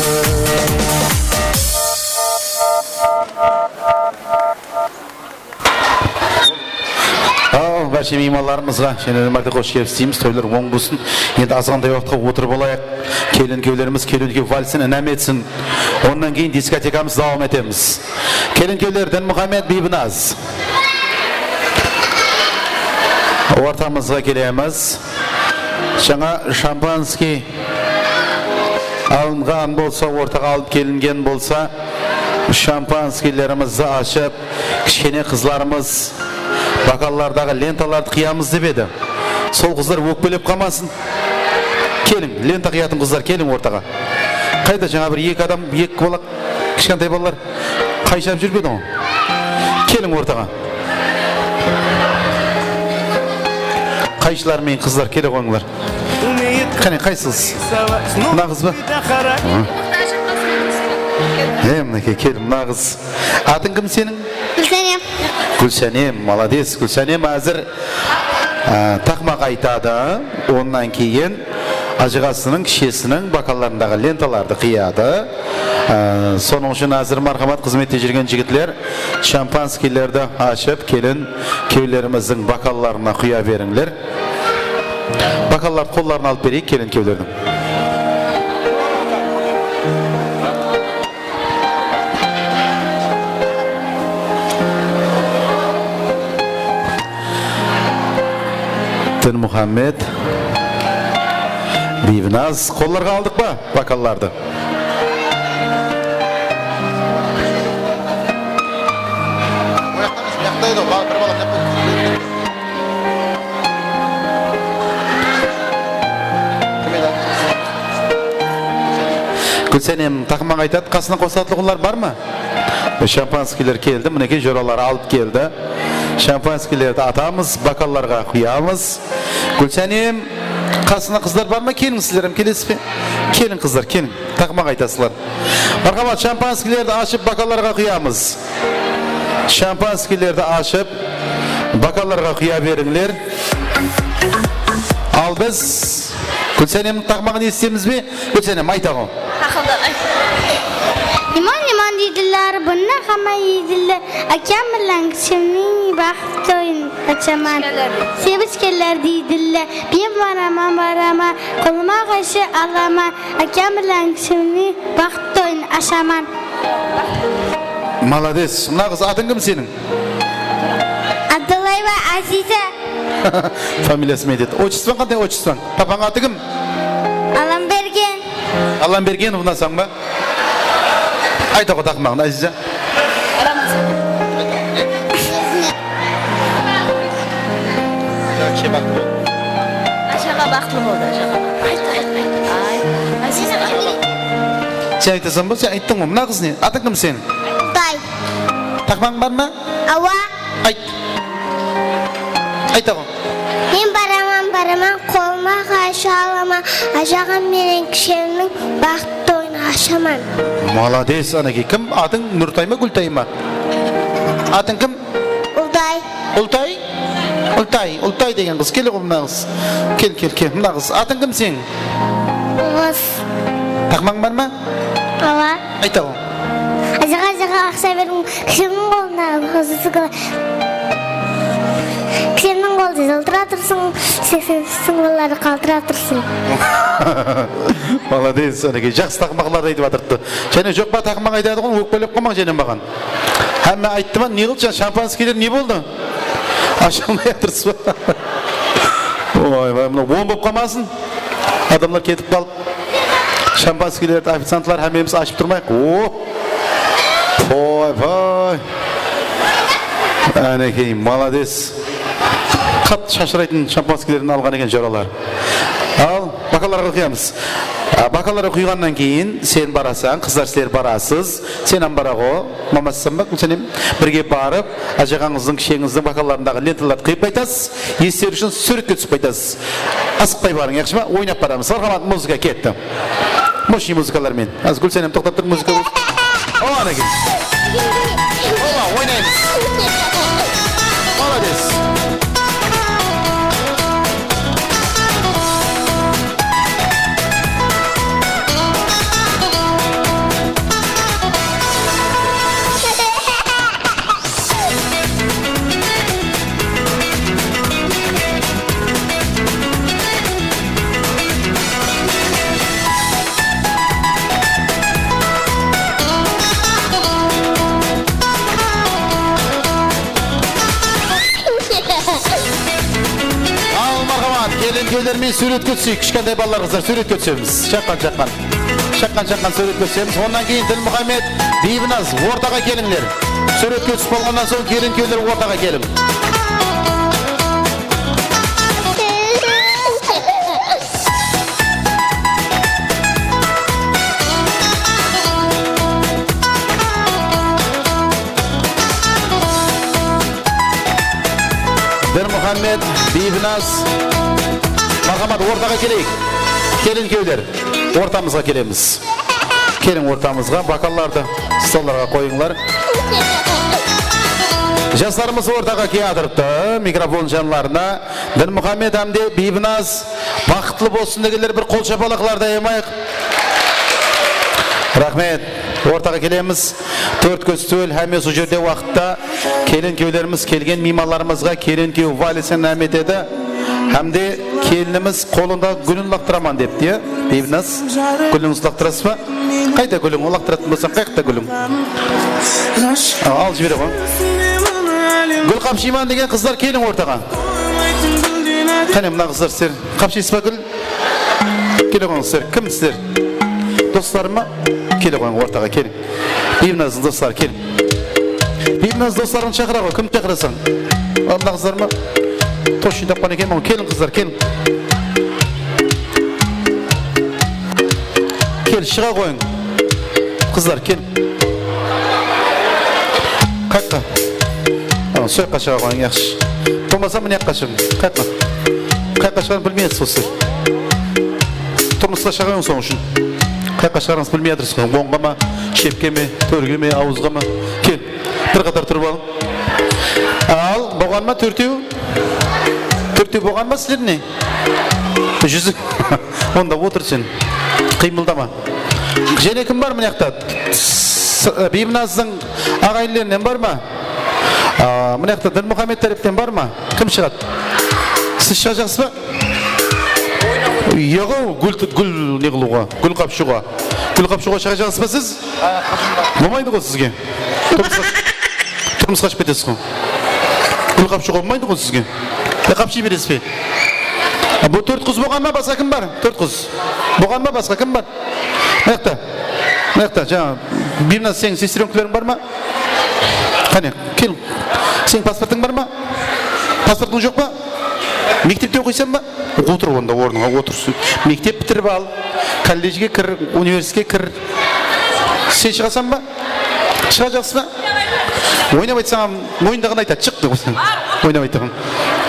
Al, bárshe miymanlarımızǵa jáne bir márte xosh kelipsiz deymiz. Toylar oń bolsın. Endi azǵantay waqıtqa otırıp alayıq. Kelin-kúyewlerimiz kelin-kúyew valsin inam etsin. Onnan keyin diskotekamız dawam etemiz. Kelin-kúyewler Dinmuhammed, Biybinaz. Ortamızǵa kelemiz. Jańa shampanskiy alınǵan bolsa, ortaǵa alıp kelingen bolsa, shampanskiylerimizdi ashıp, kishkene qızlarımız bokallardaǵı lentalardı qıyamız dep edi. Sol qızlar ókpelep qalmasın. Keliń, lenta qıyatın qızlar, keliń ortaǵa. Qayda jańa bir eki adam, eki bala, kishkentay balalar qayshap júrip edi ǵoy. Keliń ortaǵa. Qayshılar menen qızlar kele qoyıńlar. Qáne, qaysıǵız? Mına qız ba? Hı. E, minekey, kel, mına qız. Atıń kim seniń? Gúlsánem. Gúlsánem, malades. Gúlsánem házir, á, taqmaq aytadı. Onnan keyin ajıǵasınıń, kishesiniń bokallarındaǵı lentalardı qıyadı. Á, sonıń ushın házir, marhamat, xızmette júrgen jigitler, shampanskiylerdi ashıp, kelin-kúyewlerimizdiń bokallarına quya berińler. Bokallardı qollarına alıp bereyik kelin-kúyewlerdiń. Dinmuhammed, Biybinaz, qollarǵa aldıq pa bokallardı? Gúlsánem taqmaǵa aytadı, qasına qosatlıǵınlar bar ma? E, shampanskiyler keldi, minekey, joraları alıp keldi. Shampanskiylerdi atamız, bokallarǵa quyamız. Gúlsánem, qasına qızlar bar ma? Keliń, sizler hám kelesiz be? Keliń, qızlar, keliń. Taqmaǵa aytasızlar. Marhamat, shampanskiylerdi ashıp, bokallarǵa quyamız. Shampanskiylerdi ashıp, bokallarǵa quya berińler. Al biz Gúlsánemniń taqmaǵın esitemiz be? Gúlsánem, ayt aǵam. Aqıldan ayt. Limon, limon deydiler, bunı hama yeydiler. Akam bilen kishimniń baxıt toyın ashaman. Sebishkalar deydiler, men baraman, baraman, qolıma qayshı alaman. Akam bilen kishimniń baxıt toyın ashaman. Malades. Mına qız, atıń kim seniń? Abdullayeva Aziza. Familiyasın aytadı. Otchestvoń qanday, otchestvoń? Papań atı kim? Allambergen. Allambergenovnasań ba? Ayt aǵa taqmaǵın, Aziza. Ajaǵa baxıtlı boldı, ajaǵa. Ayt, ayt, ayt. Ay, Aziza, ajaǵa baxıtlı. Sen aytasań ba? Sen ayttıń ǵoy. Mına qız ne? Atıń kim seniń? Tay. Taqmań bar ma? Awa. Ayt. Ayt aǵam. Men baraman, baraman, qolıma qayshı alaman, ajaǵam menen kishemniń baxıt toyın ashaman. Malades, anekey. Kim atıń? Nurtay ma, Gúltay ma? Atıń kim? Ultay. Ultay? Ultay, Ultay degen qız. Kele ǵo mına qız. Kel, kel, kel. Mına qız. Atıń kim seniń? Oǵız. Taqmań bar ma? Awa. Ayt aǵam. Ajaǵa, ajaǵa, aqsha beriń. Kishiniń qolına, kishiniń qolda jıltıra tursın, seksen úsh sıńlıları qaltıra tursın. Malades, anekey, jaqsı taqmaqlardı aytıp atırıptı. Jáne joq pa taqmaq aytadı ǵoy, ókpelep qalmań jáne maǵan. Hámme ayttı ma, ne qıldı, shampanskiyler ne boldı? Asha almay atırsız ba? Oy, vay, mına on bolıp qalmasın. Adamlar ketip qalıp. Shampanskiylerdi oficiantlar hámmemiz ashıp turmayıq. Oh! Poy, poy. Ánekey, malades. Qattı shashıraytın shampanskiylerden alǵan eken joralar. Al, bokallarǵa quyamız. A, bokallarǵa quyǵannan keyin sen barasań, qızlar sizler barasız. Sen hám baraǵo, mamasısań ba, Gúlsánem? Birge barıp, ájaǵańızdıń, kisheńizdiń bokallarındaǵı lentalardı qıyıp qaytasız. Esler ushın súwretke túsip qaytasız. Asıqpay barıń, yaqshı ma? Oynap baramız. Marhamat, muzıka ketti. Moshniy muzıkalar menen. Házir Gúlsánem toqtap tur, muzıka bolsın. Awa, ánekey. Awa, oynaymız. Malades. Al, marhamat, kelin-kúyevler menen súwretke túseyik. Kishkentay balalar, qızlar, súwretke túsemiz. Shaqqan, shaqqan. Shaqqan, shaqqan súwretke túsemiz. Onnan keyin Dilmuhammed, Biybinaz, ortaǵa kelińler. Súwretke túsip bolǵannan soń kelin-kúyevler ortaǵa keliń. Dilmuhammed, Biybinaz, marhamat, ortaǵa keleyik. Kelin-kúyevler, ortamızǵa kelemiz. Keliń ortamızǵa, bokallardı stollarǵa qoyıńlar. Jaslarımız ortaǵa kiyatırıptı, mikrofon janlarına. Dilmuhammed hám de Biybinaz, baxıtlı bolsın degenler bir qol shapalaqlardı ayamayıq. Raxmet. Ortaǵa kelemiz. Tórtkúl stol, hámme usı jerde waqıtta kelin-kúyevlerimiz kelgen miymanlarımızǵa kelin-kúyew valisen hám etedi. Hám de kelinimiz qolında gúlin ulaqtıraman depti, ya. Biybinaz, gúlin ulaqtırasız ba? Qayda gúliń? Ulaqtıratın bolsań, qayaqta gúliń? A, al, jibere ǵoy. Gúl qapshıyman degen qızlar keliń ortaǵa. Qáne, mına qızlar sizler qapshaysız ba gúl? Kele qoyıń sizler. Kim sizler? Doslarım ma? Kele qoyıń ortaǵa, keliń. Biybinazdıń dosları, keliń. Biybinaz dosların shaqıra ǵoy, kim shaqırasań? Mına qızlar ma? Toshın tapqan eken, keliń qızlar, keliń. Kel, shıǵa qoyıń. Qızlar, keliń. Qayaqqa? A, soyaqqa shıǵa qoyıń, yaqshı. Bolmasa, mına jaqqa shıǵıń. Qayaqqa? Qayaqqa shıǵarın bilmeysiz ǵoy sizler. Turmısqa shıǵıń sonıń ushın. Qayaqqa shıǵarıńız bilmey atırsız ǵoy. Ońǵa ma, shepke me, tórge me, awızǵa ma? Kel. Bir qatar turıp alıń. Al, bolǵan ma tórtew? Tórtew bolǵan ba sizler ne? Júzik. Onda otır sen. Qıymıldama. Jáne kim bar mına jaqta? S-, Biybinazdıń aǵayinlerinen bar ma? A, mına jaqta Dilmuxammed tárepten bar ma? Kim shıǵadı? Siz shıǵajaksız ba? Yoq-aw, gúl, gúl ne qılıwǵa? Gúl qapshıwǵa. Gúl qapshıwǵa shıǵajaksız ba siz? Bolmaydı ǵoy sizge. Turmısqa, turmısqa shıǵıp ketesiz ǵoy. Gúl qapshıwǵa bolmaydı ǵoy sizge. Ya qapshıy beresiz be? Bul tórt qız bolǵan ba, basqa kim bar? Tórt qız. Bolǵan ba, basqa kim bar? Mına jaqta. Mına jaqta, jańa, Biybinaz, seniń sestrёnkalariń bar ma? Qáne, kel. Seniń pasportıń bar ma? Pasportıń joq pa? Mektepte oqıysań ba? Otır onda, ornıńa otır. Mektep bitirip al, kolledjge kir, universitetke kir. Sen shıǵasań ba? Shıǵajaqsız ba? Oynap aytsań, moyındaǵını aytadı, shıq dep qoysań. Oynap aytaman.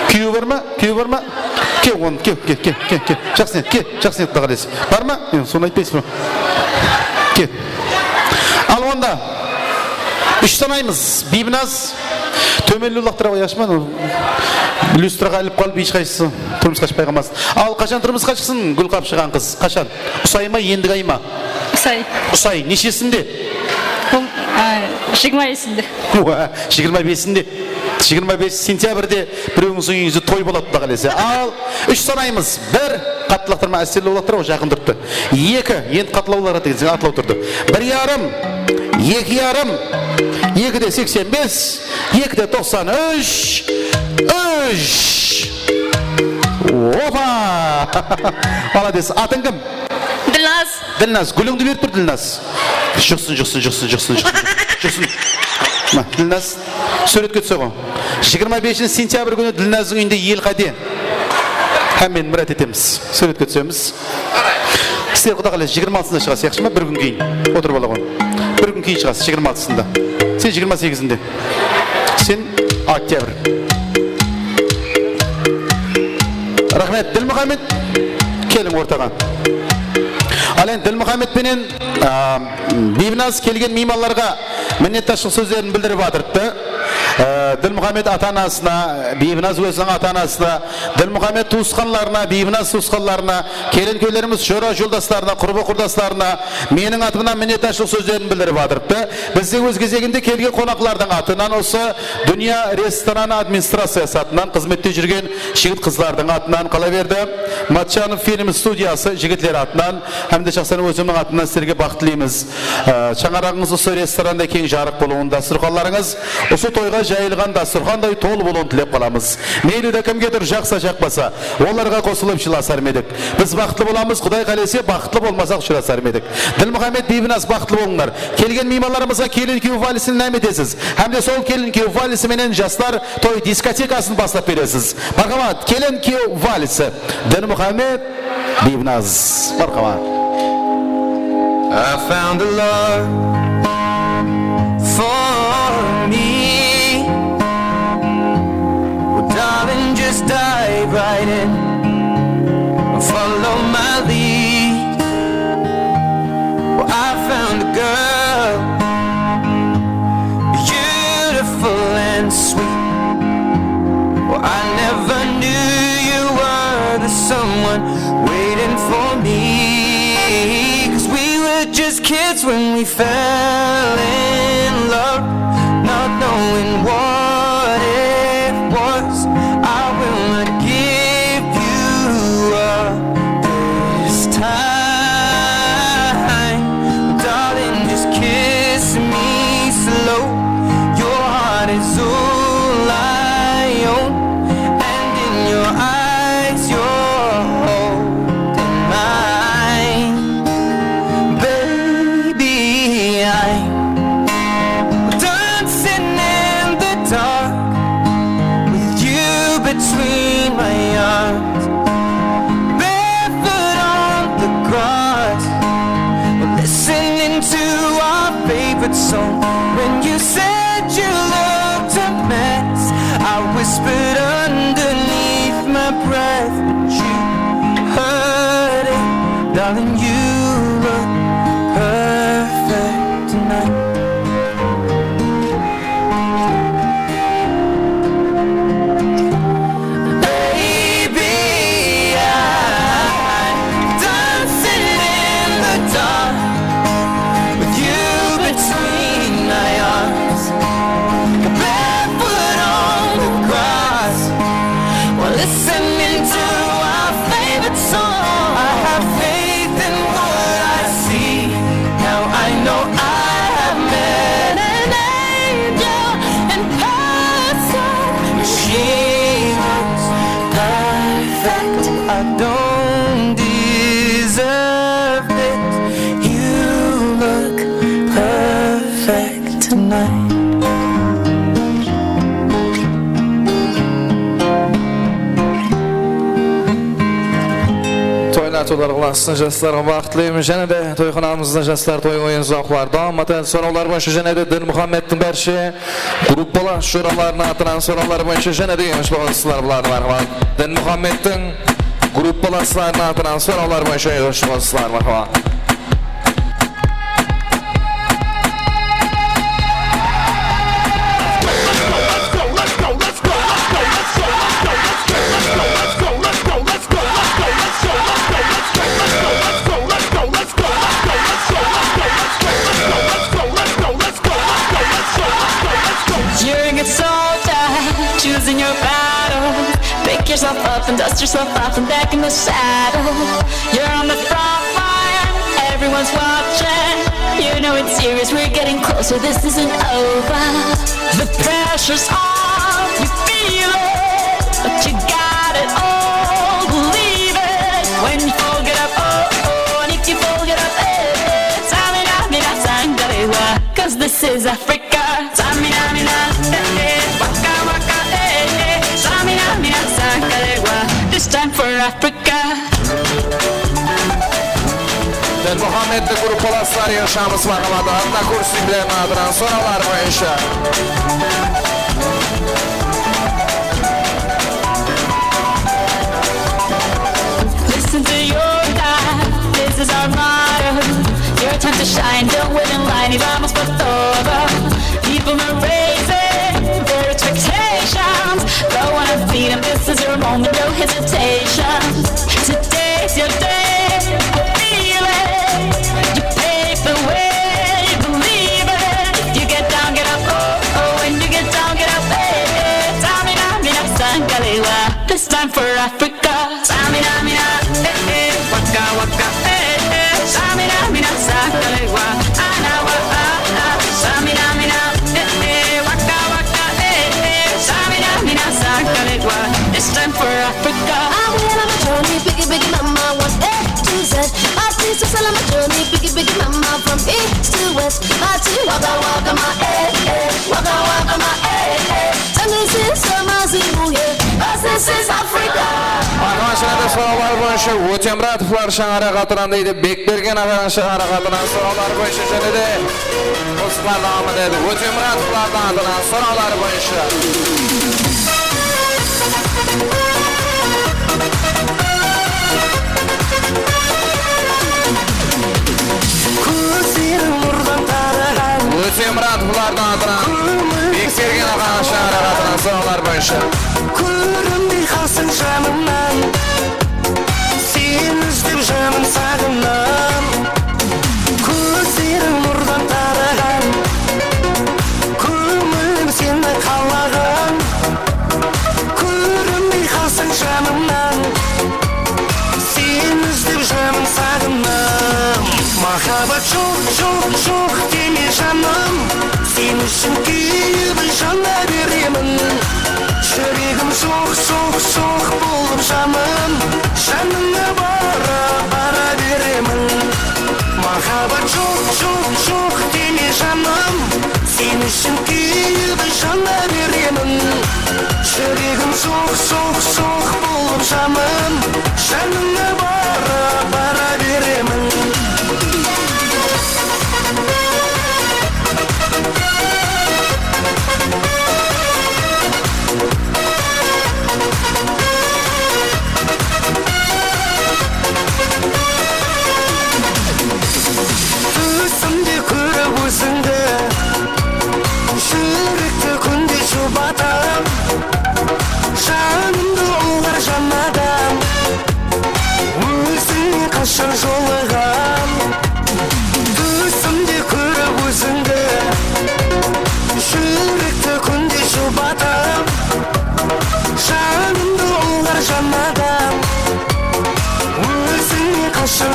Kúyewi bar ma? Kúyewi bar ma? Kel, onı, kel, kel, kel, kel, kel. Jaqsı niyet, kel, jaqsı niyet, Quda qálese. Bar ma? E, sonı aytpaysız ba? Kel. Al onda. Úsh sanaymız. Biybinaz. Tómenli ulaqtıra qoyayıqshı ma? Lyustraǵa ilinip qalıp, hesh qaysısı turmısqa shıqpay qalmasın. Al, qashan turmısqa shıqsın gúl qapshıǵan qız? Qashan? Usay ma, endigi ay ma? Usay. Usay. Neshesinde? Bul, a, jigirma besinde. Jigirma besinde. Jigirma bes sentyabrde birewińizdiń úyińizde toy boladı, Quda qálese. Al, úsh sanaymız. Bir, qattı laqtırma, ásterli laqtır, o jaqın turıptı. Eki, endi qattı laqtırma degen atlaw turdı. Bir yarım, eki yarım, eki de seksen bes, eki de toqsan úsh, úsh. Opa! Malades. Atıń kim? Dilnaz. Dilnaz, gúlińdi berip tur, Dilnaz. Jursın, jursın, jursın, jursın, jursın. Jursın. Ma, Dilnaz, súwretke túse ǵo. Jigirma besinshi sentyabr kúni Dilnazdıń úyinde el qáde. Hámmeni mirát etemiz. Súwretke túsemiz. Sizler, Quda qálese, jigirma altısında shıǵasız, yaqshı ma? Bir kún keyin. Otırıp ala ǵoy. Bir kún keyin shıǵasız, jigirma altısında. Sen jigirma segizinde. Sen oktyabr. Raxmet, Dilmuxammed. Keliń ortaǵa. Al endi Dilmuxammed penen, a, Biybinaz kelgen miymanlarǵa minnetdarshılıq sózlerin bildirip atırıptı. A, Dilmuxammed ata-anasına, Biybinaz óziniń ata-anasına, Dilmuxammed tuwısqanlarına, Biybinaz tuwısqanlarına, kelin-kúyelerimiz, jora-joldaslarına, qurbı-qurdaslarına meniń atımnan minnetdarshılıq sózlerin bildirip atırıptı. Biz de óz gezeginde kelgen qonaqlardıń atınan, usı Dúnya restoranı administraciyası atınan, xızmette júrgen jigit-qızlardıń atınan, qalaberdi, Matchanov film studiyası jigitleri atınan hám de shaxsan ózimniń atımnan sizlerge baxıt tileymiz. Á, shańaraǵıńız usı restoranda keń jarıq bolıwın, dasturxanlarıńız usı toyǵa jayılǵan dasturxanday tol bolıwın tilep qalamız. Meyli de kimgedur jaqsa, jaqpasa, olarǵa qosılıp jılasar ma edik. Biz baxıtlı bolamız, Quday qálese, baxıtlı bolmasaq, ushırasar ma edik. Dilmuxammed, Biybinaz, baxıtlı bolıńlar. Kelgen miymanlarımızǵa kelin-kúyew valsin inayam etesiz. Hám de sol kelin-kúyew valsi menen jaslar toy diskotekasın baslap beresiz. Marhamat, kelin-kúyew valsi. Dilmuxammed, Biybinaz. Marhamat. I found the love for me. Well, darling, just dive right in and follow my lead. Well, I found a girl, beautiful and sweet. Well, I never knew you were the someone waiting for me. 'Cause we were just kids when we fell in love, not knowing what it was. I will not give you up this time. Darling, just kiss me slow. Your heart is all I own, and in your eyes, you're holding mine. Baby, I'm And you look perfect tonight. Baby, I'm dancing in the dark with you between my arms, barefoot on the grass, while listening to our favorite song. I have faith in what I see. Now I know I have met an angel in person. She looks perfect. I don't deserve this. You look perfect tonight. Toylar, toylar qılasın, jaslarǵa baxıt tileymiz. Jáne de toyxanamızda jaslar toy oyın-zawıqlar dawam etedi. Sorawlar boyınsha jáne de Dinmuxammedtiń bárshe gruppalas joralarınıń atınan sorawlar boyınsha jáne de emish qosıqlar bulardı, marhamat. Dinmuxammedtiń gruppalaslarınıń atınan sorawlar boyınsha emish qosıqlar, marhamat. You're a good soldier, choosing your battles. Pick yourself up and dust yourself off and back in the saddle. You're on the front line, everyone's watching. You know it's serious, we're getting closer, this isn't over. The pressure's on, you feel it, but you got it all, believe it. When you fall, get up, oh, oh, and if you fall, get up, eh, eh. Samina, mina, sangalewa, 'cause this is Africa. Samina, mina, eh, eh, waka, waka, eh, eh. Samina, mina, sangalewa, this time for Africa. Dinmuxammedtiń gruppalasları iyoshamız, marhamat, Odnokursnikleriniń atınan sorawlar boyınsha. Listen to your God, this is our motto. Your time to shine, don't wait in line, y vamos por todo. People are raising their expectations. Go on and feed 'em, this is your moment, no hesitation. Today's your day, feel it. You pave the way, believe it. If you get down, get up, oh, oh. When you get down, get up, eh, eh. Samina, mina, sangalewa. This time for Africa. Samina, mina, eh, eh. Waka, waka, eh, eh. Samina, mina, sangalewa. Ana, wa, ah, ah. Samina, mina, eh, eh. Waka, waka, eh, eh. Samina, mina, sangalewa. This time for Africa. I will on a journey, biggie, biggie, mama, one A to Z. My teacher sell on my journey, biggie, biggie, mama, from east to west. My team, waka, waka, my, eh, eh, waka, waka, my, eh, eh. Tengizsiz, samazimuye, basınsız Afrika. Marhamat, jáne de sorawlar boyınsha Ótemuratovlar shańaraq atınan deydi, Bekbergen aǵań shańaraq atınan sorawlar boyınsha jáne de qosıqlar dawam etedi. Ótemuratovlardıń atınan sorawlar boyınsha. Kózleriń nurdan taraǵan. Ótemuratovlardıń atınan, Bekbergen aǵań shańaraǵı atınan sorawlar boyınsha. Kórinbey qalsań janımnan, seni izlep janım saǵınan. Kózleriń nurdan taraǵan, kóńilim seni qalaǵan. Kórinbey qalsań janımnan, seni izlep janım saǵınam. Mahabat joq, joq, joq deme janım, sen ushın kúyip jana beremin. Júregim soq, soq, soq bolıp janım, janıńa bara, bara beremin. Mahabat joq, joq, joq deme janım, sen ushın kúyip jana beremin. Júregim soq, soq, soq bolıp janım, janıńa bara, bara beremin.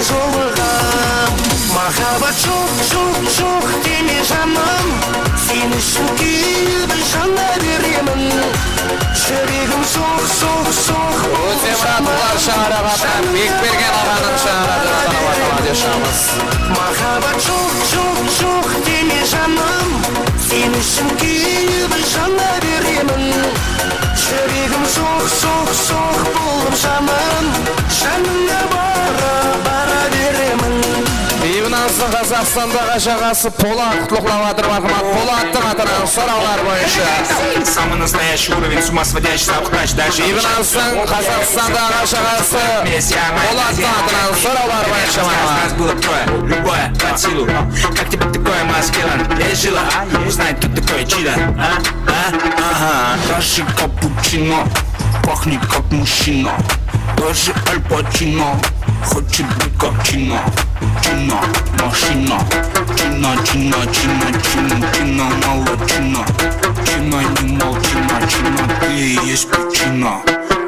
Jolıǵam. Mahabbat joq, joq, joq deme janım. Sen ushın kúyip jana beremen. Júregim soq, soq, soq. Ótemuratov Shańaraq atına, Bekbergen aǵanıń Shańaraq atına, Molodec, jaǵımız. Mahabbat joq, joq, joq deme janım. Sen ushın kúyip jana beremen. Júregim soq, soq, soq bolıp janım. Janıńa bara, bara beremen. Biybinnazdıń Qazaqstandaǵı jaǵası Polat qutlıqlap atır, marhamat. Polattıń atınan sorawlar boyınsha. Самый настоящий уровень, с ума сводящий, сауыштач, даже Biybinnazdıń Qazaqstandaǵı jaǵası Polattıń atınan sorawlar boyınsha, marhamat. Нас было трое, любое под силу. Как тебе такое, Маскелан? Эй, Жила, узнай, кто такой Чида, а? А? Ага. Даже капучино пахнет как мужчина. Даже Аль Пачино хочет быть как Чина. Чина, машина. Чина, Чина, Чина, Чина, Чина, молодчина. Чина, не молчина, Чина, ты и есть причина.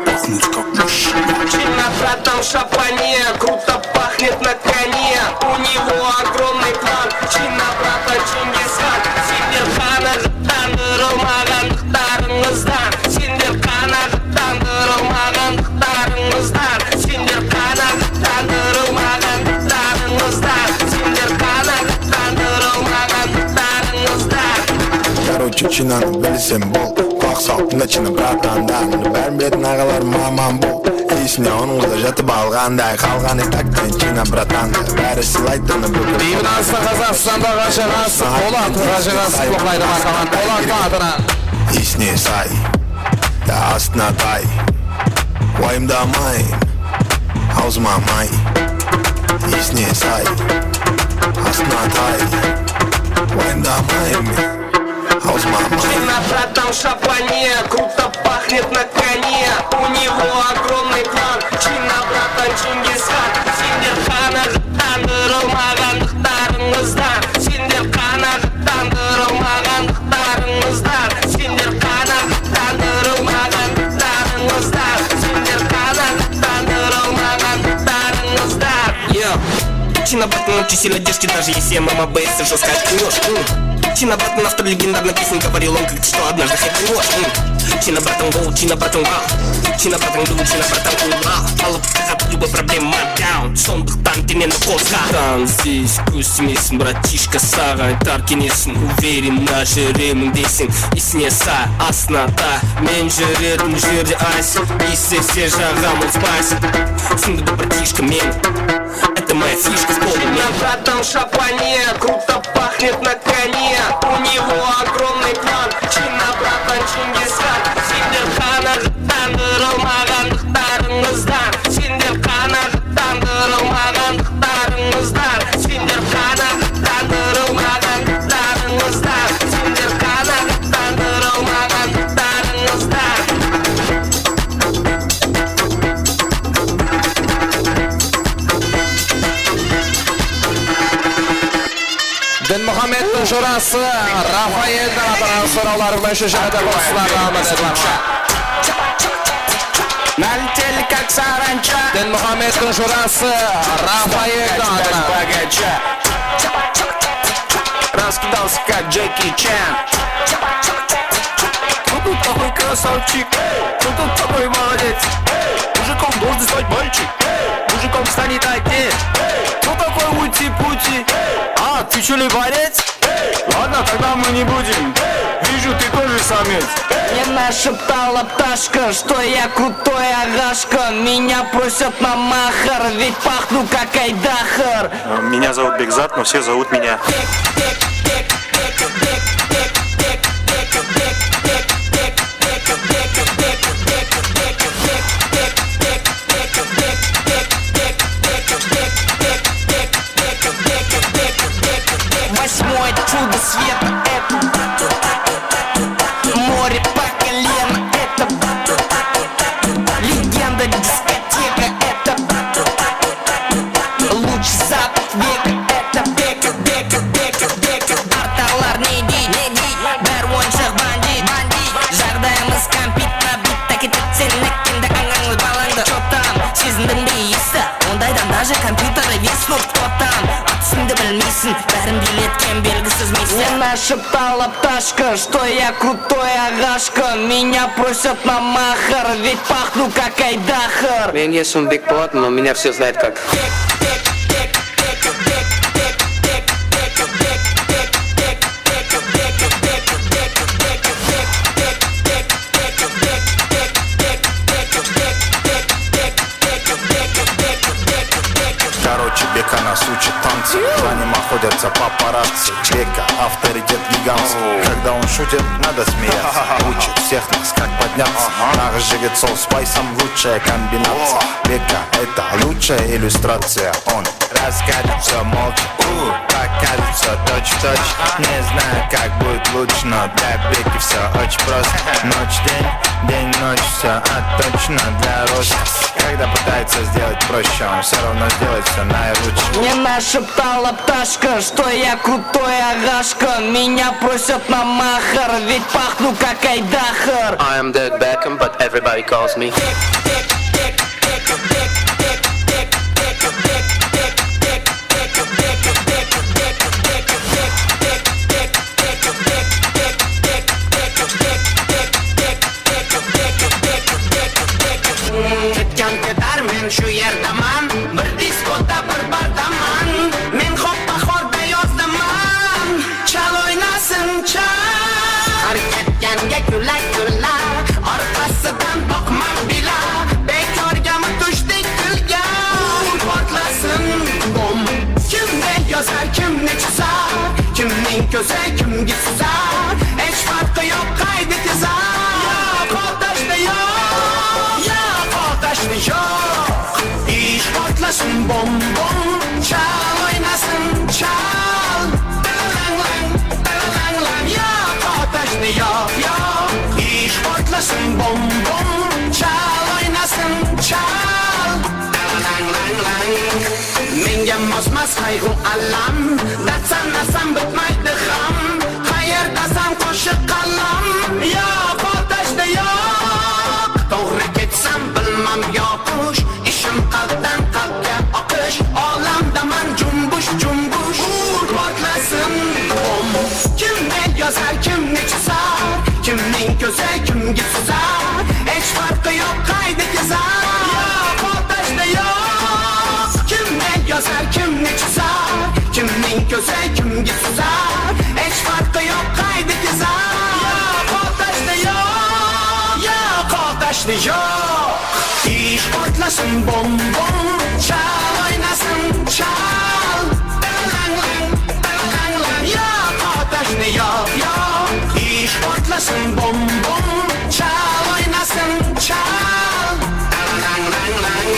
Пахнуть как мужчина. Чина, братан, шапани, круто пахнет на коне. У него огромный план. Чина, братан, Чингисхан. Sender qanaǵıttandırılmaǵandıqtarıńızdan. Sender qanaǵıttandırılmaǵandıqtarıńızdan. Sender qanaǵıttandırılmaǵandıqtarıńızdan. Sender qanaǵıttandırılmaǵandıqtarıńızdan. Короче, Chinanı bilseń bol. Qulaq sal, tıńla China bratandı. Bárin biletin aǵalar mamam bol. Esine onıń qızı jatıp alǵanday. Qalǵanı tak, sen China bratandı. Bári sıylaydı onı búgin. Biybinnazdıń Qazaqstandaǵı jaǵası Polat, jaǵası qutlıqlaydı, marhamat, Polattıń atınan. Esine say, ya astına tay. Uwayımdamayın, awzıma may. Esine say, astına tay. Uwayımdamayın men. Чина, братан, в шапане, круто пахнет на коне. У него огромный план. Чина, братан, Чингисхан. Sender qanaǵıttandırılmaǵandıqtarıńızdan. Sender qanaǵıttandırılmaǵandıqtarıńızdan. Sender qanaǵıttandırılmaǵandıqtarıńızdan. Sender qanaǵıttandırılmaǵandıqtarıńızdan. Yo. Чина, братан, учитель одежки, даже если я мама бэйса жёстко отклянёшь. М. Чина, братан, автор легендарной песни, говорил он как-то, что однажды хайпанёшь. М. Чина, братан, воу, Чина, братан, вау. Чина, братан, дуу, Чина, братан, ула. Alıp taǵıp, любой проблема down. Sondıqtan deneni qozǵa. Там здесь kóz tiymesin, братишка, saǵan aytar kenesim. Уверенно júremin deseń, esine say, astına tay. Men júretin jerde ice, islese jaǵam ol spice. Túsindiń be, братишка, meni? Это моя фишка в поле. Чина, братан, в шапане, круто пахнет на коне. У него огромный план. Чина, братан, Чингисхан. Sender qanaǵıttandırılmaǵandıqtarıńızdan. Sender qanaǵıttandırılmaǵandıqtarıńızdan. Sender qanaǵıttandırılmaǵandıqtarıńızdan. Sender qanaǵıttandırılmaǵandıqtarıńızdan. Dinmuhamedtiń jorası Rafaeldiń atınan sorawlar boyınsha jaǵada qosıladı. Налетели, как саранча. Dinmuhamedtiń jorası Rafaeldiń atınan. Раскидался, как Джеки Чан. Кто тут такой красавчик? Кто тут такой молодец? Мужиком должен стать мальчик. Мужиком станет отец. Кто такой ути-пути? А, ты чё ли борец? Ладно, тогда мы не будем. Вижу, ты тоже самец. Мне нашептала пташка, что я крутой, агашка. Меня просят на махар, ведь пахну как айдахар. Меня зовут Бекзат, но все зовут меня. Восьмое чудо света — это море по колено, это легенда дискотека, это лучший запах века, это Бека, Бека, Бека, Бека. Арталар не дейди? Шыпталап ташкы, что я крутой aǵashkı. Меня просят на махар, ведь пахну как айдахар. Men eswim Bekpolat, но меня все знают как. Короче, Бека нас учит танцы. За ним охотятся папарацци. Бека, авторитет гигантский. Когда он шутит, надо смеяться. Учит всех нас, как подняться. Naǵız jigit sol, спайсом лучшая комбинация. Бека, это лучшая иллюстрация. Он расскажет всё молча. Покажет всё точь-в-точь. Не знаю, как будет лучше, но для Беки всё очень просто. Ночь, день, день, ночь, всё отточено для роста. Когда пытается сделать проще, он всё равно сделает всё наилучше. Мен ashıp talap tashkı, что я крутой aǵashkı. Меня просят на махар, ведь пахну как айдахар. I am David Beckham, but everybody calls me. Ketgan ketarmen, shu yerdaman. Bir diskoda bir bardaman. Men xop bahorda yozdiman. Chal oynasın, chal. Har ketganga kula-kula. Orqasidan boqma bila. Bekorgami tushding tilga? Ur portlasin bom. Kimni yozar, kimni chizar? Kimning ko'zi kimga suzar? Hech farqi yo'q, qaydi tezar. Yo'q, otashni yo'q. Yo'q, otashni yo'q. Ish portlasin bom-bom. Chal oynasın, chal. Lang-lang, lang-lang. Yo'q, otashni yo'q, yo'q. Ish portlasin bom-bom. Chal oynasın, chal. Lang-lang-lang. Menga mosmas qayg'u allam, dard sanasam bitmaydi g'am. Qayerdasan qo'shiq qallam? Yo'q, otashda yo'q. To'g'ri ketsam bilmam yoqush, ishim qalbdan qalbga oqish. Olamdaman jumbush-jumbush. Ur portlasin bom. Kimni yozar, kimni chizar? Kimning ko'zi kimga suzar? Hech farqi yo'q, qaydi tezar. Yo'q, otashda yo'q. Kimni yozar, kimni chizar? Kimning ko'zi kimga suzar? Hech farqi yo'q, qaydi tezar. Yo'q, otashda yo'q. Yo'q, otashda yo'q. Ish portlasin bom-bom. Chal oynasın, chal. Lang-lang, lang-lang. Yo'q, otashni yo'q, yo'q. Ish portlasin bom-bom. Chal oynasın, chal. Lang-lang-lang.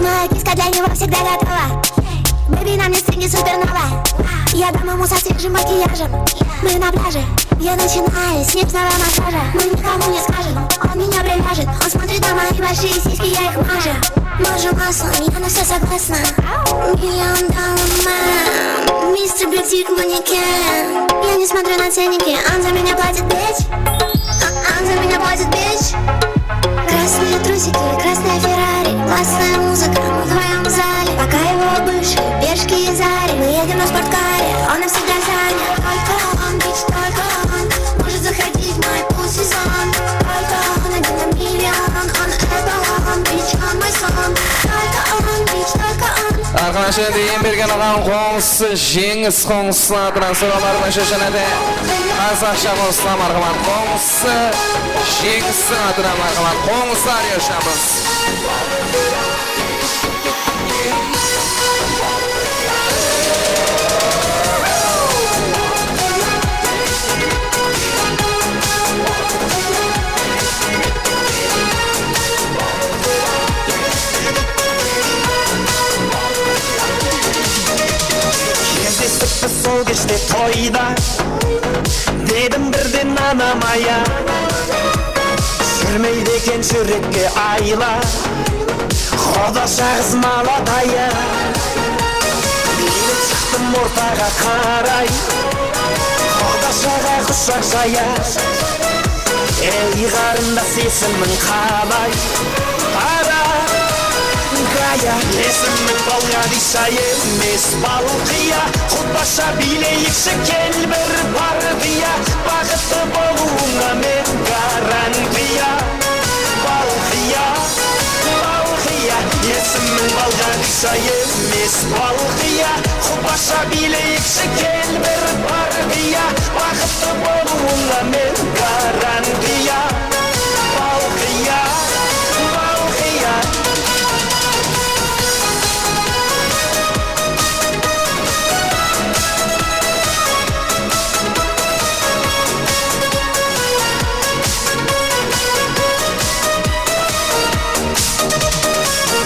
Моя киска для него всегда готова. Бэби, на мне стринги супернова. Я дам ему со свежим макияжем. Мы на пляже, я начинаю с ним снова массажа. Мы никому не скажем, он меня прилажит. Он смотрит на мои большие сиськи, я их мажу. Мажу маслом, я на всё согласна. Миллион доллар мэн, мистер Биг Дик манекен. Я не смотрю на ценники, он за меня платит, бич. А, он за меня платит, бич. Красные трусики, красная Феррари, классная музыка, мы вдвоём в зале. Пока его бывшие пешки и зари, мы едем на спорткаре. Он Deyin bergen aǵam qońsısı Jeńis qońsısınıń atınan sorawlar boyınsha jáne de qazaqsha qosıqlar, marhamat. Qońsısı Jeńistiń atınan, marhamat. Qońsılar yoshamız. Gezdesikpiz sol keshte toyda, dedim birden anam aya. Júrmeydi eken júrekke ayla, qudasha qız malataya. Menen shıqtım ortaǵa qaray, qudashaǵa qushaq jaya. Ey, qarındas, esimiń qalay? Qara, qaya? Esimim Balǵadisha emes, Balqıya. Qudasha biyleyikshi, kel, bir partiya. Baxıtlı bolıwıńa men garantiya. Balqıya, Balqıya. Esimim Balǵadisha emes, Balqıya. Qudasha biyleyikshi, kel, bir partiya. Baxıtlı bolıwıńa men garantiya. Balqıya, Balqıya.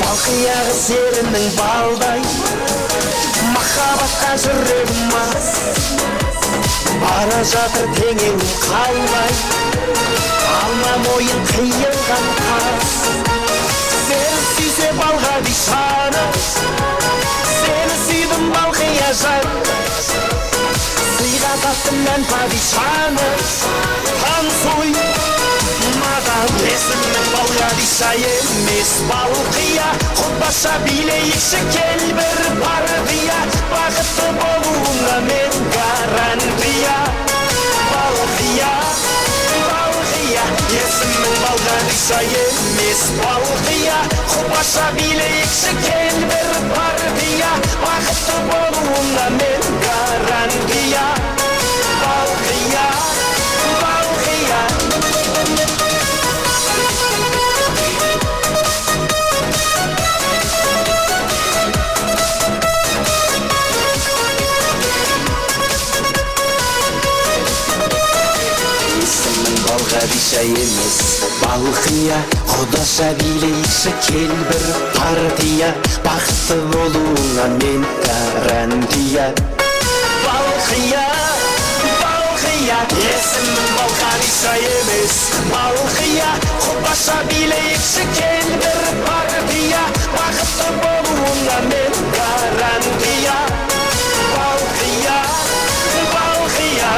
Balqıya qız eriniń balday, mahabbatqa júregim as. Bara jatır teńewim qalmay, alma moyın qıyılǵan qas. Seni súyse Balǵadishanı, seni súydim Balqıya jan. Sıyǵa tattım men padishanı, tansuy maǵan. Esimim Balǵadisha emes, Balqıya. Qudasha biyleyikshi, kel, bir partiya. Baxıtlı bolıwıńa men garantiya. Balqıya, Balqıya. Esimim Balǵadisha emes, Balqıya. Qudasha biyleyikshi, kel, bir partiya. Baxıtlı bolıwıńa men garantiya. Balqıya, Balqıya. Esimim Balǵadisha emes, Balqıya. Qudasha biyleyikshi, kel, bir partiya. Baxıtlı bolıwıńa men garantiya. Balqıya, Balqıya. Esimim Balǵadisha emes, Balqıya. Qudasha biyleyikshi, kel, bir partiya. Baxıtlı bolıwıńa men garantiya. Balqıya, Balqıya.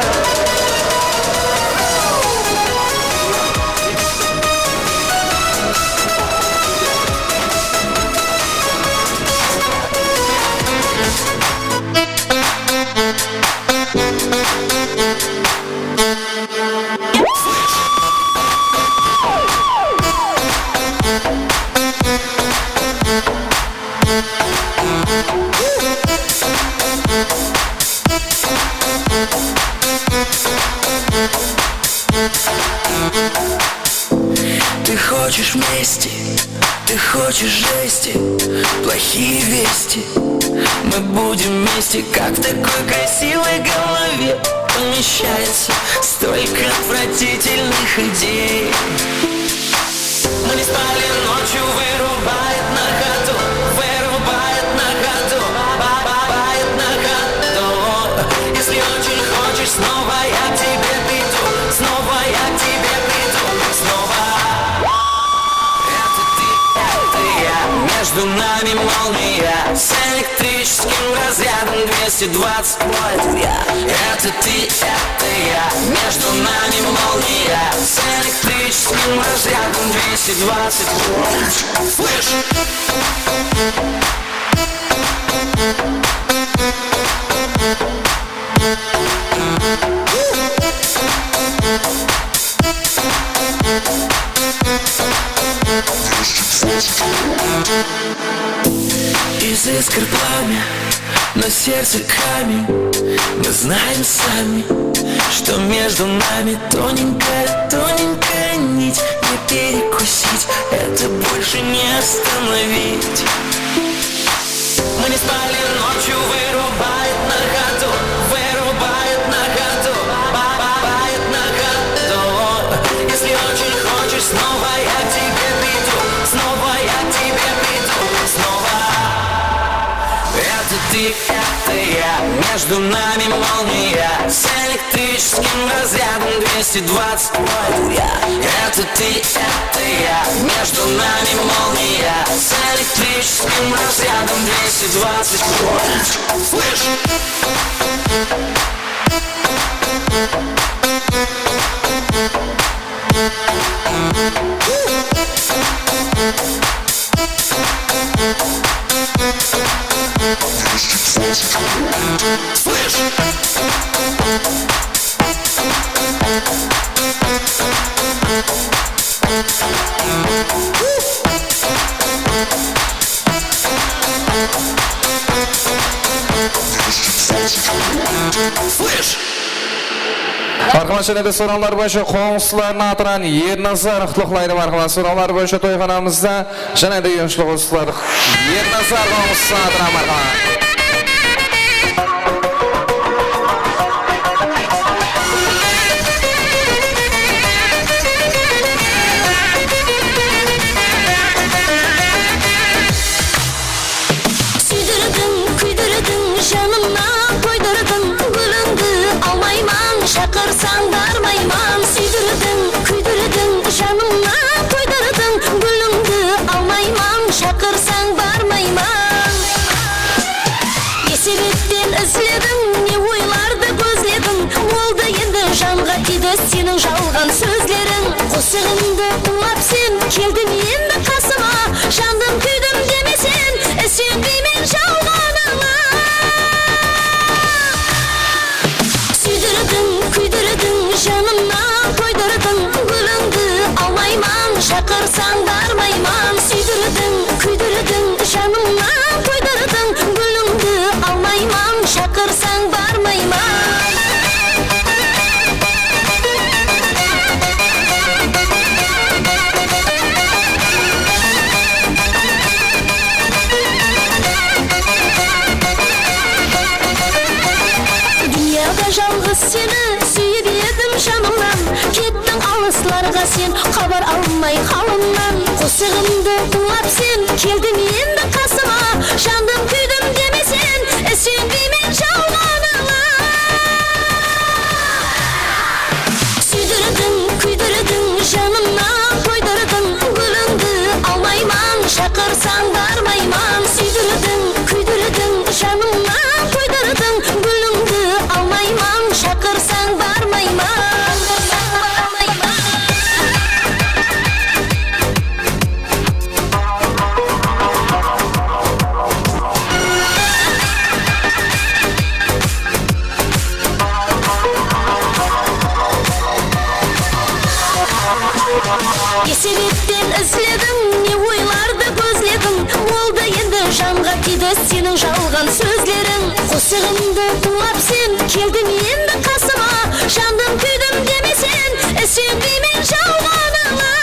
Ты хочешь мести, ты хочешь жести, плохие вести. Мы будем вместе, как в такой красивой голове помещается столько отвратительных идей. Мы не спали ночью, вырубает на ходу, вырубает на ходу, ба-, ба-, бает на ходу. Если очень хочешь, снова я к тебе приду, снова я к тебе приду, снова. Это ты, это я, между нами молния, с электрическим разрядом двести двадцать вольт. Это ты, это я, между нами молния, с электрическим разрядом двести двадцать вольт. Слышь? Из Искр пламя, но сердце камень. Мы знаем сами, что между нами тоненькая, тоненькая нить. Не перекусить, это больше не остановить. Мы не спали ночью, вырубает на ходу, вырубает на ходу, ба-, ба-, бывает на ходу. Если очень хочешь, снова я к тебе приду, снова я к тебе приду, снова. Это ты, это я, между нами молния, с электрическим разрядом двести двадцать вольт. Это ты, это я, между нами молния, с электрическим разрядом двести двадцать вольт. Слышь! Слышь! Marhamat, jáne de sorawlar boyınsha qońsılardıń atınan Ernazar qutlıqlaydı. Marhamat, sorawlar boyınsha toyxanamızda jáne de uyımshılıq uslılar Ernazar qońsısınıń atınan, marhamat. Súydirdiń, kúydirdiń, janımnan toydırdıń, gúlińdi almayman, shaqırsań barmayman. Súydirdiń, kúydirdiń, janımnan toydırdıń, gúlińdi almayman, shaqırsań barmayman. Ne sebetten izlediń, ne oylardı gózlediń, boldı endi janǵa tiydi seniń jalǵan sózleriń. Qosıǵımdı tıńlap sen keldiń endi qasıma, jandım kúydim demesen, isenbeymen jalǵanıńa. Súydirdiń, kúydirdiń, janımnan toydırdıń, gúlińdi almayman, shaqırsań barmayman. Súydirdiń, kúydirdiń, janımnan toydırdıń, gúlińdi almayman, shaqırsań barmayman. Dúnyada jalǵız seni súyip edim janımnan, kettiń alıslarǵa sen, xabar almay halımnan. Qosıǵımdı tıńlap sen keldiń endi qasıma, jandım kúydim demesen, isenbeymen jalǵanıńa. Súydirdiń, kúydirdiń, janımnan toydırdıń, gúlińdi almayman, shaqırsań barmayman. Súydirdiń, kúydirdiń, janımnan toydırdıń, gúlińdi almayman, shaqırsań barmayman. Ne sebetten izlediń, ne oylardı gózlediń, boldı endi janǵa tiydi seniń jalǵan sózleriń. Qosıǵımdı tıńlap sen keldiń endi qasıma, jandım kúydim demesen, isenbeymen jalǵanıńa.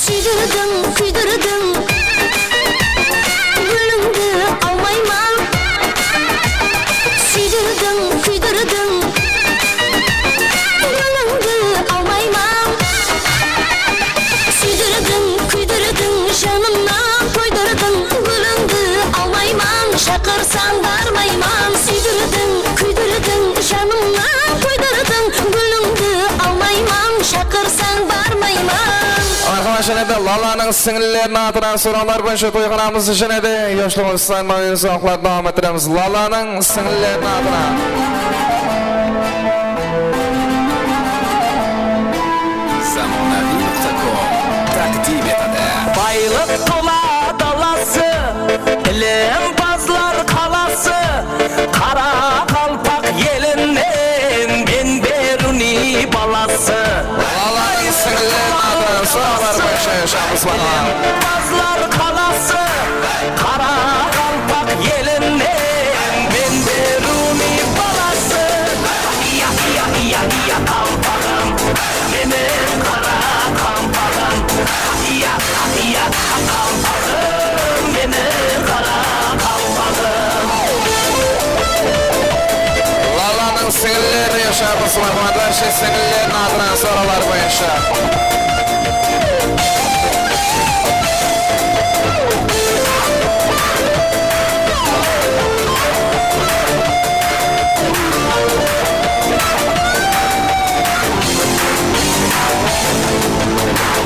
Súydirdiń, kúydirdiń, gúlińdi almayman. Súydirdiń, kúydirdiń, gúlińdi almayman. Súydirdiń, kúydirdiń, janımnan toydırdıń, gúlińdi almayman, shaqırsań barmayman. Súydirdiń, kúydirdiń, janımnan toydırdıń, gúlińdi almayman, shaqırsań barmayman. Marhamat, jáne de Lalanıń sińlileriniń atınan sorawlar boyınsha toyxanamızdı jáne de uyımshılıq uslılardıń aǵılardıń dawam ettiremiz. Lalanıń sińlileriniń atınan. Zamonaviy nuqta com taqdim etadi. Baylıq tola dalası, ilimpazlar qalası, qaraqalpaq elinen men Beruniy balası. Lalanıń sińlileriniń atınan sorawlar boyınsha uyımshılıq uslılardıń. Ilimpazlar qalası. Sińillerin atınan sorawlar boyınsha.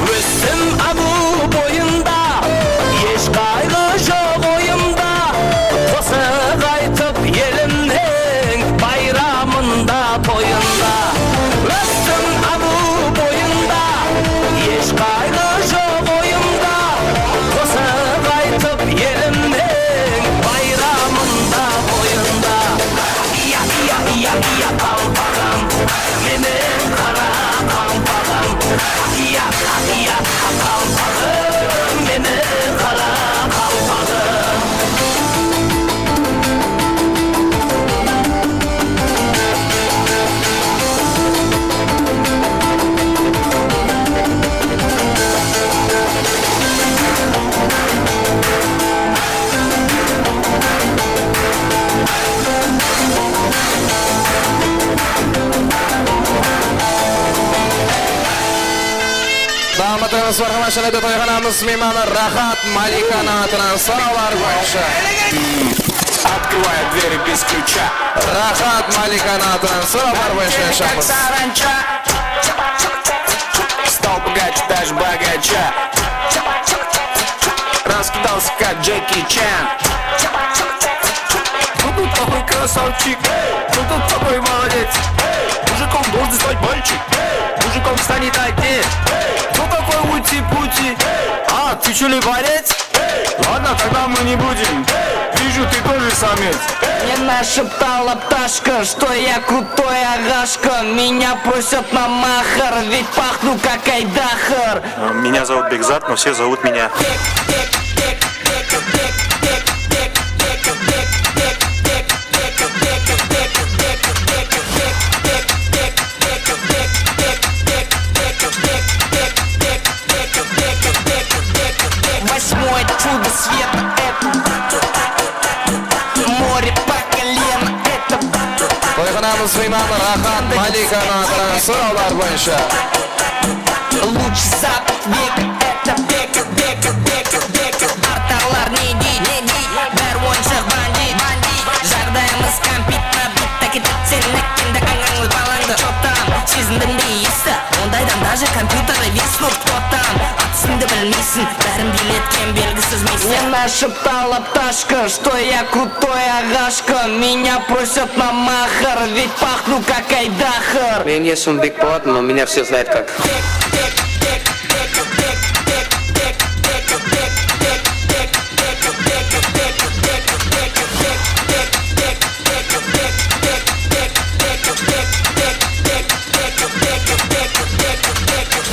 Óstim aǵıw boyında, hesh qayǵı joq oyımda. Qosıq aytıp elimniń bayramında, toyında. Óstim aǵıw boyında, hesh qayǵı joq oyımda. Qosıq aytıp elimniń bayramında, toyında. Iya, iya, iya, iya, qalpaǵım, meniń qara qalpaǵım. Iya, iya, qalpaǵım, meniń qara qalpaǵım. Daǵım etemiz, barqa mashanada toyxanamız miymanı Raxat Malikanıń atınan sorawlar boyınsha. Открываю двери без ключа. Raxat Malikanıń atınan sorawlar boyınsha shıǵamız. Стал богаче, даже богаче. Раскидался, как Джеки Чан. Кто тут такой красавчик? Кто тут такой молодец? Мужиком должен стать мальчик. Мужиком станет отец. Кто такой ути-пути? А, ты чё ли борец? Ладно, тогда мы не будем. Вижу, ты тоже самец. Meni ashıp talap tashqı, что я крутой aǵashqı. Меня просят на махар, ведь пахну как айдахар. Э, меня зовут Бекзат, но все зовут меня. Восьмое чудо света это. Море по колено это. Toyxanamız miymanı Raxat Malikanıń atınan sorawlar boyınsha. Лучший запах века это. Artaǵılar ne deydi, ne deydi? Bári oyınshıq, bandit, bandit. Jaǵdayımız kompit, nabit, takit, sen nekkende ańańlı balańdı. Чё там, sezindiń be esti? Ondaydan даже kompyuterge виснут. Кто там? At ústinde bilmeysiń, bárin biyletken belgisiz miysiń? Meni ashıp talap tashqı, что я крутой aǵashqı. Меня просят на махар, ведь пахну как айдахар. Meniń esimim Bekpolat, но меня все знают как.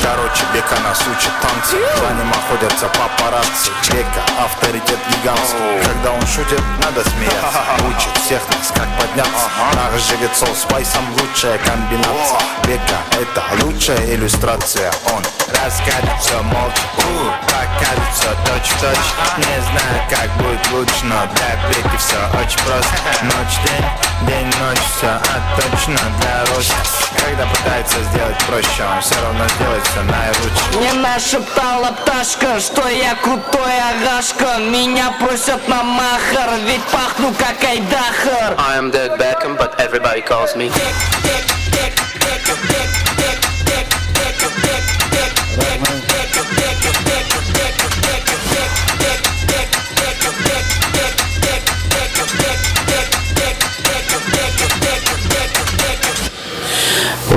Короче, Бека нас учит танцы. За ним охотятся папарацци. Бека, авторитет гигантский. Когда он шутит, надо смеяться. Учит всех нас, как подняться. Нағыз жігіт сол, спайсом лучшая комбинация. Бека, это лучшая иллюстрация. Он Расскажет всё молча, у, покажет всё точь-в-точь. Не знаю, как будет лучше, но для Беки всё очень просто. Ночь, день, день, ночь, всё отточено для роста. Когда пытается сделать проще, он всё равно сделает всё наилучше. Meni ashıp talap tashqı, что я крутой aǵashqı. Меня просят на махар, ведь пахну как айдахар. I am David Beckham, but everybody calls me.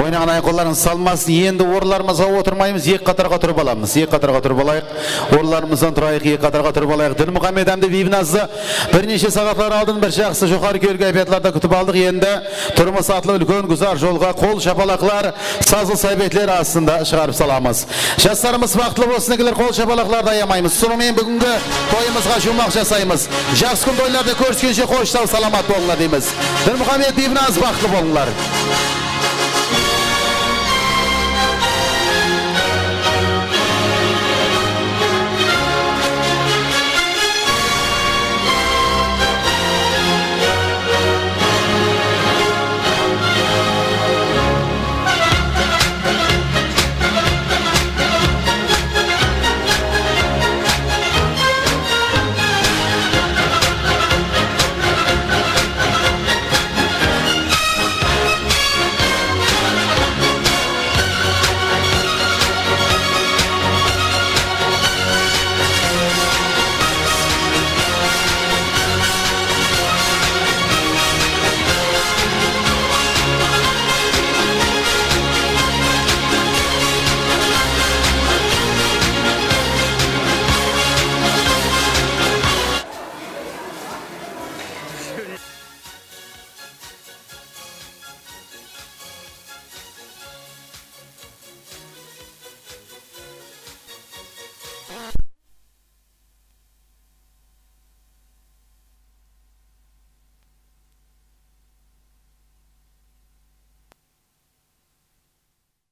Oynaǵan ayaqollarıńız salmasın. Endi orınlarımızǵa otırmaymız, eki qatarǵa turıp alamız. Eki qatarǵa turıp alayıq. Orınlarımızdan turayıq, eki qatarǵa turıp alayıq. Dilmuxammed hám de Biybinazdı bir neshe saatlar aldın bir jaqsı joqarı kewil kayfiyatlarda kútip aldıq. Endi turmıs atlı úlken gúzar jolǵa qol shapalaqlar, sazlı sáybetler astında shıǵarıp salamız. Jaslarımız baxıtlı bolsın, ekeler, qol shapalaqlardı ayamaymız. Sonıń menen búgingi toyımızǵa juwmaq jasaymız. Jaqsı kún toylarda kóriskenshe, xosh, saw, salamat bolıńlar deymiz. Dilmuxammed, Biybinaz, baxıtlı bolıńlar.